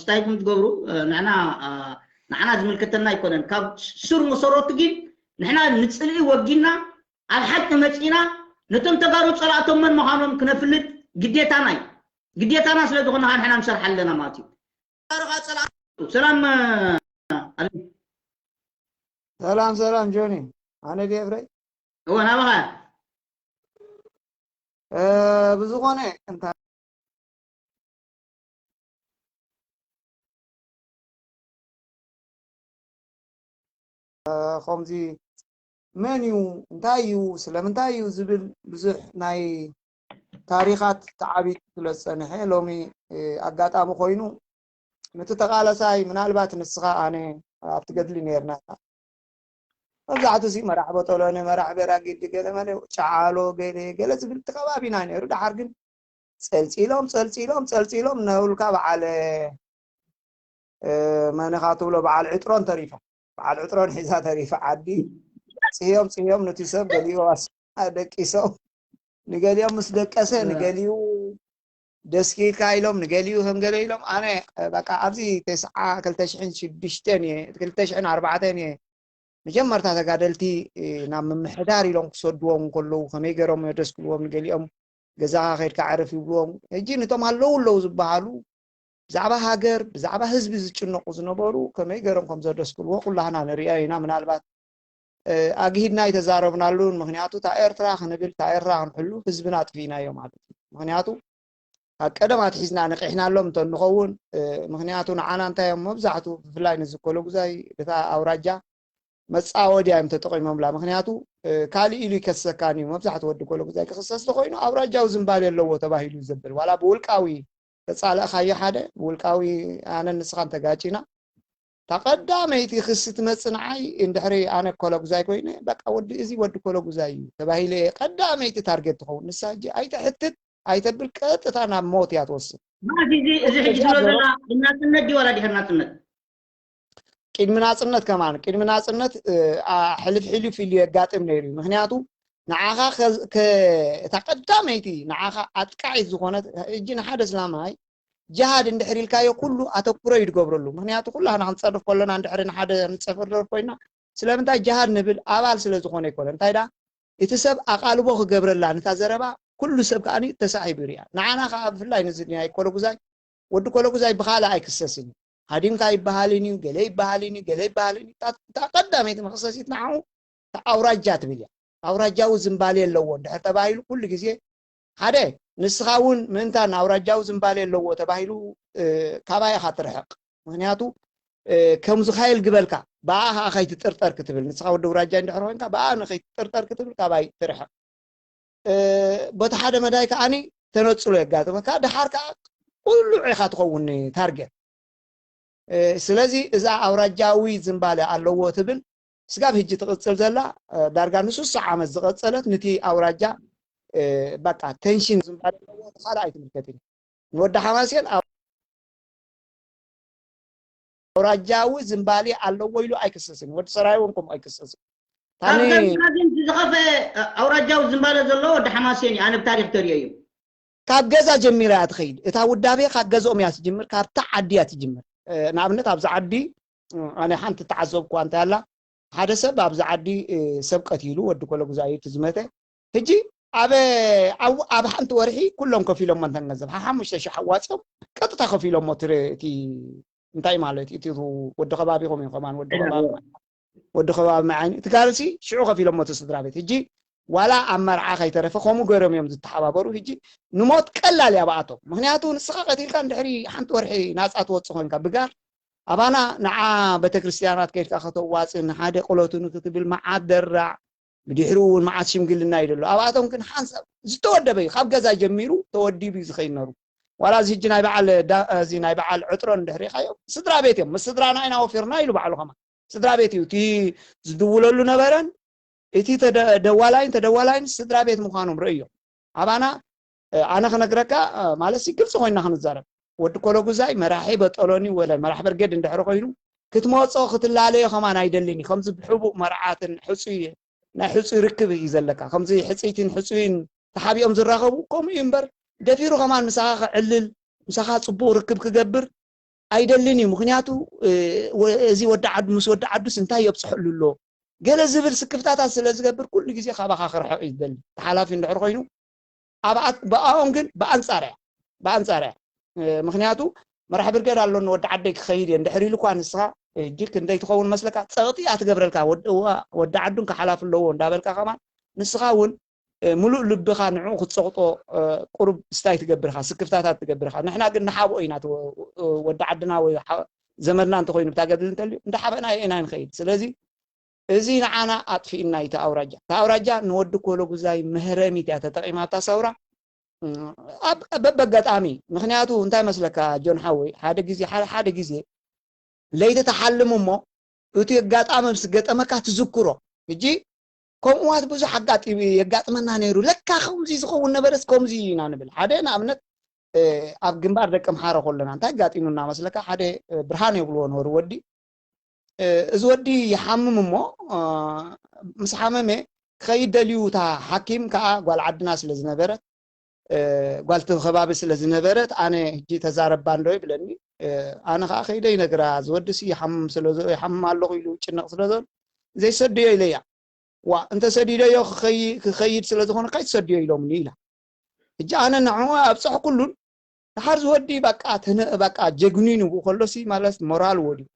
ስታይኩም ትገብሩ ንሕና ንዓና ዝምልከተና ኣይኮነን። ካብ ስር መሰረቱ ግን ንሕና ንፅልኢ ወጊና ኣብ ሓቂ መፂና ነቶም ተጋሩ ፀላእቶም መን ምዃኖም ክነፍልጥ ግዴታና እዩ። ግዴታና ስለ ዝኾነ ንሕና ንሰርሕ ኣለና ማለት እዩ። ሰላም ሰላም ሰላም ጆኒ ኣነ ድየ ፍረይ እወ ናባኻ ብዝኾነ እንታይ ከምዚ መን እዩ እንታይ እዩ ስለምንታይ እዩ ዝብል ብዙሕ ናይ ታሪኻት ተዓቢጡ ስለ ዝፀንሐ ሎሚ ኣጋጣሚ ኮይኑ ነቲ ተቓለሳይ ምናልባት ንስኻ ኣነ ኣብቲ ገድሊ ነርና መብዛሕትኡ ሲ መራሕ በጠሎኒ መራሕ ገራጊድ ገለ መለ ጨዓሎ ገለ ገለ ዝብል እቲ ከባቢና ነይሩ። ደሓር ግን ፀልፂሎም ፀልፂሎም ፀልፂሎም ነብልካ በዓል መነኻ ትብሎ በዓል ዕጥሮን ተሪፎም በዓል ዕጥሮን ሒዛ ተሪፋ ዓዲ ፅህዮም ፅህዮም ነቲ ሰብ ገሊኡ ደቂሶም ንገሊኦም ምስ ደቀሰ ንገሊኡ ደስኪልካ ኢሎም ንገሊኡ ከም ገለ ኢሎም ኣነ በቃ ኣብዚ ተስዓ ክልተ ሽሕን ሽዱሽተን እየ ክልተ ሽሕን ኣርባዕተን እየ መጀመርታ ተጋደልቲ ናብ ምምሕዳር ኢሎም ክሰድዎም ከለዉ ከመይ ገይሮም የደስክልዎም ንገሊኦም ገዛኻ ከድካ ዕረፍ ይብልዎም ሕጂ ነቶም ኣለዉ ኣለዉ ዝበሃሉ ብዛዕባ ሃገር ብዛዕባ ህዝቢ ዝጭነቁ ዝነበሩ ከመይ ገይሮም ከም ዘደስክልዎ ኩላህና ንሪኦ ኢና ምናልባት ኣግሂድና ኣይተዛረብናሉን ምክንያቱ እታ ኤርትራ ክንብል እታ ኤርትራ ክንሕሉ ህዝብና ኣጥፊእናዮ ማለት እዩ ምክንያቱ ካብ ቀደም ኣትሒዝና ነቂሕናሎም እንተ ንኸውን ምክንያቱ ንዓና እንታይ እዮም መብዛሕቱ ብፍላይ ንዝኮለጉዛይ እታ ኣውራጃ መፃወድያ እዮም ተጠቂሞምላ ምክንያቱ ካልእ ኢሉ ይከሰካን እዩ መብዛሕቱ ወዲ ኮለጉዛይ ክክሰስ ተኮይኑ ኣውራጃዊ ዝንባሌ ኣለዎ ተባሂሉ ዘብል ዋላ ብውልቃዊ ተፃለእካዮ ሓደ ብውልቃዊ ኣነን ንስኻን ተጋጪና እታ ቀዳመይቲ ክሲ ትመፅእ ንዓይ እንድሕሪ ኣነ ኮለጉዛይ ኮይነ በቃ ወዲ እዚ ወዲ ኮለጉዛይ እዩ ተባሂለ እየ ቀዳመይቲ ታርጌት ትኸውን ንሳ ሕጂ ኣይተሕትት ኣይተብል ቀጥታ ናብ ሞት እያ ትወስድ ማለት እዚ እዚ ሕጂ ትብሎ ዘላ ናፅነት ድዩ ዋላ ድሕሪ ናፅነት ቅድሚ ናፅነት ከማን ቅድሚ ናፅነት ሕልፍ ሕልፍ ኢሉ የጋጥም ነይሩ እዩ ምክንያቱ ንዓኻ እታ ቀዳመይቲ ንዓኻ ኣጥቃዒት ዝኾነት እጂ ንሓደ እስላማይ ጅሃድ እንድሕር ኢልካዮ ኩሉ ኣተኩሮ እዩ ዝገብረሉ ምክንያቱ ኩላህና ክንፀርፍ ከለና እንድሕር ንሓደ ንፀፍርር ኮይና ስለምንታይ ጅሃድ ንብል ኣባል ስለ ዝኾነ ይኮነ እንታይ ዳ እቲ ሰብ ኣቓልቦ ክገብረላ ነታ ዘረባ ኩሉ ሰብ ከዓ ተሳሒቡ ይሪኣ ንዓና ከዓ ብፍላይ ንዚ ናይ ኮለጉዛይ ወዲ ኮለጉዛይ ብካልእ ኣይክሰስን እዩ ሃዲምካ ይበሃልን እዩ፣ ገለ ይበሃልን እዩ፣ ገለ ይበሃልን እዩ። እታ እታ ቀዳመይቲ መኽሰሲት ንዓኡ እታ ኣውራጃ ትብል እያ። ኣውራጃዊ ዝንባሌ ኣለዎ እንድሕር ተባሂሉ ኩሉ ግዜ ሓደ ንስኻ እውን ምእንታን ኣውራጃዊ ዝንባሌ ኣለዎ ተባሂሉ እ፣ ካባይ ኢኻ ትርሕቕ። ምክንያቱ እ፣ ከም ዝኻየል ግበልካ ብኣ ከዓ ከይትጥርጠር ክትብል ንስኻ ወዲ ኣውራጃ እንድሕር ኮይንካ ብኣ ንከይትጥርጠር ክትብል ካባይ ትርሕቕ። እ፣ በቲ ሓደ መዳይ ከዓኒ ተነፅሎ የጋጥመካ፣ ድሓር ከዓ ቁሉዕ ኢኻ ትኸውን ታርጌት። እ፣ ስለዚ እዛ ኣውራጃዊ ዝንባለ ኣለዎ ትብል ስጋብ ሕጂ ትቕፅል ዘላ እ፣ ዳርጋ ንሱሳ ዓመት ዝቐፀለት ንቲ ኣውራጃ እ፣ በቃ ቴንሽን ዝንባለ ኣለዎ፣ ካልእ ኣይትምልከትን። ንወዲ ሓማሴን ኣው- ኣውራጃዊ ዝንባሌ ኣለዎ ኢሉ ኣይክሰስን። ወዲ ሰራይ እውን ከምኡ ኣይክሰስን። ካብ ታኒ ዘምና ግን ዝኸፈ ኣውራጃዊ ዝንባለ ዘለዎ ወዲ ሓማሴን እዩ። ኣነ ብታሪክ ተሪኦ እዩ። ካብ ገዛ ጀሚራ እያ ትኸይድ። እታ ውዳቤ ካብ ገዝኦም እያ ትጅምር፣ ካብታ ዓዲ እያ ትጅምር። እ፣ ንኣብነት ኣብዚ ዓዲ እ፣ ኣነ ሓንቲ ተዓዘብኩዋ እንታይ ኣላ፣ ሓደ ሰብ ኣብዚ ዓዲ እ፣ ሰብ ቀቲሉ፣ ወዲ ኮለጉዛይ እዩ እቲ ዝመተ። ሕጂ ኣብ ኣብ ኣብ ሓንቲ ወርሒ ኩሎም ከፊሎሞ እንተን ገንዘብ ሓሙሽተ ሽሕ ኣዋፂኦም ቀጥታ ከፊሎሞ እቲ ረ- እቲ እንታይ ማለት እዩ እቲ ወዲ ከባቢኹም እዩ ከማን ወዲ ከባቢ ወዲ ከባቢ መዓይኒ እቲ ጋልሲ ሽዑ ከፊሎሞ እቲ ስድራ ቤት ሕጂ ዋላ ኣብ መርዓ ከይተረፈ ከምኡ ገይሮም እዮም ዝተሓባበሩ። ሕጂ ንሞት ቀላል እያ ብኣቶም። ምክንያቱ ንስኻ ቀቲልካ እንድሕሪ ሓንቲ ወርሒ ናፃ ትወፅእ ኮይንካ ብጋር ኣባና ንዓ ቤተክርስትያናት ከይድካ ከተዋፅእ ንሓደ ቅሎቱ ንክትብል መዓት ደራዕ ብድሕሪ እውን መዓት ሽምግልና እዩ ዘሎ። ኣብኣቶም ግን ሓንሳብ ዝተወደበ እዩ። ካብ ገዛ ጀሚሩ ተወዲቡ እዩ ዝኸይድ ነሩ። ዋላ እዚ ሕጂ ናይ በዓል ዳ- እዚ ናይ በዓል ዕጥሮን እንድሕሪኻዮ ስድራ ቤት እዮም። ምስ ስድራና ኢና ወፊርና ኢሉ ባዕሉ ከማ ስድራ ቤት እዩ እቲ ዝድውለሉ ነበረን እቲ ተደ- ደዋላይን ተደዋላይን ስድራ ቤት ምዃኖም ርእዮም። ኣባና እ፣ ኣነ ክነግረካ እ፣ ማለት ሲ ግልፂ ኮይና ክንዛረብ ወዲ ኮለጉዛይ መራሒ በጠሎኒ ወለ መራሕ በርጌድ እንድሕሪ ኮይኑ ክትመፆ ክትላለዮ ከማን ኣይደልን እዩ። ከምዚ ብሕቡእ መርዓትን ሕፁይ ናይ ሕፁይ ርክብ እዩ ዘለካ። ከምዚ ሕፅይትን ሕፁይን ተሓቢኦም ዝራኸቡ ከምኡ እዩ እምበር ደፊሩ ከማን ምሳኻ ክዕልል ምሳኻ ፅቡቕ ርክብ ክገብር ኣይደልን እዩ። ምክንያቱ እ፣ ወ- እዚ ወዲ ዓዱ ምስ ወዲ ዓዱስ እንታይ የብፅሐሉ ኣሎ ገለ ዝብል ስክፍታታት ስለ ዝገብር ኩሉ ግዜ ካባኻ ክርሕቕ እዩ ዝደሊ። ተሓላፊ እንድሕር ኮይኑ ኣብ ኣት- ብኣኦም ግን ብኣንፃር እያ ብኣንፃር እያ። እ፣ ምክንያቱ መራሕ ብርጌድ ኣሎ ንወዲ ዓደይ ክኸይድ እየ እንድሕር ኢሉ እኳ ንስኻ ሕጂ ክንደይ ትኸውን መስለካ ፀቕጢ እያ ትገብረልካ። ወዲ እዋ- ወዲ ዓዱ ከሓላፊ ኣለዎ እንዳበልካ ከማን ንስኻ እውን እ፣ ምሉእ ልብኻ ንዕኡ ክትፀቕጦ እ፣ ቁሩብ ስታይ ትገብርኻ ስክፍታታት ትገብርኻ። ንሕና ግን ንሓብኦ ኢና እቲ ወ- ወዲ ዓድና ወይ ሓ- ዘመድና እንተኮይኑ ብታ ገድሊ እንተልዩ እንዳሓበእና ኢና ንኸይድ። ስለዚ እዚ ንዓና ኣጥፊእና እዩ እቲ ኣውራጃ። እታ ኣውራጃ ንወዲ ኮለጉዛይ መህረሚት እያ ተጠቒማ ኣብታ ሰውራ። እም፣ ኣብ በበጋጣሚ ምክንያቱ እንታይ መስለካ ጆን ሓወይ ሓደ ግዜ ሓደ ሓደ ግዜ ለይቲ ተሓልም እሞ እቲ ኣጋጣሚ ምስ ገጠመካ ትዝክሮ። ሕጂ ከምኡዋት ብዙሕ ኣጋጢሙ የጋጥመና ነይሩ። ለካ ከምዚ ዝኸውን ነበረስ ከምዚ ኢና ንብል። ሓደ ንኣብነት እ፣ ኣብ ግንባር ደቂ ኣምሓረ ከለና እንታይ ኣጋጢሙና መስለካ? ሓደ እ፣ ብርሃን የብልዎ ነበሩ ወዲ እ፣ እዚ ወዲ ይሓምም እሞ እ፣ ምስ ሓመመ ክኸይድ ደልዩ እታ ሓኪም ከዓ ጓል ዓድና ስለ ዝነበረት እ፣ ጓል እቲ ከባቢ ስለ ዝነበረት ኣነ ሕጂ ተዛረባ እንዶ ይብለኒ። እ፣ ኣነ ከዓ ከይደ ይነግራ እዚ ወዲ ሲ ይሓምም ስለ ይሓምም ኣለኹ ኢሉ ጭነቕ ስለ ዘሎ ዘይሰድዮ ኢለያ። ዋ እንተ ሰዲደዮ ክኸይ- ክኸይድ ስለ ዝኾነ ካይ ትሰድዮ ኢሎምኒ ኢላ። ሕጂ ኣነ ንዕኡ ኣብፀሕኩሉን ድሓር ዝወዲ በቃ ተነ በቃ ጀግኒኑ ብኡ ከሎሲ ማለት ሞራል ወድዩ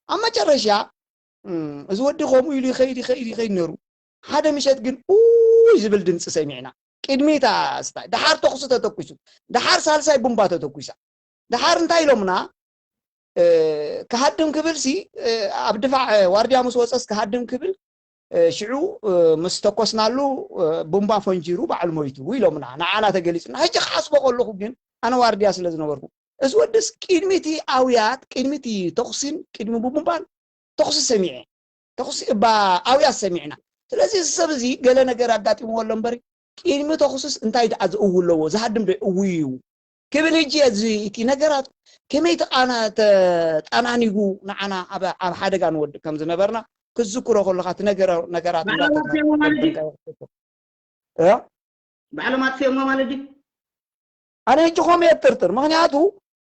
ኣብ መጨረሻ እም፣ እዚ ወዲ ከምኡ ኢሉ ይኸይድ ይኸይድ ይኸይድ ነሩ ሓደ ምሸት ግን ኡይ ዝብል ድምፂ ሰሚዕና ቅድሚታ ስታይ ድሓር ተኩሲ ተተኩሱ ድሓር ሳልሳይ ቡምባ ተተኩሳ ድሓር እንታይ ኢሎምና እ፣ ክሃድም ክብል ሲ እ፣ ኣብ ድፋዕ እ፣ ዋርድያ ምስ ወፀስ ክሃድም ክብል እ፣ ሽዑ እ፣ ምስ ተኮስናሉ እ፣ ቡምባ ፈንጂሩ ባዕሉ ሞይቱ ኢሎምና ንዓና ተገሊፁና ሕጂ ክሓስቦ ከለኹ ግን ኣነ ዋርድያ ስለ ዝነበርኩ እዚ ወድስ ቅድሚቲ ኣውያት ቅድሚቲ ተኩሲን ቅድሚ ቡምባን ተኩሲ ሰሚዐ ተኩሲ እባ ኣውያት ሰሚዕና ስለዚ እዚ ሰብ እዚ ገለ ነገር ኣጋጢምዎ ኣሎ እምበር ቅድሚ ተኹስስ እንታይ ደኣ ዝእዊ ኣለዎ? ዝሃድም ዶ እውይ እዩ? ክብል ሕጂ እዚ እቲ ነገራት ከመይ ተቓና- ተጣናኒጉ ንዓና ኣብ ኣብ ሓደጋ ንወድቅ ከም ዝነበርና ክትዝክሮ ከለኻ እቲ ነገረ- ነገራት ባዕሎም ኣጥፊኦሞ ማለት ድዩ? እንዳተዘከርካ ይኸይድ። እ? ባዕሎም ኣጥፊኦሞ ማለት ድዩ? ኣነ ሕጂ ከምኡ እየ እጥርጥር። ምኽንያቱ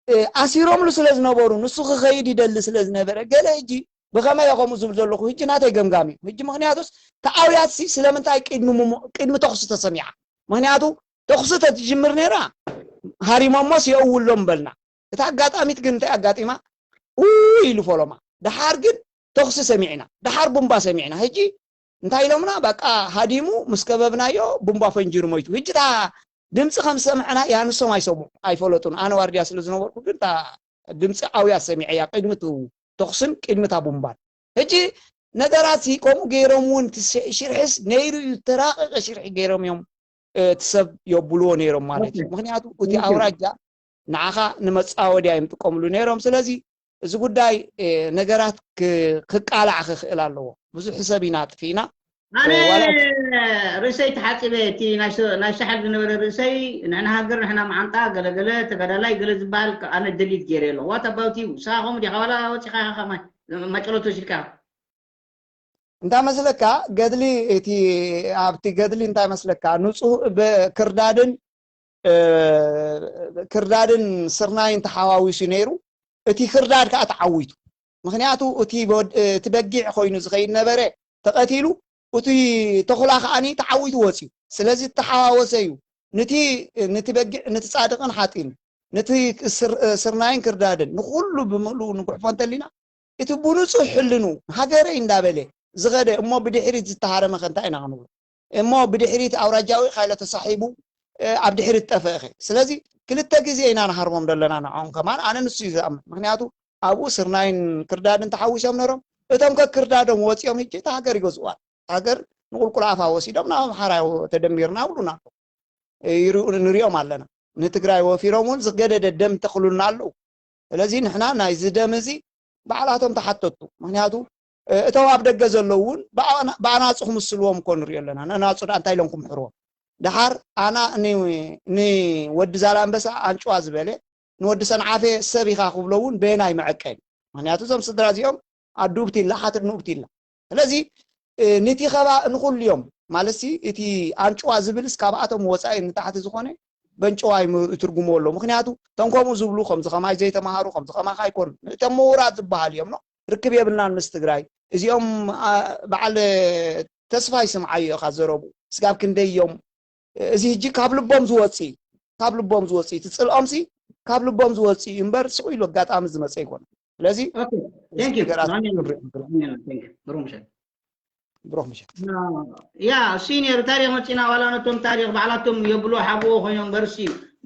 እ፣ ኣሲሮምሉ ስለ ዝነበሩ ንሱ ክኸይድ ይደሊ ስለ ዝነበረ ገለ ሕጂ ብኸመይ እየ ከምኡ ዝብል ዘለኹ ሕጂ ናተይ ገምጋም እዩ። ሕጂ ምኽንያቱስ ተኣውያትሲ ስለምንታይ ቅድሚ ምሞ- ቅድሚ ተኹሲ ተሰሚዓ? ምኽንያቱ ተኹሲ ተትጅምር ነይራ ሃሪሞሞስ የእውሎም በልና። እታ ኣጋጣሚት ግን እንታይ ኣጋጢማ? ውይ ኢሉ ፈለማ። ደሓር ግን ተኹሲ ሰሚዕና፣ ደሓር ቡምባ ሰሚዕና። ሕጂ እንታይ ኢሎምና? በቃ ሃዲሙ ምስ ከበብናዮ ቡምባ ፈንጂሩ ሞይቱ። ሕጂ እታ ድምፂ ከም ዝሰምዐና ያንሶም ኣይሰምዑ ኣይፈለጡን። ኣነ ዋርድያ ስለ ዝነበርኩ ግን እታ ድምፂ ኣውያ ሰሚዐያ፣ ቅድሚ እቲ ተኹስን ቅድሚ እታ ቡምባን። ሕጂ ነገራት ሲ ከምኡ ገይሮም እውን እቲ ሸ- ሽርሕስ ነይሩ እዩ፣ ተራቀቀ ሽርሒ ገይሮም እዮም እቲ ሰብ የብልዎ ነይሮም ማለት እዩ። ምክንያቱ እቲ ኣውራጃ ንዓኻ ንመፃወድያ እዮም ጥቀምሉ ነይሮም። ስለዚ እዚ ጉዳይ ነገራት ክቃላዕ ክኽእል ኣለዎ። ብዙሕ ሰብ ኢና ጥፊእና። ኣነ ርእሰይ ተሓፂበ፣ እቲ ናይ ሸሓት ዝነበረ ርእሰይ ንሕና ሃገር ንሕና መዓንጣ ገለገለ ተጋዳላይ ገለ ዝበሃል ኣነ ደሊት ገይረ ኣሎ። ዋት ኣባውት ዩ? ንስኻ ከምኡ ዲኻ ዋላ ወፂኻ ኢኻ ከማይ ማጨሎት ወሲድካ? እንታይ መስለካ ገድሊ እቲ ኣብቲ ገድሊ እንታይ መስለካ ንፁህ ክርዳድን ክርዳድን ስርናይን ተሓዋዊሱ ነይሩ። እቲ ክርዳድ ከዓ ተዓዊቱ። ምክንያቱ እቲ በጊዕ ኮይኑ ዝኸይድ ነበረ ተቐቲሉ፣ እቲ ተኹላ ከዓኒ ተዓዊቱ ወፅዩ። ስለዚ ተሓዋወሰ እዩ። ንቲ ንቲ በጊዕ ንቲ ፃድቕን ሓጢን ንቲ ስርናይን ክርዳድን ንኩሉ ብምልኡ ንጉሕፎ እንተሊና እቲ ብንጹህ ሕልኑ ሃገረይ እንዳበለ ዝኸደ እሞ ብድሕሪት ዝተሃረመ ከ እንታይ ኢና ክንብሎ? እሞ ብድሕሪት ኣውራጃዊ ካይለ ተሳሒቡ ኣብ ድሕሪት ጠፈእኸ? ስለዚ ክልተ ግዜ ኢና ንሃርሞም ዘለና ንዖም ከማን ኣነ ንሱ እዩ ዝኣምን። ምክንያቱ ኣብኡ ስርናይን ክርዳድን ተሓዊሶም ነሮም። እቶም ከክርዳዶም ወፂኦም ህጂ እቲ ሃገር ይገዝእዋ። ሃገር ንቁልቁል ኣፋ ወሲዶም ናብ ኣምሓራ ተደሚርና ብሉና ኣለዉ። ንሪኦም ኣለና። ንትግራይ ወፊሮም እውን ዝገደደ ደም ተኽሉልና ኣለዉ። ስለዚ ንሕና ናይዚ ደም እዚ ባዕላቶም ተሓተቱ። ምክንያቱ እቶም ኣብ ደገ ዘለዉ እውን ብኣናፁ ክምስልዎም እኮ ንሪኦ ኣለና። ነናፁ ደኣ እንታይ ኢሎም ክምሕርዎም? ደሓር ኣና ንወዲ ዛላንበሳ ኣንጭዋ ዝበለ ንወዲ ሰንዓፈ ሰብ ኢኻ ክብሎ እውን በየናይ መዐቀኒ? ምክንያቱ እዞም ስድራ እዚኦም ኣዱብቲ ኢላ ሓትር ንኡብቲ ኢላ። ስለዚ ንቲ ኸባ ንኹሉ እዮም ማለት ሲ እቲ ኣንጭዋ ዝብልስ ካብኣቶም ወፃኢ ንታሕቲ ዝኾነ በንጭዋ ይትርጉሞ ኣሎ። ምክንያቱ እቶም ከምኡ ዝብሉ ከምዚ ከማይ ዘይተማሃሩ ከምዚ ከማኻ ኣይኮኑ እቶም ምሁራት ዝበሃል እዮም። ርክብ የብልናን ምስ ትግራይ። እዚኦም በዓል ተስፋይ ስምዓዮ ኢኻ ዘረቡ ስጋብ ክንደይ እዮም እዚ ህጂ ካብ ልቦም ዝወፅእ ካብ ልቦም ዝወፅእ እቲ ፅልኦም ሲ ካብ ልቦም ዝወፅእ እዩ እምበር ስቕ ኢሉ ኣጋጣሚ ዝመፀ ኣይኮነ። ስለዚ ብሩክ ምሸት። ያ ሲኒየር ታሪክ መፂና ዋላ ነቶም ታሪክ ባዕላቶም የብሎ ሓብዎ ኮይኖም በርሲ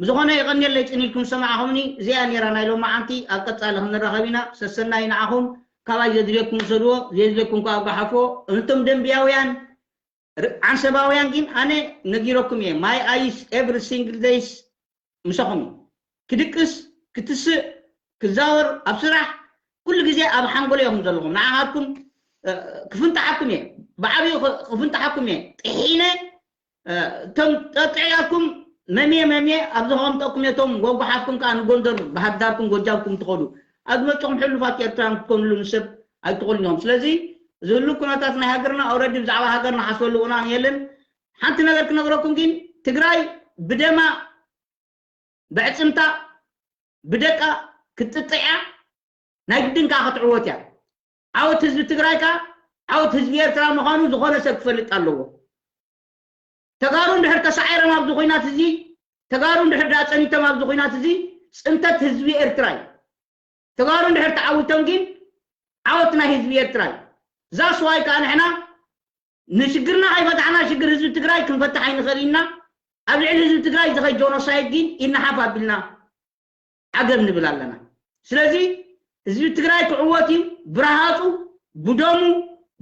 ብዝኾነ ይቐኒየለይ ፅኒልኩም ሰማዕኹምኒ። እዚኣ ነራ ናይ ሎማዓንቲ ኣብ ቀፃሊ ክንራኸብ ኢና። ሰሰናይ ንዓኹም። ካባይ ዘድልየኩም ውሰድዎ፣ ዘየድልየኩም ከዓ ኣጓሓፍዎ። እንቶም ደንብያውያን ዓንሰባውያን ግን ኣነ ነጊረኩም እየ። My eyes every single days ምሳኹም እዩ። ክድቅስ፣ ክትስእ፣ ክዛወር፣ ኣብ ስራሕ ኩሉ ግዜ ኣብ ሓንጎለ ኢኹም ዘለኹም። ንዓኻትኩም ክፍንጣሓኩም እየ፣ ብዓብዩ ክፍንጣሓኩም እየ። ጥሒነ እቶም ጠጥዕያኩም መምየ መምየ ኣብ ዘቐምጠኩም እየ። እቶም ጎጓሓፍኩም ከዓ ንጎንደር ባህርዳርኩም ጎጃምኩም ትኸዱ ኣብ ዝመፅኹም ሕሉፋት ኤርትራውያን ክትኮኑሉ ንሰብ ኣይትኽእሉን ኢኹም። ስለዚ ዝህሉ ኩነታት ናይ ሃገርና already ብዛዕባ ሃገር ንሓስበሉ እዋን የለን። ሓንቲ ነገር ክነግረኩም ግን ትግራይ ብደማ ብዕፅምታ ብደቃ ክትጥጥዕ እያ። ናይ ግድን ከዓ ክትዕወት እያ። ዓወት ህዝቢ ትግራይ ከዓ ዓወት ህዝቢ ኤርትራ ምዃኑ ዝኾነ ሰብ ክፈልጥ ኣለዎ። ተጋሩ እንድሕር ተሳዒሮም ኣብዚ ኹናት እዚ ተጋሩ እንድሕር ደኣ ፀኒቶም ኣብዚ ኹናት እዚ ፅንተት ህዝቢ ኤርትራ እዩ። ተጋሩ እንድሕር ተዓዊቶም ግን ዓወት ናይ ህዝቢ ኤርትራ እዩ። That's why ከዓ ንሕና ንሽግርና ከይፈታሕና ሽግር ህዝቢ ትግራይ ክንፈትሕ ኣይንኽእል ኢና። ኣብ ልዕሊ ህዝቢ ትግራይ ዝኸይድ ጆኖሳይድ ግን ኢድና ሓፍ ኣቢልና ዓገብ ንብል ኣለና። ስለዚ ህዝቢ ትግራይ ክዕወት እዩ ብረሃፁ ብደሙ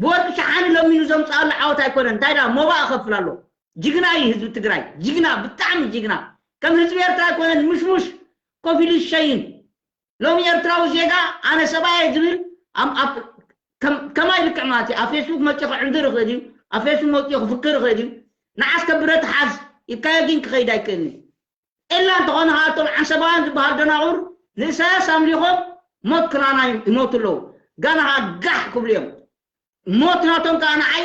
ብወርቂ ሸሓኒ ለሚኑ ዘምፅኣሉ ዓወት ኣይኮነን። እንታይ ደኣ ሞባእ እኸፍል ኣሎ። ጅግና እዩ ህዝቢ ትግራይ፣ ጅግና፣ ብጣዕሚ ጅግና። ከም ህዝቢ ኤርትራ ኣይኮነን፣ ምሽሙሽ ኮፍ ኢሉ ዝሸይን። ሎሚ ኤርትራዊ ዜጋ ኣነ ሰብኣየ ዝብል ከማይ ልክዕ ማለት እዩ። ኣብ ፌስቡክ መፂኡ ክዕንድር ይኽእል እዩ፣ ኣብ ፌስቡክ መፂኡ ክፍክር ይኽእል እዩ። ንዓስ ከብረት ሓዝ ኢልካዮ ግን ክኸይድ ኣይክእልን እዩ። ኢላ እንተኾነ ከዓ እቶም ዓንሰባውያን ዝበሃል ደናቑር ንእሳያስ ኣምሊኾም ሞት ክናና ይሞቱ ኣለዉ። ጋና ከዓ ጋሕ ክብሉ እዮም። ሞት ናቶም ከዓ ንዓይ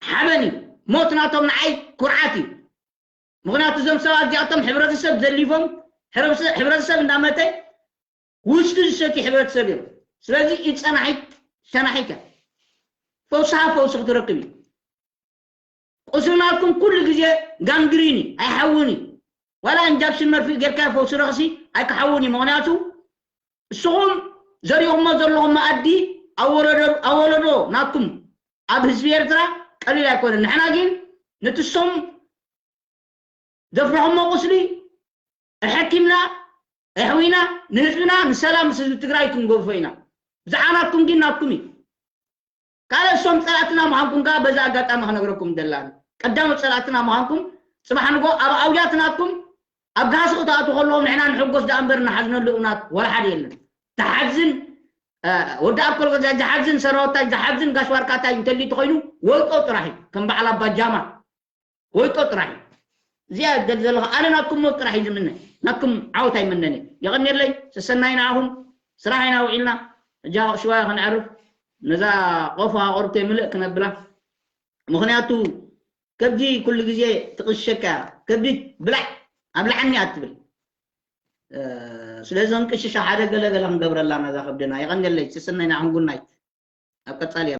ሓበን እዩ። ሞት ናቶም ንዓይ ኩርዓት እዩ። ምኽንያቱ እዞም ሰባት እዚኣቶም ሕብረተሰብ ዘሊፎም ሕብረተሰብ እንዳመተ ውስኪ ዝሰትዩ ሕብረተሰብ እዮም። ስለዚ ኢድ ፀናሒት ሸናሒት እያ። ፈውስኻ ፈውሲ ክትረክብ እዩ። ቁስልናልኩም ኩሉ ግዜ ጋንግሪን እዩ ኣይሓውን እዩ። ዋላ ኢንጃክሽን መርፊእ ጌርካ ፈውሲ ረኽሲ ኣይክሓውን እዩ። ምኽንያቱ እስኹም ዘሪኦሞ ዘለኹም መኣዲ ኣብ ወለዶ ናትኩም ኣብ ህዝቢ ኤርትራ ቀሊል ኣይኮነን። ንሕና ግን ንትሶም ዘፍርሖሞ ቁስሊ ኣሐኪምና ኣሕዊና ንህዝብና ንሰላም ምስ ህዝቢ ትግራይ ክንገድፎ ኢና። ብዛዕባ ናትኩም ግን ናትኩም እዩ። ካልእ እሶም ፀላእትና ምዃንኩም ከዓ በዛ ኣጋጣሚ ክነግረኩም ደላኒ። ቀዳሞት ፀላእትና ምዃንኩም ፅባሕ ንጎ ኣብ ኣውያት ናትኩም ኣብ ጋህሲ ክትኣትዉ ከለዎም ንሕና ንሕጎስ ደኣ እምበር ንሓዝነሉ እውናት ወላ ሓደ የለን። ተሓዝን ወዲ ኣኮል ገዛ ዝሓዝን ሰራወታይ ዝሓዝን ጋሽ ዋርካታይ እንተልዩ ተኮይኑ ወልጦ ጥራሕ እዩ ከም በዓል ኣባጃማ ወይጦ ጥራሕ እዩ። እዚኣ ደል ዘለኹ ኣነ ናትኩም ሞት ጥራሕ እዩ ዝምነ ናትኩም ዓወት ኣይምነን። የቐንየለይ ሰሰናይ ንዓኹም። ስራሕ ኢና ውዒልና። ሕጂ ሽዋ ከነዕርፍ ነዛ ቆፎ ኣቆርብተይ ምልእ ክነብላ። ምኽንያቱ ከብዲ ኩሉ ግዜ ትቕሸካ። ከብዲ ብላዕ ኣብላዓኒ እያ ትብል። ስለዚ ክንቅሽሻ ሓደ ገለገለ ክንገብረላ ነዛ ከብድና። የቐንየለይ ሰሰናይ ንዓኹም። ጉናይ ኣብ ቀጻሊ እያ።